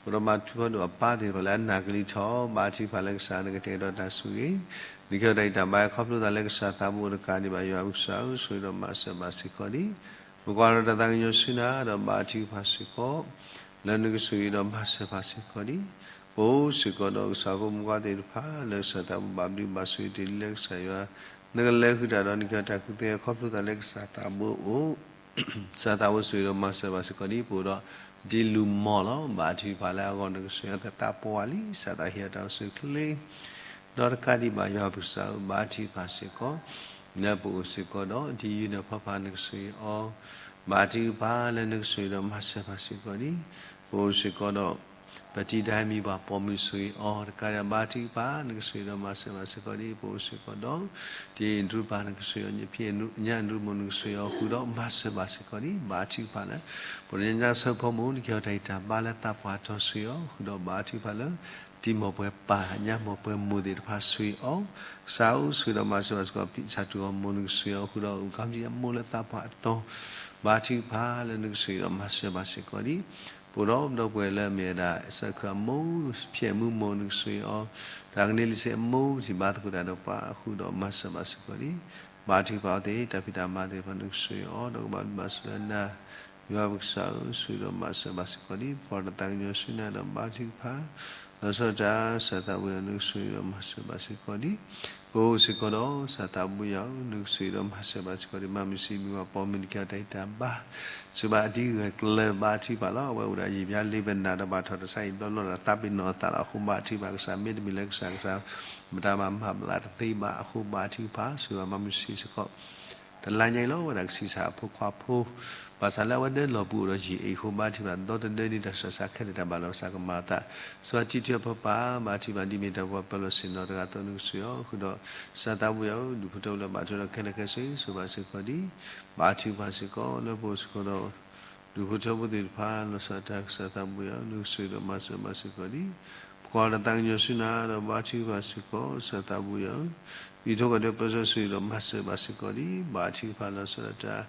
ပဒီးမၤထူဖီဒိၣ်အပၢ်သ့ၣ်တဖၣ်လၢအနာ်ကလံၤထီၣ် ဘါထုကဖၣ်လၢကစၢ်နကတဲာ်ကတီၤတၢ်ဆိၣ်ဂ့ၤ နကဟ့ၣ်အီၤတၢ်အံးတၢ်ဘါ ခီဖျိသးလၢကစၢ်သးဘိတကးဒံးဘၣ် ယွၤပကစၢ်ဧၢ ဆိၣ်ဂ့ၤဒီးမၤစၢၤဘၣ်စ့ၢ်ကီးဒံး ပကွၢ်ဒီးတၢ်သးကညီၤဆူနၤ ဒီးဘါထုကဖၣ်စ့ၢ်ကီး လၢနကဆိၣ်ဂ့ၤဒီးမၤစၢၤဘၣ်စ့ၢ်ကီးဒံး ပအိၣ်စ့ၢ်ကီးဒီးကစၢ်ဖိမုၣ်ခွါသ့ၣ်တဖၣ် လၢကစၢ်သးဘိဘၣ်ဘျုးဘၣ်ဆိၣ်ဂ့ၤတ့ၢ်လံလၢကစၢ်ယွၤ နကလဲၤဃုာ်တၢ်ဒီးနကဟ့ၣ်တၢ်ကူၣ်သ့ခီဖျိသးလၢကစၢ်သးဘိအအိၣ် ကစၢ်သးဘိဆိၣ်ဂ့ၤဒီးမၤစၢၤဘၣ်စ့ၢ်ကီးဒံး ပအိၣ်ဒီး ဒ်လူၤမီၢ်လီၤ ဘါထုကဖၣ်လၢအဂီၢ် နကဆိၣ်ဂ့ၤအသးပှၢ်လံ ကစၢ်သးဟ့ၣ်အီၤတၢ်အိၣ်ဆူၣ်အိၣ်ချ့ ဒီးတကးဒံးဘၣ် ယွၤပကစၢ်ဧၢ ဘါထုကဖၣ်စ့ၢ်ကီး လၢပအိၣ်စ့ၢ်ကီးဒီး ဒ်ယုၢ်န့ၣ်ဖီဖး နကဆိၣ်ဂ့ၤအီၤ ဘါထုကဖၣ်လၢနကဆိၣ်ဂ့ၤဒီးမၤစၢၤဘၣ်စ့ၢ်ကီးဒံး ပအိၣ်စ့ၢ်ကီးဒီး ပတံၤတၢ်ဟဲမံၤပှၤပိာ်မုၣ်ဆိၣ်ဂ့ၤအီၤတကးဒံး ဘါထုကဖၣ် နကဆိၣ်ဂ့ၤဒီးမၤစၢၤဘၣ်စ့ၢ်ကီးဒံး ပအိၣ်စ့ၢ်ကီးဒီး တံၤဒြူပၢ် နကဆိၣ်ဂ့ၤအီၤ ဖံညၣ်ဒြူမိၢ် နကဆိၣ်ဂ့ၤအီၤ ဃုာ်ဒီးမၤစၢၤဘၣ်စ့ၢ်ကီးဒံး ဘါထုကဖၣ်လၢ ပှၤကညီညါစၢဖီမိၢ် နကဟဲအီၤတၢ်ဂံၢ်တၢ်ဘါလၢသးပှၢ်တီၤဆိၣ်ဂ့ၤအီၤ ဃုာ်ဒီးဘါထုကဖၣ်လၢ တံၤမိၢ်ပှဲၤပၢ် ညၣ်မိၢ်ပှဲၤမိၢ်သ့ၣ်တဖၣ်ဆိၣ်ဂ့ၤအီၤ ကစၢ်အိၣ်ဆိၣ်ဂ့ၤဒီးမၤစၢၤဘၣ်စ့ၢ်ကီး ဖံစၢ်တူၢ်အီၤမိၢ် နကဆိၣ်ဂ့ၤအီၤ ဃုာ်ဒီးဂီၤမံၤအမိၢ်လၢသးပှၢ်အတီၤ ဘါထုကဖၣ်လၢနကဆိၣ်ဂ့ၤဒီးမၤစၢၤဘၣ်စ့ၢ်ကီးဒံး ပအိၣ်ဒီးဒီပုၢ်ဝဲၢ်လၢအမ့ၢ်ဝဲဒၣ် စၢခၢၣ်အမိၢ် ဖံအဲၣ်မုၣ်မိၢ် နကဆိၣ်ဂ့ၤအီၤ တၢ်ကန့ၢ်လံစ့အမိၢ် ပထံၣ်ဘါသကိးတၢ်ဒီးပှၤ ဃုာ်ဒီးမၤစၢၤဘၣ်စ့ၢ်ကီးဒံး ဘါထုကဖၣ်အဝဲသ့ၣ် တၢ်ဖံးတၢ်မၤသ့ၣ်တဖၣ် နကဆိၣ်ဂ့ၤအီၤ ဒီးကဘၣ်ဘၣ်ဆိၣ်လၢနၤ ယွၤပကစၢ်ဧၢ ဆိၣ်ဂ့ၤဒီးမၤစၢၤဘၣ်စ့ၢ်ကီးဒံး ပကွၢ်တၢ်သးကညီၤဆူနၤဒီးဘါထုကဖၣ် လီၤဆီဒၣ်တၢ် ကစၢ်သးဘိယွၤ နကဆိၣ်ဂ့ၤဒီးမၤစၢၤဘၣ်စ့ၢ်ကီးဒံး ပအိၣ်စ့ၢ်ကီးဒီး ကစၢ်သးဘိယွၤဧၢ နကဆိၣ်ဂ့ၤဒီးမၤစၢၤဘၣ်စ့ၢ်ကီးဒံး မၤမုာ်ဆံးမုာ်ဂီၢ် ပိာ်မုၣ်နကဲအီၤတၢ်ဂံၢ်တၢ်ဘါ စံးဘၣ်အဒံးဂၢၢ်ကျၢၤ ဘါထုကဖၣ်လီၤ အဝဲအိၣ်ဒီးယံာ်ဘျါလ့ပနၢ်ဒီး ဘၣ်ထီၣ်တၢ်ဆါအံၤဘျီဘျီဒီး သးပ့ၤနီၣ်အသးလီၤ အဃိဘါထုကဖၣ် ကစၢ်မ့တမ့ၢ်လၢကစၢ် ကစၢ်မတၤမၤမၤဘျါတသ့ဘၣ် အဃိဘါထုကဖၣ် ဆိၣ်ဂ့ၤဘၣ်မၤမုာ်ဆံးစ့ၢ်ကီး တလါညါအံၤလီၤ အဝဲဒၣ်ကဆံးစၢ်အဖိခွါဖိ ဘၣ်ဆၣ်လၢအဝဲဒၣ်လီၢ်ပူၤအိၣ်ဒီးယံာ်အံၤအဃိ ဘါထုကဖၣ် ဒီတဒၢန့ၣ် တၢ်ဆူးတၢ်ဆါခဲလၢာ်တၢ်ဘၣ်လီၤ ကစၢ်ကမၤအသး စံးဘၣ်တံၤထၢၣ်ဖိပၢ် ဘါထုကဖၣ် ဒ်မ့ၢ်တၢ်ပှၤပၢၤလီၢ်ဆ့ၣ်နီၤတဂၤအသိး နကဆိၣ်ဂ့ၤအီၤ ဃုာ်ဒီး ကစၢ်သးဘိယွၤဧၢ ဒူၣ်ဖိထၢဖိလၢဘၣ်ထွဲဒီးခဲလၢာ်ခဲဆ့ ဆိၣ်ဂ့ၤဘၣ်စ့ၢ်ကီးဒံး ဘါထုကဖၣ်စ့ၢ်ကီး လၢပအိၣ်စ့ၢ်ကီးဒီး ဒူၣ်ဖိထၢဖိသ့ၣ်တဖၣ် လီၤဆီဒၣ်တၢ် ကစၢ်သးဘိယွၤဧၢ နကဆိၣ်ဂ့ၤဒီးမၤစၢၤဘၣ်စ့ၢ်ကီးဒံး ပကွၢ်တၢ်သးကညီၤဆူနၤဒီးဘါထုကဖၣ်စ့ၢ်ကီး ကစၢ်သးဘိယွၤဧၢ ပံၤထိၣ်ကီၢ်ဒီးပၢဆှၢ ဆိၣ်ဂ့ၤဒီးမၤစၢၤဘၣ်စ့ၢ်ကီးဒံး ဘါထုကဖၣ် လီၤဆီဒၣ်တၢ်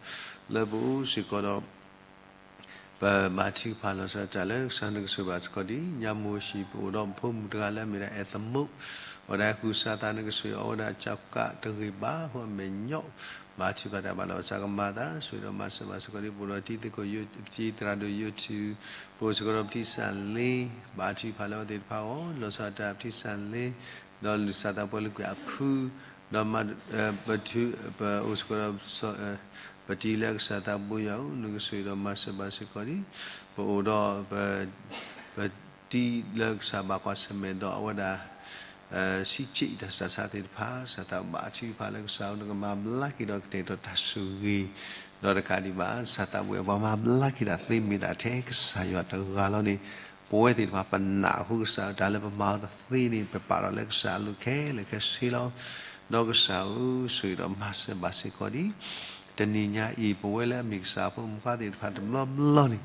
လၢပအိၣ်စ့ၢ်ကီးဒီး ပဘါထုကဖၣ်လီၤဆီဒၣ်တၢ်လၢကစၢ်နကဆိၣ်ဂ့ၤဘၣ်စ့ၢ်ကီးဒံး ညါမိၢ်ဟံၣ် ပအိၣ်ဒီးပဖိမုၣ်တဂၤလၢအမ့ၢ်ဒၣ်အဲၣ်သမူး အဝဲဒၣ်ကူစါသး နကဆိၣ်ဂ့ၤအီၤ အဝဲဒၣ်ကၠီကးတဂ့ၤဘၣ် အဃိအမဲာ်ညိး ဘါထုကဖၣ်တၢ်ဘၣ်လီၤ ကစၢ်ကမၤအသး ဆိၣ်ဂ့ၤဒီးမၤစၢၤဘၣ်စ့ၢ်ကီးဒံး ပအိၣ်ဒီးတံၤသကိး တံၤသရၣ်ဒိၣ်ယိထံ ပအိၣ်စ့ၢ်ကီးဒီးပထံၣ်စၢ်လ့ ဘါထုကဖၣ်လၢအဝဲသ့ၣ်တဖၣ်အဂီၢ် လီၤဆီဒၣ်တၢ်ပထံၣ်စၢ်လ့ ဒီးလူၤကစၢ်သးပှဲၤလၢကွံာ်အဖု ဒီးမၤ ပထံၣ် ပအိၣ်စ့ၢ်ကီးဒီး ပတံၤလၢကစၢ်သးဘိယွၤဧၢ နကဆိၣ်ဂ့ၤဒီးမၤစၢၤဘၣ်စ့ၢ်ကီးဒံး ပအိၣ်ဒီး ပတံၤလၢကစၢ်ဘၣ်ကွၢ်ဆၢၣ်မဲာ်ဒီးအဝဲဒၣ် စံးဆ့ၣ်တၢ်ဆူးတၢ်ဆါသ့ၣ်တဖၣ် ကစၢ်သးဘိဘါထုကဖၣ်လၢကစၢ်ဧၢ နကမၤဘျါက့ၤဒီးကတဲာ်ကတီၤတၢ်ဆိၣ်ဂ့ၤ ဒီးတကးဒံးဘၣ် ကစၢ်သးဘိယွၤ ပှၤမၤဘျါက့ၤတၢ်သ့မ့ၢ်ဒၣ်ထဲကစၢ်ယွၤတဂၤလီၤန့ၣ် ပဝဲသ့ၣ်တဖၣ်ပနာ်အဃိ ကစၢ်ဧၢ တၢ်လၢပမၤအီၤတသ့န့ၣ် ပပာ်ထီၣ်လၢကစၢ်အလိၤခဲလၢာ်ခဲဆ့လီၤ. ဒီးကစၢ်ဧၢ ဆိၣ်ဂ့ၤဒီးမၤစၢၤဘၣ်စ့ၢ်ကီးဒံး တနံၤညါအံၤ ပဝဲလၢအမ့ၢ်ကစၢ်ဖိမုၣ်ဖိခွါသ့ၣ်တဖၣ်တဘျီဘျီန့ၣ်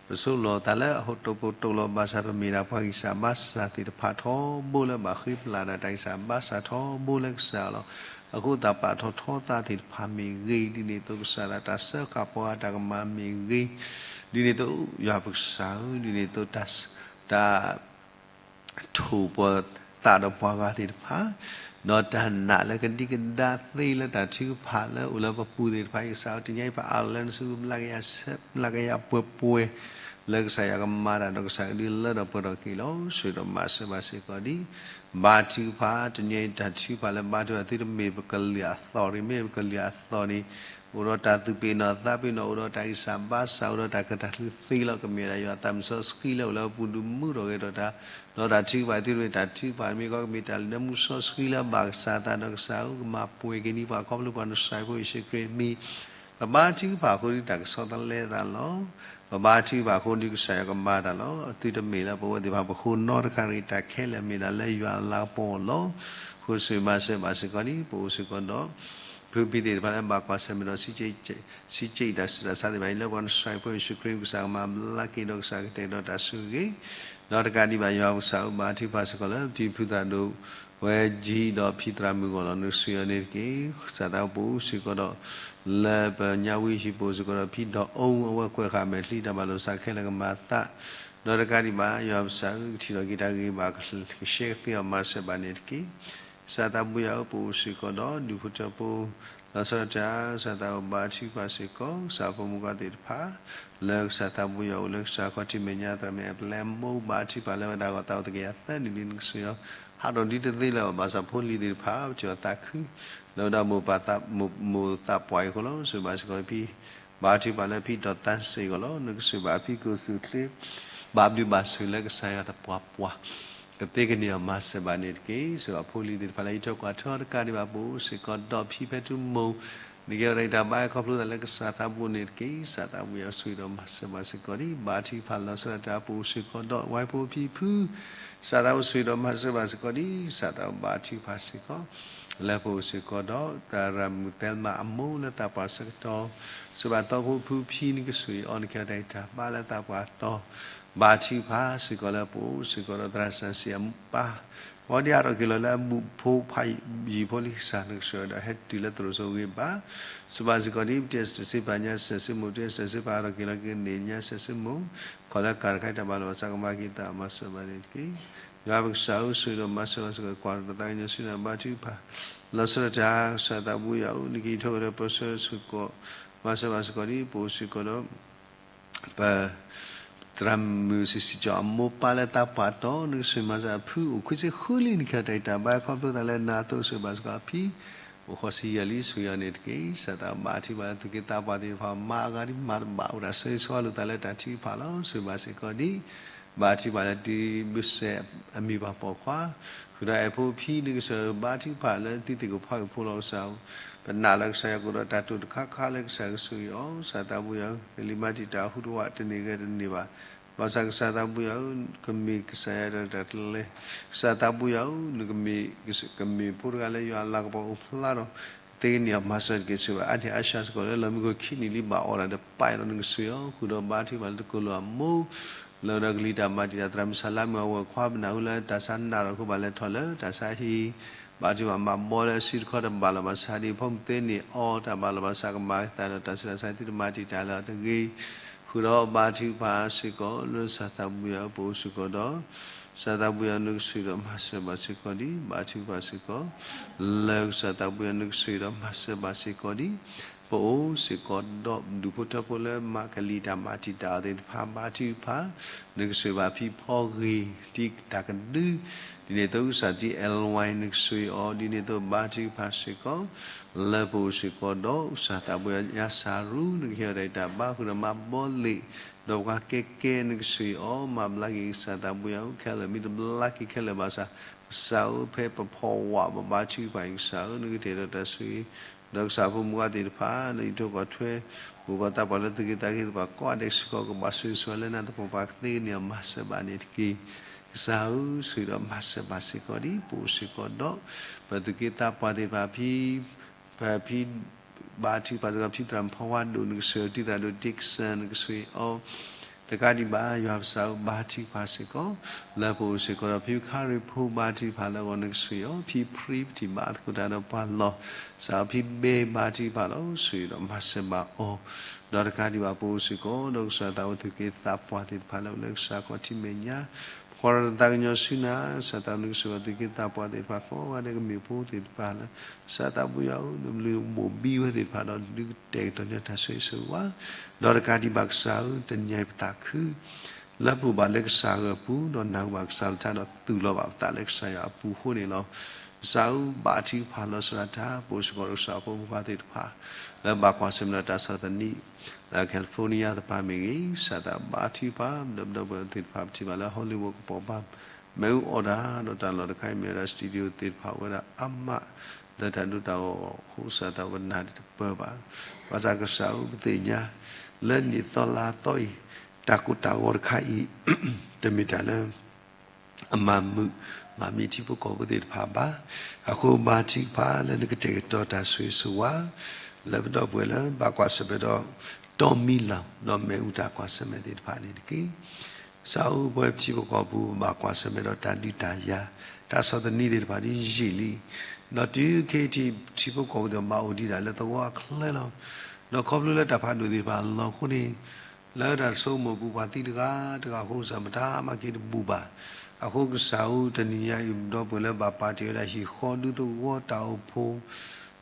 ပဆိလီၤသးလၢအဟီၣ်တိၢ်ပီၢ်တိၢ်လီၤ ဘၣ်ဆၣ်ပမ့ၢ်ဒၣ်ပှၤဂံၢ်စၢ်ဘါစၢ်သ့ၣ်တဖၣ်ထီဘိလၢ ဘၣ်ဃ့ပျၢ်ဒၣ်တၢ်ဂံၢ်စၢ်ဘါစၢ်ထီဘိလၢကစၢ်လီၤ. အဃိသတးပာ်ထီၣ်ထီသးသ့ၣ်တဖၣ်မ့ၢ်ဂ့ၤ ဒ်န့ၣ်အသိးကစၢ်သး တၢ်စၢဃာ်ပှၤတၢ်ကမၣ်မ့ၢ်ဂ့ၤ ဒ်န့ၣ်အသိး ယွၤပကစၢ်ဧၢ ဒ်န့ၣ်အသိး တၢ် ထိၣ်ပှၤသးဒီးပှၤဂၤသ့ၣ်တဖၣ် ဒီးတၢ်နာ်လၢကဒံကဒါသ့လၢတၢ်ထုကဖၣ်လၢအိၣ်လၢပပူၤသ့ၣ်တဖၣ် ယကစၢ်ဧၢ တနံၤအံၤပအးလီၤလၢနစုပူၤ ဘျါကယၤပှဲၤပှဲၤ လၢကစၢ်ယွၤကမၤတၢ်ဒီးကစၢ်ကဒုးလၢထီၣ်ပှဲၤထီၣ်က့ၤလီၤ. ဆိၣ်ဂ့ၤဒီးမၤစၢၤဘၣ်စ့ၢ်ကီးဒံး ဘါထုကဖၣ် တနံၤအံၤတၢ်ထုကဖၣ်လၢဘါထုကဖၣ်သုတမ့ၢ်ပကလုာ်အသီၣ်တဂ့ၤ မ့ၢ်ပကလုာ်အသီၣ်န့ၣ် အိၣ်ဒီးတၢ်သူၣ်ပ့ၤနီၣ်သးပ့ၤနီၣ် အိၣ်ဒီးတၢ်ဂံၢ်စၢ်ဘါစၢ် အိၣ်ဒီးတၢ်ကတၢၢ်တၢ်ချံသ့လီၤ. ကမ့ၢ်ဝဲဒၣ်ယွၤသးစီဆှံလၢအိၣ်လၢပပူၤဒုးမူထီၣ်ဂဲၤထီၣ်တၢ် ဒီးတၢ်ထုကဖၣ်သုတမ့ၢ်တၢ်ထုကဖၣ်တမံၤဃီ ကမ့ၢ်တၢ်လၢမူစီဆှံလၢအဘၣ်ကစၢ်အသးဒီးကစၢ်ဧၢ ကမၤပှဲၤက့ၤန့ၢ်ပှၤခီဖျိပှၤနစၢ်ဖိယ့ၣ်ၡူးခရံာ်အမံၤ ပဘါထုကဖၣ်အဃိဒီးတၢ်ကဆီတလဲသးလီၤ. ပဘါထုကဖၣ်အဃိဒီးကစၢ်ယွၤကမၤတၢ်လီၤ. သုတမ့ၢ်လၢပဝဲသ့ၣ်တဖၣ်ပဃိနီတခါတဂ့ၤ တၢ်ခဲလၢာ်မ့ၢ်ဒၣ်လၢယွၤအလၤကပီၤလီၤ. အဃိဆိၣ်ဂ့ၤမၤစၢၤဘၣ်စ့ၢ်ကီးဒံး ပအိၣ်စ့ၢ်ကီးဒီး ဖုဖံသ့ၣ်တဖၣ်လၢဘၣ်ကွၢ်ဆၢၣ်မဲာ်ဒီး စံးက့တၢ်ဆူးတၢ်ဆါသ့ၣ်တဖၣ်အံၤ လၢပှၤနစၢ်ဖိယ့ၣ်ၡူးခရံာ် ကစၢ်ကမၤဘျါက့ၤဒီးကစၢ်ကတဲာ်ကတီၤတၢ်ဆိၣ်ဂ့ၤ ဒီးတကးဒံးဘၣ်ယွၤပကစၢ်ဧၢ ဘါထုကဖၣ်စ့ၢ်ကီးလၢ ပတံၤဖုသရၣ်ဒိၣ်ဝဲကၠံဒီးဖံသရၣ်မုၣ်ဂီၢ်လီၤ နကဆိၣ်ဂ့ၤအီၤန့ၣ်တက့ၢ်. ကစၢ်သးပအိၣ်စ့ၢ်ကီးဒီး လၢပညါဝံဟံၣ်ပအိၣ်စ့ၢ်ကီးဒီး ဖံဒီးအူအဝဲကွဲးဃာ်မဲာ်ချံတၢ်ဘၣ်လိာ်သးခဲလၢာ်ကမၤသး ဒီးတကးဒံးဘၣ် ယွၤပကစၢ်ဧၢ ကထံၣ်ထီၣ်က့ၤတၢ်ဂ့ၤဘၣ်ကဆှဲကသ့အီၤမၤစၢၤဘၣ်န့ၣ်တက့ၢ်. ကစၢ်သးပှၢ်ယွၤဧၢ ပအိၣ်စ့ၢ်ကီးဒီး ဒူၣ်ဖိထၢဖိ လီၤဆီဒၣ်တၢ် ကစၢ်သးဘိဘါထုကဖၣ်စ့ၢ်ကီး ကစၢ်ဖိမုၣ်ဖိခွါသ့ၣ်တဖၣ် လၢကစၢ်သးပှၢ်ယွၤအိၣ်လၢကစၢ်ခီၣ်ထံးမဲာ်ညါ သရၣ်မုၣ်အဲၣ်ပလဲမိၢ်ဘါထုကဖၣ်လၢဝဲဒၣ်ဂီၢ်သးအိၣ်တကယၤသၢနံၣ်လံ နကဆိၣ်ဂ့ၤအီၤ ဟးထီၣ်ဒုတသ့လၢၤဘၣ်ဆၣ်ဖိလံၤသ့ၣ်တဖၣ် ပထံၣ်အီၤသးခု လၢဝဲဒၣ်မိၢ်ပၢ်သး မိၢ်သးပှၢ်အံၤအဃိလီၤ. ဆိၣ်ဂ့ၤဘၣ်စ့ၢ်ကီးဖံ ဘါထုကဖၣ်လၢဖံဒီးသးစ့ၢ်ကီးလီၤ. နကဆိၣ်ဂ့ၤဘၣ်ဖံကိၢ်သူးချ့ ဘၣ်ဘျုးဘၣ်ဆိၣ်လၢကစၢ်ယွၤတပှၢ်ပှၢ် ကသ့ကန့ၢ်အီၤမၤစၢၤဘၣ်န့ၣ်တက့ၢ်. ဆိၣ်ဂ့ၤဘၣ်ဖိလံၤသ့ၣ်တဖၣ်လၢဟံးထီၣ်ကွၢ်ထီတကးဒံးဘၣ် ပအိၣ်စ့ၢ်ကီးဒီးဖံဖဲထူမိၢ် နကဲဝဲဒၣ်တၢ်ဘါခီဖျိသးလၢကစၢ်သးဘိန့ၣ်တက့ၢ်. ကစၢ်သးဘိယွၤဆိၣ်ဂ့ၤဒီးမၤစၢၤဘၣ်စ့ၢ်ကီးဒံး ဘါထုကဖၣ်လီၤဆီဒၣ်တၢ် ပအိၣ်စ့ၢ်ကီးဒီး ဝဲဖိဖံဖု ကစၢ်သးဘိဆိၣ်ဂ့ၤဒီးမၤစၢၤဘၣ်စ့ၢ်ကီးဒံး ကစၢ်သးဘိဘါထုကဖၣ်စ့ၢ်ကီး လၢပအိၣ်စ့ၢ်ကီးဒီး သရၣ်မုၣ်သဲလမးအမိၢ်လၢသးပှၢ်ဆၢကတီၢ် စံးဘၣ်သီဖိဖုဖံ နကဆိၣ်ဂ့ၤအီၤ နကဲဝဲဒၣ်တၢ်ဘါလၢသးပှၢ်တီၤ ဘါထုကဖၣ်စ့ၢ်ကီးလၢပအိၣ်စ့ၢ်ကီးဒီးသရၣ်စၢ်စံးအပၢ် ဝံၤဒ်အါထီၣ်က့ၤလီၤလၢအဘူးဖိဖးယံၤဖိလံ ကစၢ်နကဆိၣ်ဂ့ၤဒီး ဟဲတုၤလၢသရိာ်စိဂ့ၤဘၣ် စံးဘၣ်စ့ၢ်ကီးဒ် ပတံၢ်စံးပာ်ညါစဲးစ့မိၣ် ပတံၢ်စံးပာ်အါထီၣ်က့ၤလီၤက့ၤန့ၣ်ညါစဲးစ့မိၣ် ခီလၢကၤတခါအံၤတၢ်ဘၣ်လီၤဘၣ်စးကမၤက့ၤသးမၤစၢၤဘၣ်န့ၣ်တက့ၢ်. ယွၤပကစၢ်ဧၢ ဆိၣ်ဂ့ၤဒီးမၤစၢၤဘၣ်စ့ၢ်ကီး ကွၢ်ဒီးတၢ်သးကညီၤဆူနၤ ဘါထုကဖၣ် လီၤဆီဒၣ်တၢ် ကစၢ်သးဘိယွၤဧၢ နကဟံးထီၣ်ကဒီးပၢဆှၢဆိၣ်ကီး မၤစၢၤဘၣ်စ့ၢ်ကီးဒံး ပအိၣ်စ့ၢ်ကီးဒီး ပ သရၣ်မုၣ်စံးစံးကၠီအမိၢ်ပၢ်လၢသးပှၢ်တီၤ နကဆိၣ်ဂ့ၤမၤစၢၤအဖု အိၣ်ခွံဆံဃုလံ နကဲတၢ်အံၤတၢ်ဘါခီဖျိသးလၢနၤအသိးဆိၣ်ဂ့ၤဘၣ်စ့ၢ်ကီးအဖံ အိၣ်ဃိးဆံယဲၢ်လံ ဆိၣ်ဂ့ၤအီၤန့ၣ်တက့ၢ်. ကစၢ်သးဘါထုကဖၣ်လၢသုးက့သးပှၢ်သ့ၣ်တဖၣ် မၤအဂၤဒ်မၤတဘၣ်အိၣ်တၢ်ဆၢဂ့ၤဆၢဝါလိာ်သးလၢတၢ်ထုကဖၣ်လီၤ. ဆိၣ်ဂ့ၤဘၣ်စ့ၢ်ကီးဒံး ဘါထုကဖၣ်လၢသုးဘုစဲးအမံၤပှၤပိာ်ခွါ ဃုာ်ဒီးအဲၣ်ဖိဖံ နကစၢ်ဘါထုကဖၣ်လၢသုးသ့ၣ်ကဖီအဖိလီၤ ကစၢ်ဧၢ ပနာ်လၢကစၢ်ယွၤကအိၣ်ဒီးတၢ်တိာ်တခါခါလၢကစၢ်ကဆိၣ်ဂ့ၤအီၤ ကစၢ်သးဘိယွၤဧၢ ကလံၤမၤတံာ်တာ်အဟူးတဝးတန့ၢ်ဂဲၤတန့ၢ်ဘၣ် ဘၣ်ဆၣ်ကစၢ်သးဘိယွၤဧၢ ကမ့ၢ်ကစၢ်ယွၤတၢ်တၢ်ကျဲၤ ကစၢ်သးဘိယွၤဧၢ နကမ့ၢ် ကမ့ၢ်ဖိတဂၤလၢယွၤအလၤကပီၤအိၣ်ဖျါဒီး သ့ၣ်ကန့ၢ်အီၤမၤစၢၤတက့ၢ် ဆိၣ်ဂ့ၤအါန့ၢ်အါဆၢစ့ၢ်ကီးလၢလီၢ်မံခိၣ်ခံနံၣ်လံဘၣ်အီၣ်ဒၣ်ဒီးပာ်အီၤလီၤ နကဆိၣ်ဂ့ၤအီၤ ဃုာ်ဒီးဘါထုကဖၣ်လၢတကိၢ်လိာ်အမိၢ် လၢဒီးကလံၤတၢ်မၤတံာ်တာ်သရၣ်မုၣ်ဆၣ်လါမုၣ်အဝဲၢ်ခွါ ပနၢ်ဟူလၢတၢ်ဆါနးထီၣ်ခိၣ်ဘၣ်လဲၤထီၣ်လၢတၢ်ဆါဟံၣ် ဘါထုကဖၣ်မၤဘီလၢအစုတခီတဘၣ်လီၤဘၣ်ဆၣ်ဒ်အံၤ ဖီမုၢ်သ့န့ၢ်အီၤတၢ်ဘၣ်လီၤဘၣ်ဆၣ်ကမၤကသးဒီးတၢ်ဆူးတၢ်ဆါသုတမၤတံာ်တာ်လၢအီၤတဂ့ၤ ဃုာ်ဒီးဘါထုကဖၣ်စ့ၢ်ကီးလၢကစၢ်သးဘိယွၤဧၢ ပအိၣ်စ့ၢ်ကီးဒီး ကစၢ်သးဘိယွၤဧၢ နကဆိၣ်ဂ့ၤဒီးမၤစၢၤဘၣ်စ့ၢ်ကီးဒံး ဘါထုကဖၣ်စ့ၢ်ကီး လၢကစၢ်သးဘိယွၤ နကဆိၣ်ဂ့ၤဒီးမၤစၢၤဘၣ်စ့ၢ်ကီးဒံး ပအိၣ်စ့ၢ်ကီးဒီးဒူၣ်ဖိထၢဖိလၢမၤကလံၤတၢ်မၤတံာ်တာ်အီၤသ့ၣ်တဖၣ် ဘါထုကဖၣ် နကဆိၣ်ဂ့ၤဘၣ်ဖံဖီဂ့ၤ တံၤတၢ်ကဒု ဒ်န့ၣ်အသိးကစၢ်တံၤ L Y နကဆိၣ်ဂ့ၤအီၤ ဒ်န့ၣ်အသိးဘါထုကဖၣ်စ့ၢ်ကီး လၢပအိၣ်စ့ၢ်ကီးဒီး ကစၢ်သးဘိယွၤ ညါစၢ်ရူ နကဟ့ၣ်အီၤတၢ်အံၤတၢ်ဘါဃုာ်ဒီးမၤဘီလ့ၣ် ဒီးပှၤကဲကဲ နကဆိၣ်ဂ့ၤအီၤ မၤဘျါက့ၤကစၢ်သးဘိယွၤဧၢ ခဲလၢာ် မ့ၢ်တဘျါက့ၤခဲလၢာ်ဘၣ်ဆၣ် ကစၢ်ဧၢ ဖဲပဖီဝးဘၣ်ဘါထုကဖၣ်အံၤ ကစၢ်ဧၢ နကတ့ၢ်ဒီးတၢ်ဆိၣ်ဂ့ၤ ဒီးကစၢ်ဖိမုၣ်ခွါသ့ၣ်တဖၣ် လၢဟံၣ်ထိးကီၢ်ထွဲ မိၢ်ပၢ်သးပှၢ်လၢသုးက့သးက့သ့ၣ်တဖၣ်ကိးဂၤဒဲးစ့ၢ်ကီး ကဘၣ်ဆိၣ်ဂ့ၤဆိၣ်ဝါလၢနၤသပှၢ်ပှၢ် ကသ့ကန့ၢ်အီၤမၤစၢၤဘၣ်န့ၣ်တက့ၢ်. ကစၢ်ဧၢ ဆိၣ်ဂ့ၤဒီးမၤစၢၤဘၣ်စ့ၢ်ကီးဒံး ပအိၣ်စ့ၢ်ကီးဒီး ပသုးက့သးပှၢ်သ့ၣ်တဖၣ်ဖံ ပဖံ ဘါထုကဖၣ်စ့ၢ်ကီး ဖံသရၣ်မုၣ်ဖီဝါဒိၣ် နကဆိၣ်ဂ့ၤအီၤ တံၤသရၣ်ဒိၣ် Dixon နကဆိၣ်ဂ့ၤအီၤ တကးဒံးဘၣ် ယွၤပကစၢ်ဧၢ ဘါထုကဖၣ်စ့ၢ်ကီး လၢပအိၣ်စ့ၢ်ကီးဒီး ဖံခါရံၣ်ဖိ ဘါထုကဖၣ်လၢအဂီၢ် နကဆိၣ်ဂ့ၤအီၤ ဖံဖြံ ပထံၣ်ဘၣ်သကိးတၢ်ဒီးပှၤလီၢ် ကစၢ်ဧၢ ဖံဘ့ ဘါထုကဖၣ်လီၤ ဆိၣ်ဂ့ၤဒီးမၤစၢၤဘၣ်အီၤ ဒီးတကးဒံးဘၣ် ပအိၣ်စ့ၢ်ကီးဒီးကစၢ်သးဝဲသုးက့သးပှၢ်သ့ၣ်တဖၣ်လၢအိၣ်လၢကစၢ်ခီၣ်ထံးမဲာ်ညါ ပကွၢ်ဒီးတၢ်သးကညီၤဆူနၤ ကစၢ်သးဝဲနကဆိၣ်ဂ့ၤသုးက့သးပှၢ်သ့ၣ်တဖၣ်ကိးဂၤဒဲး ကမ့ၢ်ဖိသ့ၣ်တဖၣ်လၢ ကစၢ်သးဘိယွၤဧၢ နဘျုးနဘိၣ်ဘံဝဲသ့ၣ်တဖၣ်ဒီး ဒုးကတဲာ်ကတီၤညီတၢ်ဆိၣ်ဂ့ၤဆိၣ်ဝါ ဒီးတကးဒံးဘၣ်ကစၢ်ဧၢ တနံၤအံၤပသးခု လၢပအိၣ်ဘၣ်လၢကစၢ်ဂၢၢ်ပူၤ ဒီးနၢ်ဟူဘၣ်ကစၢ်လၢထါဒီးသူၣ်လီၤဘၣ်ပသးလၢကစၢ်ယွၤအပူၤအဃိန့ၣ်လီၤ. ကစၢ်ဧၢ ဘါထုကဖၣ်လီၤဆီဒၣ်တၢ် ပအိၣ်စ့ၢ်ကီးဒီးကစၢ်ဖိမုၣ်ခွါသ့ၣ်တဖၣ် လၢဘၣ်ကွၢ်ဆၢၣ်မဲာ်ဒီးတၢ်ဆီၣ်သနံး လၢ California သ့ၣ်တဖၣ်မ့ၢ်ဂ့ၤ ကစၢ်သးဘါထုကဖၣ် ဒီပုၢ်ဒီဝဲၢ်သ့ၣ်တဖၣ်ပထံၣ်ဘၣ်လၢ Hollywood ကပိာ်ပၤ မ့ၣ်အူအီၣ်တၢ်ဒီးတၢ်လီၢ်တခါအံၤ မ့ၢ်ဝဲဒၣ် studio သ့ၣ်တဖၣ်အိၣ်ဝဲဒၣ်အါမး လၢတၢ်ဒိတၢ်ဂီၤအဃိ ကစၢ်သးဝဲနၢ်တပၢၢ်ဘၣ်. ဘၣ်ဆၣ်ကစၢ်ဧၢ ပသ့ၣ်ညါ လၢနံၣ်သီလါသီအံၤ တၢ်ကိၢ်တၢ်ဂီၤတခါအံၤ တမ့ၢ်တၢ်လၢ အမၤမုာ် မၤမံထံဖိကီၢ်ဖိသ့ၣ်တဖၣ်ဘၣ်. အဃိဘါထုကဖၣ်လၢနကတဲာ်ကတီၤတၢ်ဆိၣ်ဂ့ၤဆိၣ်ဝါ လၢပဒီပုၢ်ဝဲၢ်လၢဘၣ်ကွၢ်ဆၢၣ်မဲာ်ဒီး တီမံလီၤ ဒီးမ့ၣ်အူတၢ်ကွၢ်ဆၢၣ်မဲာ်သ့ၣ်တဖၣ်န့ၣ်တက့ၢ်. ကစၢ်ဧၢ ပဝဲပထံဖိကီၢ်ဖိ ပဘၣ်ကွၢ်ဆၢၣ်မဲာ်ဒီးတၢ်ဒုးတၢ်ယၤ တၢ်ဆီၣ်သနံးသ့ၣ်တဖၣ်ဒ်ယံာ်လံ. ဒီးတုၤခဲအံၤထံး ပထံဖိကီၢ်ဖိသ့ၣ်တဖၣ်ဘၣ်အိၣ်ဒံးဒၣ်လၢသဝီအချၢလီၤ. ဒီးခီဖျိလၢတၢ်ဖးဒိၣ်သ့ၣ်တဖၣ်အလီၢ်အဃိန့ၣ် လၢတၢ်ဆိကမိၣ်အပူၤ ပှၤသံတဂၤတဂၤအဃိ ကစၢ်မတၤမၤက့ၤတဘူၣ်ဘၣ်. အဃိကစၢ်ဧၢ တနံၤညါအံၤ ပဒီပုၢ်ဝဲၢ်လၢဘၣ်ပာ်တ့ၢ်ဝဲဒၣ်ဟံၣ်ဃီဒူသဝီတၢ်အိၣ်ဖှိၣ်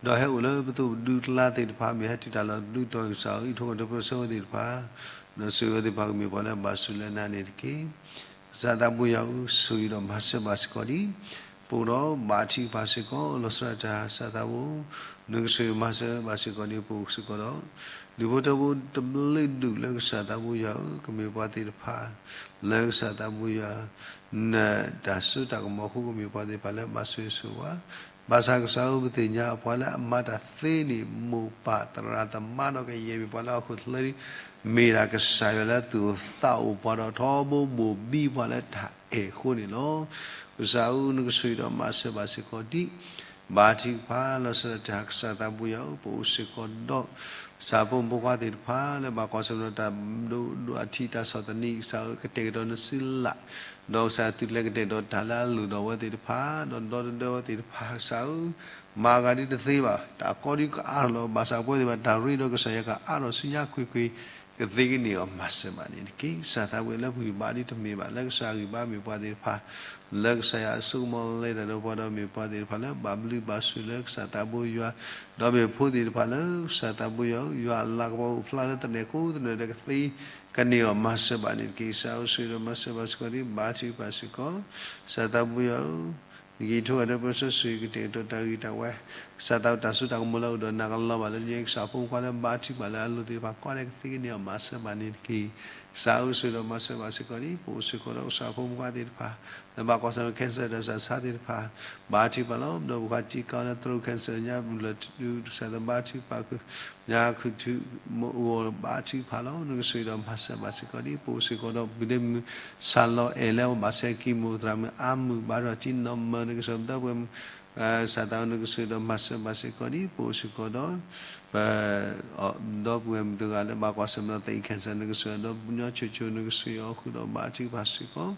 ဒီးဟဲအိၣ်လၢပသိၣ်ပဒူကျါသ့ၣ်တဖၣ် မ့ၢ်ဟဲတုၤတၢ်လီၢ်ဒူတီၢ် ကစၢ်ဧၢ ဟံၣ်ထိၣ်ကီၢ်ထိၣ်ပၢဆှၢဝဲသ့ၣ်တဖၣ် ဒီးဆိၣ်ဂ့ၤဝဲသ့ၣ်တဖၣ်ကမ့ၢ်ပှၤလၢအဘၣ်ဆိၣ်လၢနၤန့ၣ်တက့ၢ်. ကစၢ်သးဘိယွၤဧၢ ဆိၣ်ဂ့ၤဒီးမၤစၢၤဘၣ်စ့ၢ်ကီးဒံး ပအိၣ်ဒီးဘါထုကဖၣ်စ့ၢ်ကီး လီၤဆီဒၣ်တၢ် ကစၢ်သးဘိ နကဆိၣ်ဂ့ၤမၤစၢၤဘၣ်စ့ၢ်ကီးဒံး ပအိၣ်စ့ၢ်ကီးဒီး ဒူၣ်ဖိထၢဖိတဘျုးဒူၣ်လၢကစၢ်သးဘိယွၤဧၢ ကမ့ၢ်ပှၤသ့ၣ်တဖၣ် လၢကစၢ်သးဘိယွၤ နတၢ်စိတၢ်ကမီၤအဃိ ကမ့ၢ်ပှၤသ့ၣ်တဖၣ်လၢဘၣ်ဆိၣ်ဂ့ၤဆိၣ်ဝါ ဘၣ်ဆၣ်ကစၢ်ဧၢ ပသ့ၣ်ညါပှၤလၢအမၤတၢ်သ့န့ၣ် မိၢ်ပၢ်သရၣ်သမါဒီးကယဲၢ်မ့ၢ်ပှၤလၢဟီၣ်ခိၣ်ချၢဒ် မ့ၢ်ဒၣ်ကစၢ်ယွၤလၢသူၣ်အိၣ်သးအိၣ်ပှၤဒီးထီဘိဘိၣ်ဘံပှၤလၢတၢ်အဲၣ်အဃိန့ၣ်လီၤ. ကစၢ်ဧၢ နကဆိၣ်ဂ့ၤဒီးမၤစၢၤဘၣ်စ့ၢ်ကီးဒံး ဘါထုကဖၣ်လီၤဆီဒၣ်တၢ် ကစၢ်သးဘိယွၤဧၢ, ပအိၣ်စ့ၢ်ကီးဒီး ကစၢ်ဖိမုၣ်ဖိခွါသ့ၣ်တဖၣ် လၢဘၣ်ကွၢ်ဆၢၣ်မဲာ်ဒီးတၢ်ဒိၣ်ဒိၣ်အထံးတၢ်ဆီၣ်သနံး ကစၢ်ဧၢ ကတဲာ်ကတီၤနစုလၢ်, ဒီးကစၢ်သုးကျဲၤကတဲာ်ကတီၤတၢ်လၢအလိၣ်ဒီးအဝဲသ့ၣ်တဖၣ် ဒီးဒီတဒၢဝဲသ့ၣ်တဖၣ် ကစၢ်ဧၢ မၤဂၤဒ်တသ့ဘၣ်, တၢ်ကီဒ်ကအါထီၣ်လီၤ, ဘၣ်ဆၣ်ပဝဲသ့ၣ်တဖၣ်တၢ်ရ့ဒီးကစၢ်ယွၤကအါထီၣ်ဆူညါကွ့ၢ်ကွ့ၢ် ကသ့ကန့ၢ်အီၤ မၤစၢၤဘၣ်န့ၣ်တက့ၢ်. ကစၢ်သးဘိယွၤလၢပဂံၢ်ဘါဒ်တမ့ၢ်ဘၣ် လၢကစၢ်ဂံၢ်ဘါမ့ၢ်ပှၤသ့ၣ်တဖၣ် လၢကစၢ်ယွၤအစိကမီၤလၢတၢ်ဒီးပှၤဒီးမ့ၢ်ပှၤသ့ၣ်တဖၣ်လၢဘၣ်ဘျုးဘၣ်ဆိၣ်လၢကစၢ်သးဘိယွၤ, ဒီးမ့ၢ်ဖိသ့ၣ်တဖၣ်လၢကစၢ်သးဘိယွၤဧၢ, ယွၤအလၤကပီၤအိၣ်ဖျါလၢသနၢၣ်ကိးသနၢၣ်ဒီးကသ့ကန့ၢ်အီၤ မၤစၢၤဘၣ်န့ၣ်တက့ၢ်. ကစၢ်ဧၢ ဆိၣ်ဂ့ၤဒီးမၤစၢၤဘၣ်စ့ၢ်ကီးဒံး ဘါထုကဖၣ်စ့ၢ်ကီး ကစၢ်သးဘိယွၤဧၢ နကထိၣ်ဂၤဒဲး ပၢဆှၢဆိၣ်ဂ့ၤကတဲာ်ကတီၤတၢ်ဂ့ၤတၢ်ဝါ, ကစၢ်သးဘိတၢ်စိတၢ်ကမီၤလၢအအိၣ်ဒီးနၤကလီၤဘၣ်လၢညါ ကစၢ်ဖိမုၣ်ဖိခွါလၢဘါထုကဖၣ်လၢအလိၣ်သ့ၣ်တဖၣ် ကီဒဲးကသ့ကန့ၢ်အီၤ မၤစၢၤဘၣ်န့ၣ်တက့ၢ်. ကစၢ်ဧၢ ဆိၣ်ဂ့ၤဒီးမၤစၢၤဘၣ်စ့ၢ်ကီးဒံး ပအိၣ်စ့ၢ်ကီးဒီးကစၢ်ဖိမုၣ်ဖိခွါသ့ၣ်တဖၣ် လၢဘၣ်ကွၢ်ဆၢၣ်မဲာ် cancer ဒီးစးဆါသ့ၣ်တဖၣ် ဘါထုကဖၣ်လီၤ. ဒီးပှၤထံကီၢ်လၢ throat cancer ညါ blood ကစၢ်သးဘါထုကဖၣ် ညါခူၣ်ထူၣ်မဂီၢ် ဘါထုကဖၣ်လီၤ. နကဆိၣ်ဂ့ၤဒီးမၤစၢၤဘၣ်စ့ၢ်ကီးဒံး ပအိၣ်စ့ၢ်ကီးဒီး ပုၢ်ဒ့မုၣ် ဆၣ်လီၤအဲၣ်လၢအဝဲဘၣ်ဆဲးကံၢ်မူ သရၣ်မုၣ်အါမုၢ် ဘါထုကဖၣ်တံၢ်နီၢ်မၢ နကဆိၣ်ဂ့ၤဒီးပှၤ ကစၢ်သးဘိ နကဆိၣ်ဂ့ၤဒီးမၤစၢၤဘၣ်စ့ၢ်ကီးဒံး ပအိၣ်စ့ၢ်ကီးဒီး ပ ဒီပုၢ်ဝဲၢ်မုၣ်တဂၤလၢဘၣ်ကွၢ်ဆၢၣ်မဲာ်ဒီး သံး cancer နကဆိၣ်ဂ့ၤဒီး ညီဆိဆိ နကဆိၣ်ဂ့ၤအီၤဃုာ်ဒီးဘါထုကဖၣ်စ့ၢ်ကီး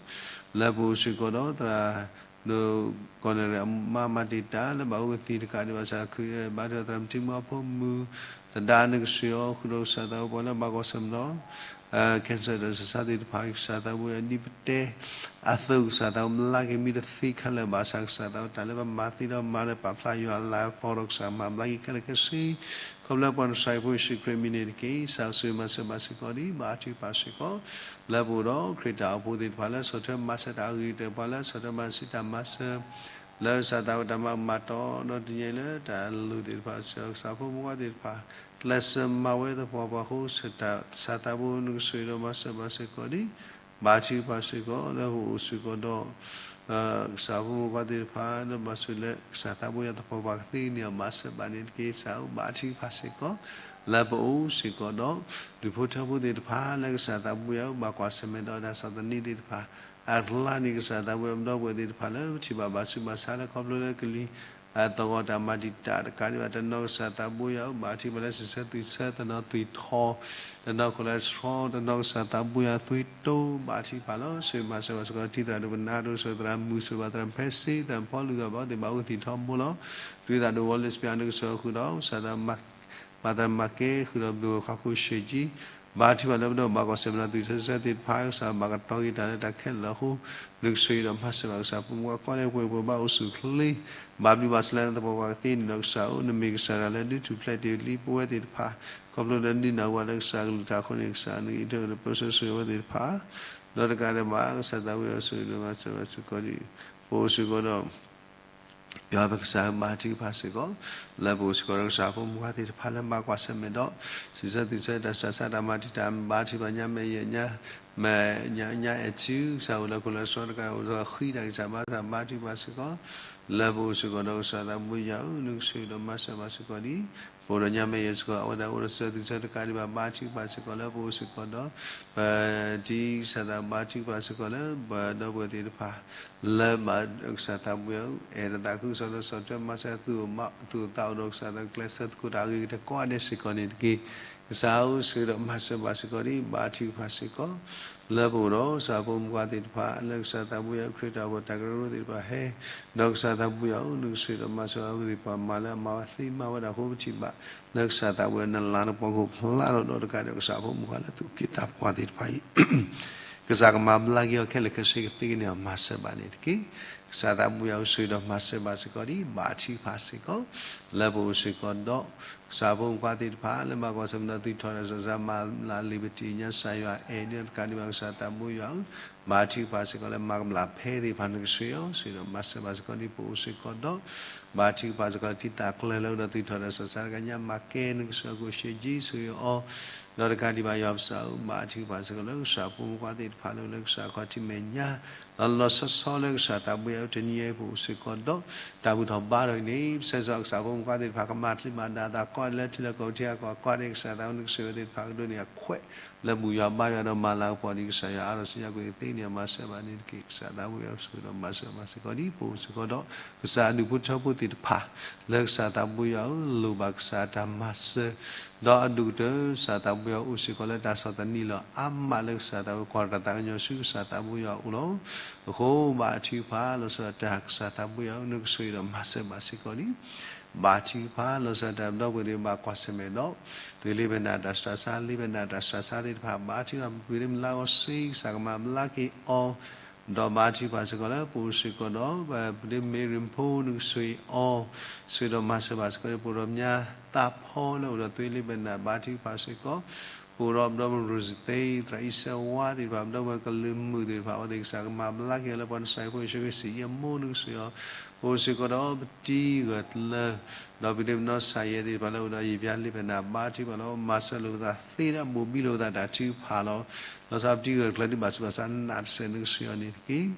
လၢပအိၣ်စ့ၢ်ကီးဒီးသရၣ် ဒီးကီၢ်နဲၣ်ရံၣ်အမါမၤတံာ်တာ်လၢဘၣ်အိၣ်ကသံၣ်တကးဒံးဘၣ် ကစၢ်ခု ဘါထုကဖၣ်သရၣ်မုၣ်ထံမုၢ်အီဖိမုၣ် သဒါ နကဆိၣ်ဂ့ၤအီၤဃုာ်ဒီးကစၢ်သးဘိပှၤလၢဘၣ်ကွၢ်ဆၢၣ်မဲာ်ဒီး cancer ဒီးစးဆါသ့ၣ်တဖၣ် ကစၢ်သးဘိယွၤ ဒ်ပတဲအသိး ကစၢ်သးဘိ မၤလၢက့ၤမံတသ့ခဲလၢာ်ဘၣ်ဆၣ် ကစၢ်သးဘိတၢ်လၢပမၤသ့ဒီးမၤဒီးပာ်ဖျါယွၤအလၤကပီၤဒီး ကစၢ်မၤဘျါက့ၤခဲလၢာ်ခဲဆ့ ခီဖျိလၢပှၤနစၢ်ဖိယ့ၣ်ၡူးခရံာ်အမံၤန့ၣ်တက့ၢ်. ကစၢ်ဆိၣ်ဂ့ၤမၤစၢၤဘၣ်စ့ၢ်ကီးဒံး ဘါထုကဖၣ်စ့ၢ်ကီး လၢပအိၣ်ဒီးခရံာ်တၢ်အိၣ်ဖှိၣ်သ့ၣ်တဖၣ်လၢဆီၣ်ထွဲမၤစၢၤတၢ်အဂ့ၤကတၢၢ် ပှၤလၢဆီၣ်ထွဲမၤစၢၤတၢ်မၤစၢၤ လၢကစၢ်သးဘိတၢ်မၤကမၣ်တီဒီးတနံၤညါအံၤလၢတၢ်လိၣ်သ့ၣ်တဖၣ် ကစၢ်ဖိမုၣ်ဖိခွါသ့ၣ်တဖၣ် ကျဲးစၢးမၤဝဲသပှၢ်ပှၢ်အဃိ ကစၢ်သးဘိ နကဆိၣ်ဂ့ၤဒီးမၤစၢၤဘၣ်စ့ၢ်ကီးဒံး ဘါထုကဖၣ်စ့ၢ်ကီး လၢပအိၣ်စ့ၢ်ကီးဒီး ကစၢ်ဖိမုၣ်ဖိခွါသ့ၣ်တဖၣ် လၢဘၣ်ဆိၣ်လၢကစၢ်သးဘိယွၤသပှၢ်ပှၢ်ကသ့န့ၢ်အီၤ မၤစၢၤဘၣ်န့ၣ်တက့ၢ်. ကစၢ်ဧၢ ဘါထုကဖၣ်စ့ၢ်ကီး လၢပအိၣ်စ့ၢ်ကီးဒီး ဒူၣ်ဖိထၢဖိသ့ၣ်တဖၣ် လၢကစၢ်သးဘိယွၤ ဘၣ်ကွၢ်ဆၢၣ်မဲာ်ဒီးတၢ်ဆီၣ်သနံးသ့ၣ်တဖၣ် အကျါန့ၣ် ကစၢ်သးဘိယွၤ ပဒီပုၢ်ဝဲၢ်သ့ၣ်တဖၣ်လၢပထံၣ်ဘၣ်ဘၣ်ဆူးဘၣ်ဆါလၢခီဖျိလၢကလံၤ အသဂီၢ်တၢ်မၤတံာ်တာ်တကးဒံးဘၣ် တနီၤကစၢ်သးဘိယွၤ ဘါထုကဖၣ်လၢစံးဆၢသုးဆၢ တနီၤသွံၣ်ထီၣ် တနီၤ cholesterol တနီၤကစၢ်သးဘိယွၤသွံၣ်တိၢ် ဘါထုကဖၣ်လီၤ. ဆိၣ်ဂ့ၤမၤစၢၤဘၣ်စ့ၢ်ကီး ထံသရၣ်ဒိကနၣ်ဒိ ဆိၣ်ဂ့ၤသရၣ်မုၣ် ဆိၣ်ဂ့ၤဘၣ်သရၣ်ဖဲစ့ သရၣ်ဖီလူၤ ဂၤဘၣ်အိၣ်ကသံၣ်ထီဘိလီၤ. ဒုးသရၣ်ဒိ Wallace ပျၢ် နကဆိၣ်ဂ့ၤဃုာ်ဒီး ကစၢ်သး မၤသရၣ်မၤကဲဃုာ်ဒီး ဘုၢ်ဝဲၢ်ခွါခိၣ်ရှ့ၣ်ကၠံ ဘါထုကဖၣ်လၢပဒီပုၢ်ဝဲၢ်ဘၣ်ကွၢ်ဆၢၣ်မဲာ်ဒီးသုးဆၢသ့ၣ်တဖၣ် ကစၢ်ဘၣ်ကတီၤက့ၤတၢ်လၢတၢ်ခဲလၢာ်အဃိ နကဆိၣ်ဂ့ၤဒီးမၤစၢၤဘၣ်ကစၢ်ဖိမုၣ်ဖိခွါ ကီၢ်န့ၣ်ပှဲၤပှဲၤဘၣ်အိၣ်ဆူၣ်အိၣ်ချ့ ဘၣ်ဘျုးဘၣ်ဆိၣ်လၢနသပှၢ်ပှၢ်ကသ့န့ၣ်ဒီးကစၢ်ဧၢ နမ့ၢ်ကစၢ်တဂၤလၢဒုးထူၣ်ဖျဲးတ့ၢ်လံပဝဲသ့ၣ်တဖၣ် ခီဖျိလၢဒုးနၢ်ဟူဘၣ်လၢကစၢ်အကလုၢ်တၢ်အဃိန့ၣ် ကစၢ်နကဟ့ၣ်ထီၣ်ဒီးပၢဆှၢဆိၣ်ဂ့ၤအဝဲသ့ၣ်တဖၣ် ဒီးတကးဒံးဘၣ် ကစၢ်သးဘိယွၤဆိၣ်ဂ့ၤဒီးမၤစၢၤဘၣ်စ့ၢ်ကီးဒံး ပအိၣ်စ့ၢ်ကီးဒီး ယွၤပကစၢ်ဧၢ ဘါထုကဖၣ်စ့ၢ်ကီး လၢပအိၣ်စ့ၢ်ကီးဒီးကစၢ်ဖိမုၣ်ဖိခွါသ့ၣ်တဖၣ်လၢဘၣ်ကွၢ်ဆၢၣ်မဲာ်ဒီး စံးဆၢသုးဆၢတၢ်ဆူးတၢ်ဆါတၢ်မၤတံာ်တာ် ဘါထုကဖၣ်ညါမဲာ်ယဲၢ်ညါ မဲာ်ညါ ညါအဲၣ်ထု ကစၢ်အိၣ်လၢ cholesterol တကးအိၣ်ဒီးဃံတၢ်ကစၢ်ဘါထုကဖၣ် ဘါထုကဖၣ်စ့ၢ်ကီး လၢပအိၣ်စ့ၢ်ကီးဒီးကစၢ်သးဘိယွၤဧၢ နကဆိၣ်ဂ့ၤဒီးမၤစၢၤဘၣ်စ့ၢ်ကီးဒံး ပအိၣ်ဒီးညါမဲာ်ယဲၢ်စ့ၢ်ကီး အဝဲဒၣ်အိၣ်ဒီးစံးဆၢသုးဆၢတကးဒံးဘၣ် ဘါထုကဖၣ်စ့ၢ်ကီးလၢပအိၣ်စ့ၢ်ကီးဒီး ပတံၤကစၢ်သးဘါထုကဖၣ်စ့ၢ်ကီးလၢ ပဒီပုၢ်ဝဲၢ်သ့ၣ်တဖၣ် လၢဘၣ်ကစၢ်သးဘိယွၤဧၢ အဲၣ်ဒိးသးခုကစီၣ်ဒီးဆီၣ်ထွဲမၤစၢၤသူၣ်အိၣ်သးအိၣ်ဒီးကစၢ်သးကျဲးစၢးသကိးတၢ်အဂ့ၤကတၢၢ်ကိးဂၤဒဲးစ့ၢ်ကီးန့ၣ်တက့ၢ်. ကစၢ်ဧၢ ဆိၣ်ဂ့ၤဒီးမၤစၢၤဘၣ်စ့ၢ်ကီးဒံး ဘါထုကဖၣ်စ့ၢ်ကီး လၢပအိၣ်ဒီးကစၢ်ဖိမုၣ်ဖိခွါသ့ၣ်တဖၣ် လၢကစၢ်သးဘိယွၤဧၢ ခရံာ်တၢ်အိၣ်ဖှိၣ်တၢ်ကရၢကရိသ့ၣ်တဖၣ်ဟဲ ဒီးကစၢ်သးဘိယွၤဧၢ နကဆိၣ်ဂ့ၤဒီးမၤစၢၤအဝဲသ့ၣ်တဖၣ်မၤလၢအမၤဝဲသ့မၤဝဲဒၣ်အဃိပထံၣ်ဘၣ် လၢကစၢ်သးဘိယွၤနလၤနပှီၢ်ခိၣ်ဖျါထီၣ်ဒီးတကးဒံး ကစၢ်ဖိမုၣ်ဖိခွါလၢသူၣ်က့သးပှၢ်သ့ၣ်တဖၣ်အံၤ ကစၢ်ကမၤဘျါက့ၤအီၤခဲလၢာ်ခဲဆ့ကသ့ကန့ၢ်အီၤမၤစၢၤဘၣ်န့ၣ်တက့ၢ်. ကစၢ်သးဘိယွၤဧၢ ဆိၣ်ဂ့ၤဒီးမၤစၢၤဘၣ်စ့ၢ်ကီးဒံး ဘါထုကဖၣ်စ့ၢ်ကီး လၢပအိၣ်စ့ၢ်ကီးဒီး ကစၢ်ဖိမုၣ်ဖိခွါသ့ၣ်တဖၣ် လၢဘၣ်ကွၢ်ဆၢၣ်မဲာ်ဒီးသုးထီၣ်ဒီးစီၤစါမၤလၤလံာ်ပတံၢ်ညါ ကစၢ်ယွၤအဲၣ်ဒိးတကးဒံးဘၣ် ကစၢ်သးဘိယွၤဧၢ ဘါထုကဖၣ်စ့ၢ်ကီးလၢမၤကဘျၣ်ဖဲသ့ၣ်တဖၣ် နကဆိၣ်ဂ့ၤအီၤ ဆိၣ်ဂ့ၤဒီးမၤစၢၤဘၣ်စ့ၢ်ကီးဒံး ပအိၣ်စ့ၢ်ကီးဒီး ဘါထုကဖၣ်စ့ၢ်ကီးလၢထံသးကျၢၤလၢအိၣ်ဒီးသုးထီၣ်ဒီးစီၤစါတကညါ မၤကဲ နကဆိၣ်ဂ့ၤခိၣ်ရှ့ၣ်ကၠံ ဆိၣ်ဂ့ၤအီၤ ဒီးတကးဒံးဘၣ်ယွၤပကစၢ်ဧၢ, ဘါထုကဖၣ်စ့ၢ်ကီးလၢကစၢ်ဖိမုၣ်ဖိခွါသ့ၣ်တဖၣ်လၢ လၢကစၢ်ခီၣ်ထံးမဲာ်ညါ, ဒီးလီၤလီၤဆီဆီလၢကစၢ်သးဘိယွၤအအိၣ်တနံၤအံၤ ပအိၣ်စ့ၢ်ကီးဒီး တၢ်ဘူၣ်ထီၣ်ဘါထီၣ်အံၤန့ၣ် ပဆၢဂ့ၤဆၢဝါကစၢ်ဖိမုၣ်ဖိခွါသ့ၣ်တဖၣ် ကမၤချံးမၤဒၣ်အသး ကွၢ်လၢထံလၢကီၢ်ပူၤ ထံဂၤကီၢ်ဂၤ ကွၢ်န့ၢ်ကစၢ်သးဘိယွၤ နကဆိၣ်ဂ့ၤအဝဲသ့ၣ်တဖၣ် ကဒိးန့ၢ်အခွဲး လၢဘူၣ်ယွၤဘါယွၤဒီးမၤလၤကပီၤဒ်ကစၢ်ယွၤအါထီၣ်ဆူညါကွံာ်ကသ့န့ၣ် အမၤစၢၤဘၣ်န့ၣ်တက့ၢ်. ကစၢ်သးဘိယွၤကဆိၣ်ဂ့ၤဒီးမၤစၢၤဘၣ်စ့ၢ်ကီးဒ် ပအိၣ်စ့ၢ်ကီးဒီး ကစၢ်အဒူၣ်ဖိထၢဖိသ့ၣ်တဖၣ် လၢကစၢ်သးဘိယွၤဧၢ လိၣ်ဘၣ်ကစၢ်တၢ်မၤစၢၤ ဒီးအဒိၣ်ကတၢၢ် ကစၢ်သးဘိယွၤအိၣ်စ့ၢ်ကီးလၢတၢ်ဆီၣ်သနံးလီၤ အါမးလၢကစၢ်သးဘိ ကွၢ်တၢ်သးကညီၤဆူကစၢ်သးဘိယွၤအအိၣ်လီၤ. အဃိဘါထုကဖၣ်လီၤဆီဒၣ်တၢ် ကစၢ်သးဘိယွၤဧၢ နကဆိၣ်ဂ့ၤဒီးမၤစၢၤဘၣ်စ့ၢ်ကီးဒ် ဘါထုကဖၣ်လီၤဆီဒၣ်တၢ် ပဒီပုၢ်ဝဲၢ်သ့ၣ်ဘၣ်ကွၢ်ဆၢၣ်မဲာ်ဒီး သုးလ့ပနၢ်တၢ်ဆှၢစါ လ့ပနၢ်တၢ်ဆှၢစါသ့ၣ်တဖၣ် ဘါထုကဖၣ် ပပှ့ၤလၢမုၢ်လၢ်ဂီၤစ့ၢ် ကစၢ်ကမၤဘျါက့ၤအီၤ ဒီးဘါထုကဖၣ်စ့ၢ်ကီးလၢပအိၣ်စ့ၢ်ကီးဒီး ပဒ့မ့ၢ်ရ့ၣ်ဖိ နကဆိၣ်ဂ့ၤအီၤ ဆိၣ်ဂ့ၤဒီးမၤစၢၤဘၣ်စ့ၢ်ကီးန့ၣ် ပအိၣ်ဒီးမါသးဖီလၢအိၣ်ဒီးသုးလ့ပနၢ် ဘါထုကဖၣ်စ့ၢ်ကီး ပအိၣ်ဒီးပဒီပုၢ်ဝဲၢ်ရိၣ်စသ့ သရၣ်အံၣ်စဲဝါသ့ၣ်တဖၣ် ပဒီပုၢ်ဝဲၢ်ကလုာ်မုာ်သ့ၣ်တဖၣ် အဝဲသ့ၣ်ကစၢ်ကမၤဘျါက့ၤအီၤလၢပှၤနစၢ်ဖိယ့ၣ်ၡူးခရံာ်စံးအံၤအမိၢ် နကဆိၣ်ဂ့ၤအီၤ ပအိၣ်စ့ၢ်ကီးဒီးပတံၤဂၢၢ်ကျၢၤ ဒီးပဒ့မနီၢ်သးယဲသ့ၣ်တဖၣ်လၢအိၣ်ဒီးယံာ်ပျါလ့ပနၢ် ဘါထုကဖၣ်လီၤ မၤစၢၤလိာ်ပသးသ့ဒီးဘိၣ်ဘံလိာ်ပသးတၢ်ထုကဖၣ်လီၤ. လီၤဆီပတံၤဂၢၢ်ကျၢၤဒ်ဘၣ်ဆူးဘၣ်ဆါနးတစဲး နကဆိၣ်ဂ့ၤအီၤန့ၣ်တက့ၢ်.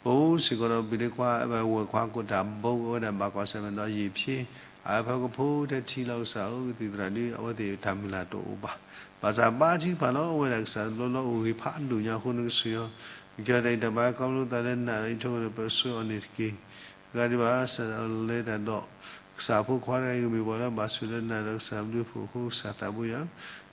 ပအိၣ်စ့ၢ်ကီးဒီးပဒ့ခွါ ဝဲၢ်ခွါကိးတၢ်ဘိ အဝဲဒၣ်ဘၣ်ကွၢ်ဆၢၣ်မဲာ်ဒီးယံာ်ဖျ့ အဖၢကဖိတထံလီၤ ကစၢ်ဧၢ ကသံၣ်သရၣ်ဒု အဝဲသ့ၣ်တၢ်မုၢ်လၢ်တအိၣ်ဘၣ်. ဘၣ်ဆၣ်ဘါထုကဖၣ်လီၤ အဝဲဒၣ်ကစၢ်တဘျီဘျီအိၣ်ဂ့ၤဖးဒိၣ်ညါအဃိ နကဆိၣ်ဂ့ၤအီၤ ကကဲထီၣ်တၢ်အံးတၢ်ဘါ ခီဖျိသးလၢနးဒီးအံးထိၣ်ဒီးပၢဆှၢအီၤန့ၣ်တက့ၢ်. တကးဒံးဘၣ် ကစၢ်လဲၤတၢ်ဒီး ကစၢ်ဖိခွါတဂၤအံၤ ကမ့ၢ်ပှၤလၢအဘၣ်ဆိၣ်လၢနၤဒီးကစၢ်ဘျုးဖှိၣ်အဃိ ကစၢ်သးဘိယွၤ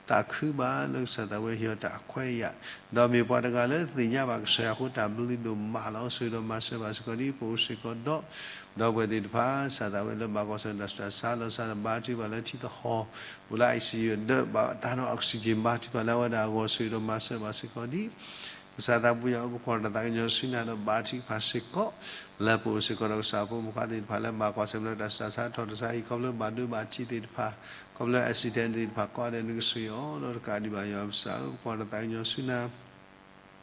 သးခုဘၣ်လၢကစၢ်သးဘိယွၤဟ့ၣ်အီၤတၢ်အခွဲးအယာ်, ဒီးမ့ၢ်ပှၤတဂၤလၢသ့ၣ်ညါဘၣ်ကစၢ်ယွၤအဃိတၢ်ဘျုးဒိၣ်မးလီၤ. ဆိၣ်ဂ့ၤဒီးမၤစၢၤဘၣ်စ့ၢ်ကီးဒ် ပအိၣ်စ့ၢ်ကီးဒီး ဒီပုၢ်ဝဲၢ်သ့ၣ်တဖၣ် ကစၢ်သးဘိယွၤလၢဘၣ်ကွၢ်ဆၢၣ်မဲာ်တၢ်ဆူးတၢ်ဆါ လီၤဆီဒၣ်တၢ် ဘါထုကဖၣ်လၢထံသဟီၣ် အိၣ်လၢ ICU ဒီး ဘၣ်တၢ်ဒီး oxygen ဘါထုကဖၣ်လၢအဝဲဒၣ်အဂီၢ် ဆိၣ်ဂ့ၤဒီးမၤစၢၤဘၣ်စ့ၢ်ကီးဒ် ကစၢ်သးဘိယွၤဧၢ ပကွၢ်တၢ်သးကညီၤဆူနၤဒီးဘါထုကဖၣ်စ့ၢ်ကီး လၢပအိၣ်စ့ၢ်ကီးဒီးကစၢ်ဖိမုၣ်ဖိခွါသ့ၣ်တဖၣ်လၢဘၣ်ကွၢ်ဆၢၣ်မဲာ်တၢ်ဆူးတၢ်ဆါ ထီၣ်တၢ်ဆါဟံၣ် ခီဖျိဘၣ်ဒိဘၣ်ထံးသ့ၣ်တဖၣ် ခီဖျိ accident သ့ၣ်တဖၣ်ကိးဂၤဒဲး နကဆိၣ်ဂ့ၤအီၤ ဒီးတကးဒံးဘၣ်ယွၤပကစၢ်ဧၢ ပကွၢ်တၢ်သးကညီၤဆူနၤ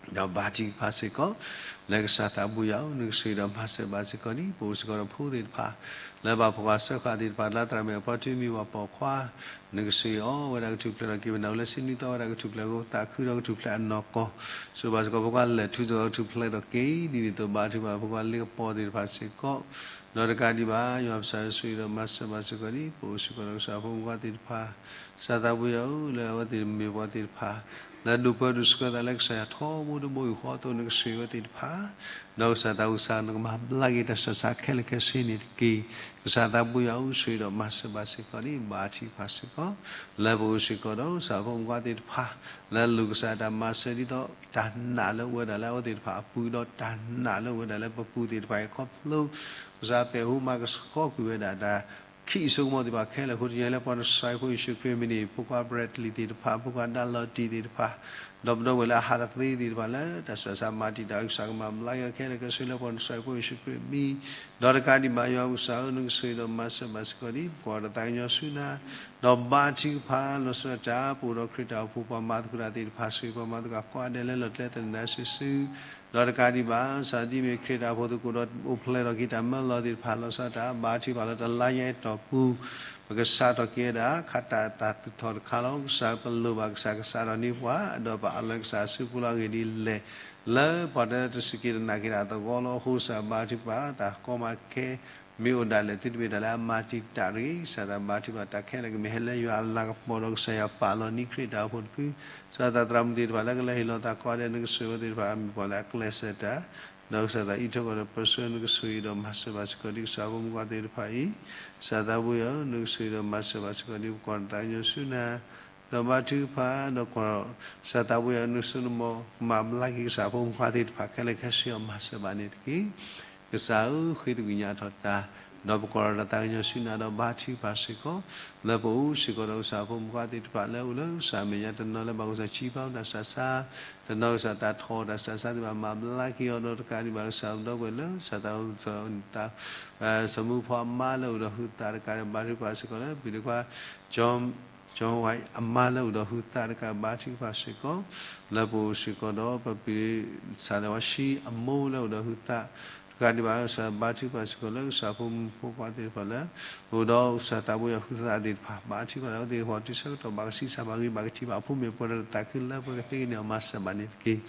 ဒီးဘါထုကဖၣ်စ့ၢ်ကီး လၢကစၢ်သးဘိယွၤဧၢ နကဆိၣ်ဂ့ၤဒီးမၤစၢၤဘၣ်စ့ၢ်ကီးဒ် ပအိၣ်စ့ၢ်ကီးဒီးဖိသ့ၣ်တဖၣ် လၢဘၣ်ဖှီၣ်ဃာ်စၢဃာ်သ့ၣ်တဖၣ် လၢသရၣ်မုၣ်အဖီထံမ့ၢ်ဝဲပိာ်ခွါ နကဆိၣ်ဂ့ၤအီၤ ဝဲဒၣ်ကထူၣ်ဖျဲးထီၣ်က့ၤပနၢ်ဟူလၢဆ့နံၣ်သီဝဲဒၣ်ကထူၣ်ဖျဲး သးခုဒီးကထူၣ်ဖျဲးအနီၢ်ကီၢ် ဆိၣ်ဂ့ၤဘၣ်စ့ၢ်ကီးဖိခွါလဲၤထူသကိးကထူၣ်ဖျဲးထီၣ်က့ၤ ဒ်န့ၣ်အသိးဘါထုကဖၣ်ဖိခွါလ့ကပီၤသ့ၣ်တဖၣ်စ့ၢ်ကီး ဒီးတကးဒံးဘၣ် ယွၤပကစၢ်ဧၢ ဆိၣ်ဂ့ၤဒီးမၤစၢၤဘၣ်စ့ၢ်ကီးဒ် ပအိၣ်စ့ၢ်ကီးဒီးကစၢ်ဖိမုၣ်ဖိခွါသ့ၣ်တဖၣ် ကစၢ်သးဘိယွၤဧၢ လၢအဝဲသ့ၣ်မ့ၢ်ပှၤသ့ၣ်တဖၣ် လၢဒိၣ်ပၢဒိၣ်ဆှၢသးလၢကစၢ်ယွၤထီဘိတဘိယူၢ်ဃီအသိး နကဆိၣ်ဂ့ၤအဝဲသ့ၣ်တဖၣ် ဒီးကစၢ်သးဘိယွၤ နကမၤဘျါက့ၤတၢ်ဆူးတၢ်ဆါခဲလၢာ်ခဲဆ့န့ၣ်တက့ၢ်. ကစၢ်သးဘိယွၤဧၢ ဆိၣ်ဂ့ၤဒီးမၤစၢၤဘၣ်စ့ၢ်ကီးဒ် ဘါထုကဖၣ်စ့ၢ်ကီး လၢပအိၣ်စ့ၢ်ကီးဒီးကစၢ်ဖိမုၣ်ဖိခွါသ့ၣ်တဖၣ် လၢအလိၣ်ကစၢ်တၢ်မၤစၢၤဒ်သိး တၢ်နာ်လၢအိၣ်ဝဲဒၣ်လၢအဝဲသ့ၣ်တဖၣ်အပူၤ ဒီးတၢ်နာ်လၢအိၣ်ဝဲဒၣ်လၢပပူၤသ့ၣ်တဖၣ်အံၤ ခီဖျိ ကစၢ်ပဲာ်ဟူမၤကဆှီကွံာ်ဝဲဒၣ်တၢ် ခံအစိကမီၤသ့ၣ်တဖၣ်ခဲလၢာ်အဃိ တနံၤအံၤလၢပှၤနဆှၢဖိယ့ၣ်ၡူးခရံာ်အမံၤန့ၣ် ဖိခွါ Bradley သ့ၣ်တဖၣ် ဖိခွါ ဒၣ်လီၤတံၢ်သ့ၣ်တဖၣ် ဒီးပဒီပုၢ်ဝဲၢ်လၢအဟးတသ့သ့ၣ်တဖၣ်လၢ တၢ်ဆူးတၢ်ဆါမၤတံာ်တာ် ကစၢ်ကမၤဘျါက့ၤအီၤခဲလၢာ်ခဲဆ့လၢပှၤနဆှၢဖိယ့ၣ်ၡူးခရံာ်အမံၤ ဒီးတကးဒံးဘၣ်ယွၤပကစၢ်ဧၢ နကဆိၣ်ဂ့ၤဒီးမၤစၢၤဘၣ်စ့ၢ်ကီးဒ် ပကွၢ်တၢ်သးကညီၤဆူနၤ ဒီးဘါထုကဖၣ်လီၤဆီဒၣ်တၢ် ပအိၣ်ဒီးခရံာ်တၢ်အိၣ်ဖှိၣ်ပှၤမၤသကိးတၢ်သ့ၣ်တဖၣ် ဆိၣ်ဂ့ၤပှၤမၤသကိးကိးဂၤဒဲးလၢလီၤကျဲသနၢၣ်စုာ်စုာ် ဒီးတကးဒံးဘၣ် ကစၢ်ဒ်မ့ၢ်ခရံာ်တၢ်အိၣ်ဖှိၣ်သကိးဒီးအိၣ်ဖျဲၣ်ထီၣ်က့ၤတၢ်မၢလီၤသ့ၣ်တဖၣ် လီၤဆီဒၣ်တၢ် ဘါထုကဖၣ်လၢတလါညါအံၤအတီၢ်ပူၤ ပကစးထီၣ်က့ၤဝဲဒၣ် ခးတၢ်တၢ်သူၣ်ထီၣ်တခါလီၤ. ကစၢ်ပလိၣ်ဘၣ်ကစၢ်ကစးထီၣ်န့ၢ်ပှၤ ဒီးပအးလၢကစၢ်အစုပူၤလီၤ. အဂ့ၢ်ဒ်လဲၣ် လၢပှၤတစူၢ်က့ၤနာ်က့ၤတၢ်သဂီၢ်လီၤ. အဃိကစၢ်ဘါထုကဖၣ် တၢ်ကီမးခဲ မ့ၢ်အိၣ်ဒၣ်လဲာ် သုတမ့ၢ်တၢ်လၢအမၤတံာ်တာ်တဂ့ၤ. ကစၢ်သးဘါထုကဖၣ် တၢ်ခဲလၢာ်ကမ့ၢ်ဟဲလၢယွၤအလၤကပီၤဒီး ကစၢ်ယွၤပာ်လီၤန့ၢ်ခရံာ်တၢ်အိၣ်ဖှိၣ်တဖု ကစၢ်သးသရၣ်မုၣ်သ့ၣ်တဖၣ်လၢကလဲၤဟ့ၣ်လီၤသးကိးဂၤဒဲး နကဆိၣ်ဂ့ၤအဝဲသ့ၣ်တဖၣ် မ့ၢ်ပှၤလၢအကျဲးစၢးတၢ် ဒီးကစၢ်သးအံးထွဲကွံာ်ဒီးပၢဆှၢ နကဆိၣ်ဂ့ၤဒီးမၤစၢၤဘၣ်စ့ၢ်ကီးဒ် ကစၢ်ဖိမုၣ်ဖိခွါသ့ၣ်တဖၣ်အံၤ ကစၢ်သးဘိယွၤဧၢ နကဆိၣ်ဂ့ၤဒီးမၤစၢၤဘၣ်စ့ၢ်ကီးဒ် ပကွၢ်တၢ်သးကညီၤဆူနၤ ဒီးဘါထုကဖၣ် ဒီးကွၢ် ကစၢ်သးဘိယွၤ နကဆိၣ်ဂ့ၤ မၤဘျါက့ၤကစၢ်ဖိမုၣ်ဖိခွါသ့ၣ်တဖၣ် ခဲလၢာ်ခဲဆ့အီၤ မၤစၢၤဘၣ်န့ၣ်တက့ၢ်. ကစၢ်ဧၢ ဃ့သကွံာ်ညါထီၣ်တၢ် ဒီးပကွၢ်ဒီးတၢ်သးကညီၤဆူနၤ ဒီးဘါထုကဖၣ်စ့ၢ်ကီး လၢပအိၣ်စ့ၢ်ကီးဒီးကစၢ်ဖိမုၣ်ဖိခွါသ့ၣ်တဖၣ် လၢအိၣ်လၢကစၢ်မဲာ်ညါ တနီၤလၢဘၣ်ကစၢ်စံးပာ်တၢ်ဆူးတၢ်ဆါ တနီၤကစၢ်တၢ်ထီၣ်တၢ်ဆူးတၢ်ဆါသ့ၣ်တဖၣ် မၤဘျါက့ၤအီၤ ဒီးတကးဒံးဘၣ်ကစၢ်ဒီပုၢ်ဝဲၢ်လၢ ကစၢ်သး စီၤမူဖိအမါလၢအိၣ်ဒီးဟုသးတကးဒီး ဘါထုကဖၣ်စ့ၢ်ကီးလၢ ပဒ့ခွါ ကၠီ ကၠီဝဲ အမါလၢအိၣ်ဒီးဟုသးတကး ဘါထုကဖၣ်စ့ၢ်ကီး လၢပအိၣ်စ့ၢ်ကီးဒီး ပပၢ်စၢ်လၢဝဲဆံးအမိၢ်လၢအိၣ်ဒီးဟုသး တဂၤဒံးဘၣ် ကစၢ်ဘါထုကဖၣ်စ့ၢ်ကီးလၢကစၢ်ဖိမုၣ်ဖိခွါသ့ၣ်တဖၣ်လၢ အိၣ်ဒီးကစၢ်သးဘိယွၤဟုသးသ့ၣ်တဖၣ် ဘါထုကဖၣ်လၢအဝဲသ့ၣ်တဖၣ် တုၤဆၢကတီၢ်ဘၣ်ကဆံးစၢ်ဘၣ်ဂ့ၤဘၣ်ကထံၣ်ဘၣ်အဖိမ့ၢ်ပှၤဒီး တသးခုလၢပှဲၤကသ့န့ၣ် မၤစၢၤဘၣ်န့ၣ်တက့ၢ်.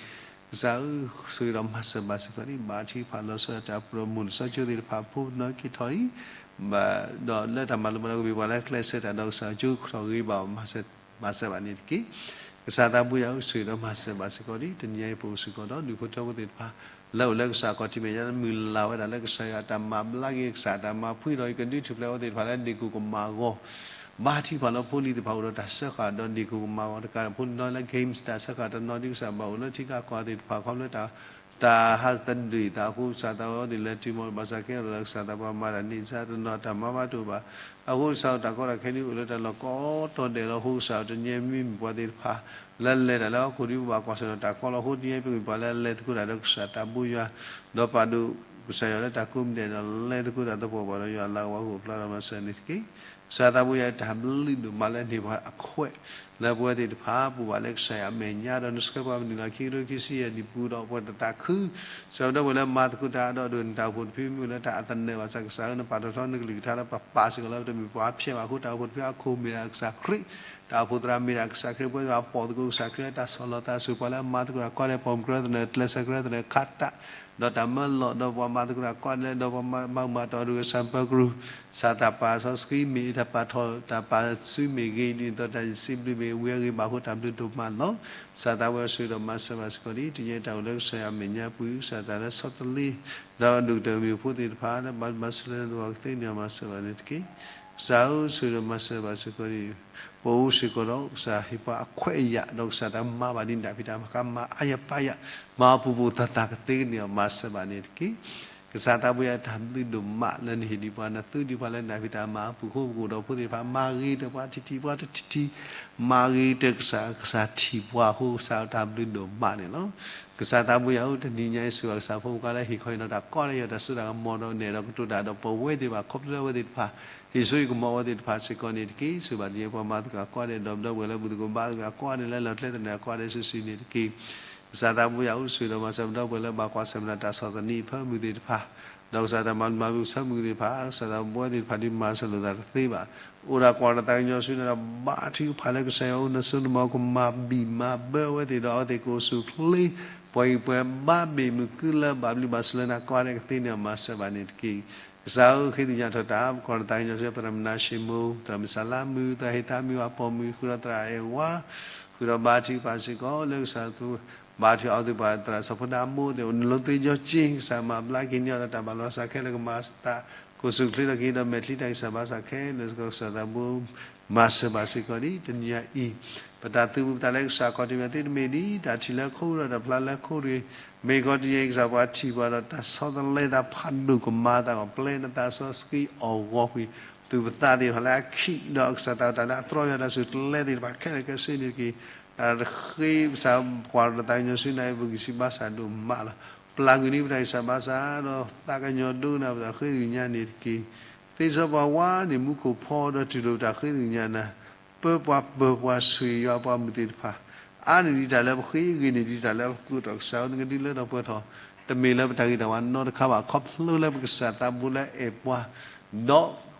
ကစၢ်ဧၢ, ဆိၣ်ဂ့ၤဒီးမၤစၢၤဘၣ်စ့ၢ်ကီးန့ၣ် ဘါထုကဖၣ်လီၤဆီဒၣ်တၢ်ပရိမိၢ်လံာ်စီဆှံသ့ၣ်တဖၣ် ဖိနီၣ်က့ၤထီၣ်အံၤ ဒီးလၢတၢ်မၤလိမၤဒိးကမ့ၢ်ပှၤလၢကျဲးစၢးတၢ်ဒီးကစၢ် ကၠိကထီၣ်ဂ့ၤဘၣ်အီၤ မၤစၢၤဘၣ်စ့ၢ်ကီးန့ၣ်တက့ၢ်. ကစၢ်သးဘိယွၤဧၢ, ဆိၣ်ဂ့ၤဒီးမၤစၢၤဘၣ်စ့ၢ်ကီးဒ်တနံၤအံၤ ပအိၣ်စ့ၢ်ကီးဒီး ဒူၣ်ဖိထၢဖိသ့ၣ်တဖၣ် လၢအိၣ်လၢကစၢ်အခီၣ်ထံးမဲာ်ညါ မုၢ်လၢ်ဝဲဒၣ်လၢကစၢ်ယွၤအတၢ်မၤဘျါက့ၤ ကစၢ်အတၢ်မၤဖှံလီၤအံၤ ကဒုးထူၣ်ဖျဲးအဝဲသ့ၣ်တဖၣ်လၢ ဒ့ၣ်ကိၢ်ကမၣ်အဂီၢ် ဘါထုကဖၣ်လၢဖိလံၤသ့ၣ်တဖၣ်အိၣ်ဒီးတၢ်စၢဃာ်ဒီး ဒ့ၣ်ကိၢ်ကမၣ်အဂီၢ်တကး ဖိလံၤနီၢ်လၢ games တၢ်စၢဃာ်တနီၤဒ်ကစၢ်ဘၣ်အိၣ်လၢထံကီၢ်ကီၢ်သ့ၣ်တဖၣ် ခီဖျိတၢ် တၢ်ဟးသဒုးသးအဃိ ကစၢ်သးဝဲအဝဲသ့ၣ်လဲၤတုၤမီၢ်ဘၣ်ဆၣ်ခဲအံၤဒီး ကစၢ်သးပှၤမၤတၢ်န့ၣ် ကစၢ်တနီၤတၢ်မၤဘၣ်တအိၣ်ဘၣ်. အဃိကစၢ်တၢ်ကီတၢ်ခဲန့ၣ်အိၣ်လၢတၢ်လီၢ်ကိးတီၤဒဲးလီၤ. အဃိကစၢ်တနံၤအံၤမ့မ့ၢ်ပှၤသ့ၣ်တဖၣ် လၢလဲၤတၢ်လၢဟီၣ်ခိၣ်ဒ်ပဘၣ်ကွၢ်ဆၢၣ်ဒီးတၢ်ကီလီၤ. အဃိတနံၤအံၤပမ့ၢ်ပှၤလၢလဲၤသကိးတၢ်ဒီးကစၢ်သးဘိယွၤ ဒီးပာ်ဒိၣ်ကစၢ်ယွၤလၢတၢ်ကိးမံၤဒဲးဒီး လဲၤသကိးတၢ်သပှၢ်ပှၢ်ဒီး ယွၤအလၤကပီၤကအိၣ်ဖျါဒီးမၤစၢၤန့ၣ်တက့ၢ်. ကစၢ်သးဘိယွၤ တၢ်ဘျုးဒိၣ်မးလၢန့ၢ်ပှၤအခွဲး လၢပဝဲသ့ၣ်တဖၣ်ပူၤဘၣ်လၢကစၢ်ယွၤအမဲာ်ညါ ဒီးနဆှၢပှၤမုၢ်နံၤလီၤခံကထိခံဆံယဲၢ်နံၣ်ပူၤဒီးပှၤတသးခု ကစၢ်ဒီပုၢ်ဝဲၢ်လၢမၤသကိးတၢ်ဒီးဒိၣ်န့ၢ်တၢ်အိၣ်ဖှိၣ်တဖုမ့ၢ်အိၣ်လၢတၢ်အသနၢၣ်ဘၣ်ဆၣ် ကစၢ်ဧၢ နပာ်ထီၣ်ထီနကလုၢ်ကထါဒီး ပပာ်စ့ၢ်ကီးလၢပတမ့ၢ်ပှၤဖျဲးဘၣ်အဃိ တၢ်အိၣ်ဖှိၣ်တဖုအခိၣ်မ့ၢ်ဒၣ်ကစၢ်ခရံာ် တၢ်အိၣ်ဖှိၣ်သရၣ်မ့ၢ်ဒၣ်ကစၢ်ခရံာ် ပဝဲသ့ၣ်တဖၣ်ပိာ်သကိးကစၢ်ခရံာ်လၢတၢ်ဆီၣ်လီၤသးဆူပှၤလၢအမၤသကိးတၢ်ကီဒဲး ပိာ်မုၣ်ကရၢသနၢၣ် ကျဲးစၢးကရၢသနၢၣ် ခးတၢ် ဒီးတၢ်မၢလီၢ် ဒီးပှၤမၤသကိးတၢ်ကီဒဲး ဒီးပှၤမၤမၤတီၢ်ဒိၣ်ကစၢ်ပၢၤကရူၢ် ကစၢ်တၢ်ပာ်စီဆှံမ့ၢ် တၢ်ပာ်ထီၣ်တၢ်ပာ်စုမ့ၢ်ဂ့ၤ ဒ်သိးတၢ်စံးဘျုးမ့ၢ်ဝံၤအဂ့ၤဘၣ်အဃိ တၢ်ဘျုးဒိၣ်မးလီၤ. ကစၢ်သးဘိယွၤဆိၣ်ဂ့ၤဒီးမၤစၢၤဘၣ်စ့ၢ်ကီးဒ် တနံၤအံၤတၢ်အိၣ်လၢကစၢ်ယွၤအမဲာ်ညါပူၤ ကစၢ်တၢ်လၢဆီတလဲ ဒီးဒိၣ်ကတၢၢ်မ့ၢ်ဖိသ့ၣ်တဖၣ် လၢဘၣ်မၤစၢၤလၢနသဝီကသ့န့ၣ် မၤစၢၤဘၣ်န့ၣ်တက့ၢ်. ကစၢ်ဧၢ ဆိၣ်ဂ့ၤဒီးမၤစၢၤဘၣ်စ့ၢ်ကီးဒ် ပအိၣ်စ့ၢ်ကီးဒီးကစၢ်ဟ့ၣ်ပှၤအခွဲးအယာ် ဒီးကစၢ်တၢ်မၤဘၣ်ဒ်နၢ်ဖံးတၢ်မၤ ကမၤအါယၤပာ်ယၤ မၤအပူၤပူၤသးသးကသ့ကန့ၢ်အီၤ မၤစၢၤဘၣ်န့ၣ်တက့ၢ်. ကစၢ်သးဘိယွၤ တၢ်ဘျုးဒိၣ်မးလၢနဟ့ၣ်ဒံးပှၤ နသူဒံးပှၤလၢနၢ်ဖံးတၢ်မၤအပူၤ ဃိပကအိၣ်ဒီးဖိသ့ၣ်တဖၣ် မၤဂ့ၤတၢ်ပှၤတထံၣ်ပှၤတထံၣ် မၤဂ့ၤတၢ်ကစၢ် ကစၢ်ထံၣ်ပှၤအဃိ ကစၢ်တၢ်ဘျုးဒိၣ်မးန့ၣ်လီၤ. ကစၢ်သးဘိယွၤဧၢ တနံၤညါအံၤ ဆိၣ်ဂ့ၤကစၢ်ဖိမုၣ်ဖိခွါလၢဟ့ၣ်ခီဟ့ၣ်နီၤတၢ်ကီဒဲး ယွၤတၢ်စိတၢ်ကမီၤဒီးနဲၣ်ဒီးကတိၤတၢ်ဒီးပဝဲသ့ၣ်တဖၣ် ခီဖျိလၢအဝဲသ့ၣ်တဖၣ် ဟ့ၣ်ဆိဟ့ၣ်ကမီၤအဝဲသ့ၣ်တဖၣ်စ့ၢ်ကီးန့ၣ်တက့ၢ်. ဆိၣ်ဂ့ၤဘၣ်တနံၤအံၤ ပှၤမၤသကိးတၢ်ကီဒဲး ဒီးပဒီပုၢ်ဝဲၢ်လၢဘူၣ်သကိးဘါသကိးတၢ်ကီဒဲး လၢလီၢ်ကျဲသနၢၣ်ကီဒဲးစုာ်စုာ်န့ၣ်တက့ၢ်. ကစၢ်သးဘိယွၤဧၢ ဆိၣ်ဂ့ၤဒီးမၤစၢၤပဒီပုၢ်ဝဲၢ်လၢဘၣ်ကွၢ်ဆၢၣ်မဲာ်တၢ်ဆီၣ်သနံး ဖၢမုၢ်သ့ၣ်တဖၣ် ဒီးကစၢ်တၢ်မၤမၤမုၢ်ဆၢမုၢ်သ့ၣ်တဖၣ် ကစၢ်သးဘိယွၤသ့ၣ်တဖၣ်ဒ်မၤစၢၤလိာ်သးတသ့ဘၣ် အိၣ်ဒီးကွၢ်တၢ်သးကညီၤဆူနၤဒီး ဘါထုကဖၣ်လၢကစၢ်ယွၤအိၣ် နစိနမီၤကမၤဘံၣ်မၤဘၢအဝဲသ့ၣ်ဒီး အဝဲသ့ၣ်ကအိၣ်ဆူၣ်အိၣ်ချ့ ပှၤအံၤပှၤဘါဘ့ၣ်မုၢ်ကုလၢဘၣ်ဘျုးဘၣ်ဆိၣ်လၢနၤကီဒဲးကသ့န့ၣ် မၤစၢၤဘၣ်န့ၣ်တက့ၢ်. ကစၢ်ဧၢ ဃ့ကညးထီၣ်တၢ် ပကွၢ်တၢ်သးကညီၤဆူ သရၣ်မုၢ်နၤၡ့မိၢ် သရၣ်မုၢ်စၢ်လါမုၢ် သရၣ်ဟ့ၣ်သးမုၢ် အပိာ်မုၣ် ဃုာ်ဒီးသရၣ်အဲၣ်ဝါ ဃုာ်ဒီးဘါထုကဖၣ်စ့ၢ်ကီးလၢကစၢ် ဘါထုကဖၣ်အဝဲသ့ၣ်တဖၣ် သရၣ်စီၤဖိဒါမိၢ်သ့ၣ် အိၣ်နလိသ့ကၠီက့ ကစၢ်မၤဘျါက့ၤန့ၢ်အီၤဒီးတၢ်ဘၣ်လီၤစၢ်ခဲလၢာ် ကမၤသး ကအိၣ်ဆူၣ်အိၣ်ချ့ထီၣ်က့ၤဒီးမဲာ်ချံတၢ်ဂံၢ်စၢ်ဘါစၢ်ခဲလၢာ်စ့ၢ်ကီး ကစၢ်သးဘိ မၤစၢၤဘၣ်စ့ၢ်ကီးဒ်တနံၤအံၤ ပတၢ်သူၣ်မံသးလၢကစၢ်ခီၣ်ထံးမဲာ်သ့တမ့ၢ်ဒ် တၢ်ထံၣ်လၢခိၣ်ဒီးတၢ်ဖျါလၢခိၣ်တဂ့ၤ, မ့ၢ်ကီးတနံၤအံၤ ကစၢ်ပှၤထံၣ်ပှၤဒီးတၢ်ဆီတလဲသးဖးဒိၣ်ကမၤသးကီး ပျဲနသးစီဆှံအဂီၢ်ကွံာ် သူၣ်ပသးသ့ၣ်တဖၣ်လၢအခံးဒီးကစၢ်သးတၢ်လၢအသြီယွၤတၢ်ဆူၣ်တလဲသ့ၣ်တဖၣ်ခဲလၢာ်ခဲဆ့န့ၣ်တက့ၢ်. တၢ်တဃ့ကစၢ်ပှၤဒီးတၢ်ကညီၤဆူနၤအံၤ ပဂံၢ်စၢ်ဘါစၢ်ဒိၣ်မးလီၤ. ပျၢ်ကွံာ်န့ၢ်ပတၢ်ဂံၢ်စၢ်ဘါစၢ်ဒီးသးကညီၤဒိကနၣ်ပတၢ်ဃ့ကညးန့ၣ်တက့ၢ်. သ့စီပှၤဝါန့ၣ်မူခိၣ်ဖီဒီးတူၢ်လိာ်ပတၢ်ဃ့ကညးနၤ, ပၢပှၤပၢၤပှၤဆိၣ်ဂ့ၤယွၤပှၤမုၢ်သ့ၣ်တဖၣ်, အါန့ၢ်ဒံးတၢ်လၢပဃ့ ဂ့ၤန့ၢ်ဒံးတၢ်လၢပကိးတီၢ်ကစၢ်ဧၢ နကဒုးလၢထီၣ်ပှဲၤထီၣ်, တမ့ၢ်လၢပတၢ်ဂ့ၤတၢ်ဝါနီတခါဘၣ် ခီဖျိလၢပကစၢ်သးဘိလၢအဲၣ်ပှၤ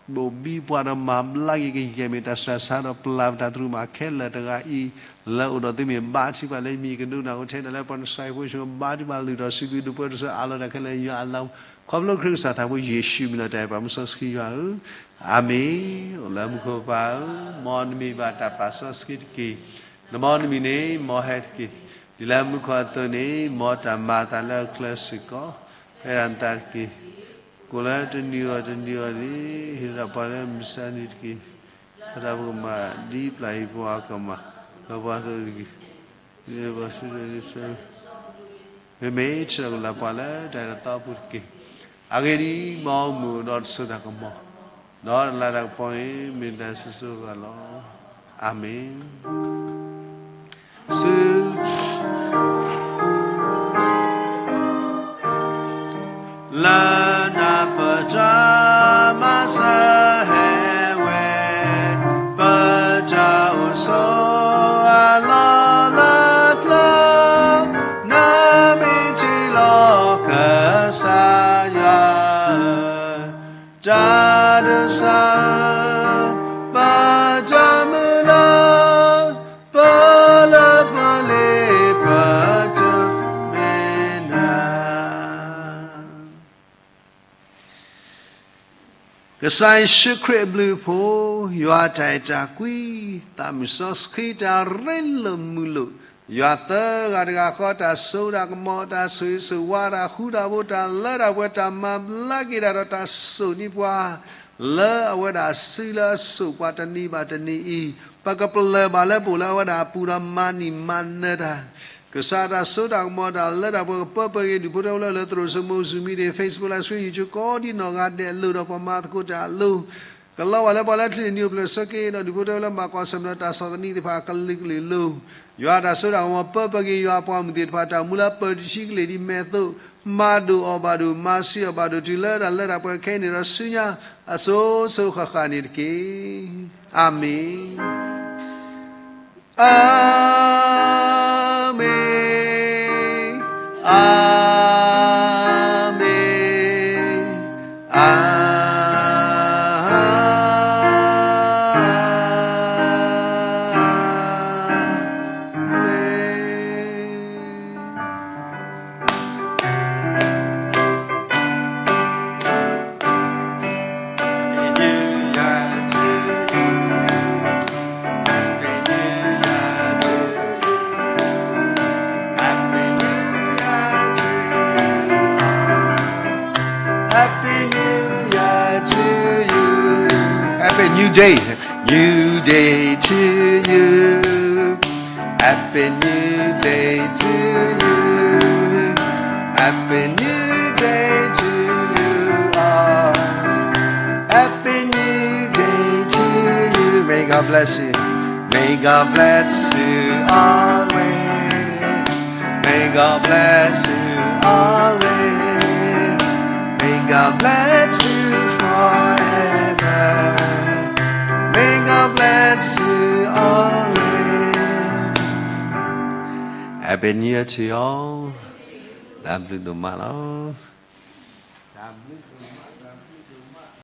ဒီးဘိၣ်ဘံပှၤဒီးမၤဘျါက့ၤကယဲၢ်မ့ၢ်တၢ်ဆှၢဆါဒီးပျၢ်ပတၢ်သရူးမးခဲလၢာ်တဂၤအံၤ, လၢအိၣ်ဒီးသုမ့ၢ်ဘါထုကဖၣ်လၢမံၤကဒိကနၣ်အိၣ်ထဲဒၣ်လၢပှၤနစဲးဖိဆူဘါထုကဖၣ်လုၢ်ထီၣ်စုကဝဲၤဒုးပှဲၤတစၢၤအးလီၤတၢ်ခဲလၢာ် ယွၤအလၤ ခီဖျိခရံာ်ကစၢ်သးဘိယ့ၣ်ၡူးမံၤလီၤတၢ်အဲၣ်ပှၤမူစီဆှံယွၤဧၢ, အၤမ့ၣ်, အိၣ်လၢမူခိၣ်ပၢ်ဧၢ, မ်နမံၤဘၣ်တၢ်ပာ်စီဆှံတက့ၢ်, နမ်နမံၤန့ၣ် မ်ဟဲတက့ၢ်, ဒ်လၢမူခိၣ်အသိးန့ၣ် မ်တၢ်မၤအသးလၢအချၢစ့ၢ်ကီး ဖဲဒၣ်နသးတက့ၢ်, ကိၣ်လၢတနံၤအဂီၢ်တနံၤအဂီၢ်န့ၣ် ဟ့ၣ်လီၤပှၤလၢမုၢ်ဆါနံၤတက့ၢ်, လၢတၢ်ပကမၤဒ်ပျၢ်ဟံၣ်ဖိအကမၤ, ဒီးပှၤသိးတက့ၢ် မ့မ့ၢ် ထံၣ်လီၤကလၢပှၤလၢတၢ်အဲၣ်တသီအပူၤတက့ၢ်, အဂ့ၢ်ဒ်အံၤ မ်အအိၣ်မူဒီးတစိၤတၢ်ကမီၤ, ဒီးတလၤတၢ်ကပီၤန့ၣ် မ့ၢ်တၢ်စံးစိၤအဂီၢ်လီၤ. အၤမ့ၣ်. ဆူ လၢနၢ်ပၢၢ်တၢ်မၤစၢၤဟဲဝဲ, ပတၢ်အိၣ်ဆိးအလီၢ်လၢပျၢၤ, နမ့ၢ်ထံၣ်လီၤကစၢ်ယွၤ စၢ်, ဘၣ်တၢ်မုၢ်လၢ်, ပလၢပလ့ပတမ့ၢ်နၤ. ကစၢ်ယ့ၣ်ၡူးခရံာ်အဘျုးအဖှိၣ်, ယွၤအတၢ်အဲၣ်တၢ်ကွံ, သးမုၢ်စီဆှံ တၢ်ရ့လိာ်မုာ်လိာ်, ယွၤသၢဂၤတဂၤဃီ တၢ်စိတၢ်ကမီၤ, တၢ်ဆိၣ်ဂ့ၤဆိၣ်ဝါ, တၢ်ဃူတၢ်ဖိး, တၢ်လၢတၢ်ပှဲၤ, တၢ်မၤဘျါက့ၤတၢ်ဒီးတၢ်စိာ်န့ၢ်ပှၤ လၢအဝဲဒၣ်စုလၢအစိာ်ပှၤတနံၤဘၣ်တနံၤအံၤ, ပကပလၢၢ်ဘၣ်လၢပအိၣ်လၢအဝဲဒၣ်အပူၤဒီးမၤန့ၢ်မၤနၢၤတၢ်. ကစၢ်တၢ်စိတၢ်ကမီၤ တၢ်လၢတၢ်ပှဲၤကပၢပှဲၤက့ၤ ဒူၣ်ဖိထၢဖိလၢလၢသရိာ်စိမိၤ Zoom meeting, Facebook Live stream, YouTube ကိးဒံနီၢ်ဂၤဒဲးအလိၤဒီးပှၤမၤသကိးတၢ်အလိၤ, ကလီၤဘၣ်လၢပှၤလၢချံးန့ၣ် နံၣ်အိၣ်ဖျဲၣ်ဆၢက့ၤဒီး ဒူၣ်ဖိထၢဖိလၢဘၣ်ကွၢ်ဆၢၣ်မဲာ်ဒီးတၢ်ဆီၣ်သနံးသ့ၣ်တဖၣ် ကလုာ်ကလုာ်လိၤ, ယွၤတၢ်စိတၢ်ကမီၤပၢပှဲၤက့ၤ ယွၤအပှၤမုၢ်သ့ၣ်တဖၣ် တၢ်မူလၢပၢၢ်တဆံကလ့ၢ်ဒ်မဲာ်သိး, မၤဒိၣ်အီၣ်ဘၣ်ဒိၣ် မၤဆံးအီၣ်ဘၣ်ဒိၣ် တုၤလၢတၢ်လၢတၢ်ပှဲၤခဲအံၤန့ၣ်ဒီးဆူညါ အစိၤစိၤဃၣ်ဃၣ်န့ၣ်တက့ၢ်. အၤမ့ၣ်. အၤမ့ၣ်, အၤမ့ၣ်, အၤမ့ၣ်. Happy New Year to you. Happy New Year to you. Happy New Year to you. Happy New Year to you. Happy New Day. New day to you. Happy new day to you. Happy new day to you all. Happy new day to you. May God bless you. May God bless you always. May God bless you always. May God bless you forever. May God bless you always. Happy New Year to you all. တၢ်ဘျုးဒိၣ်မးလီၤ.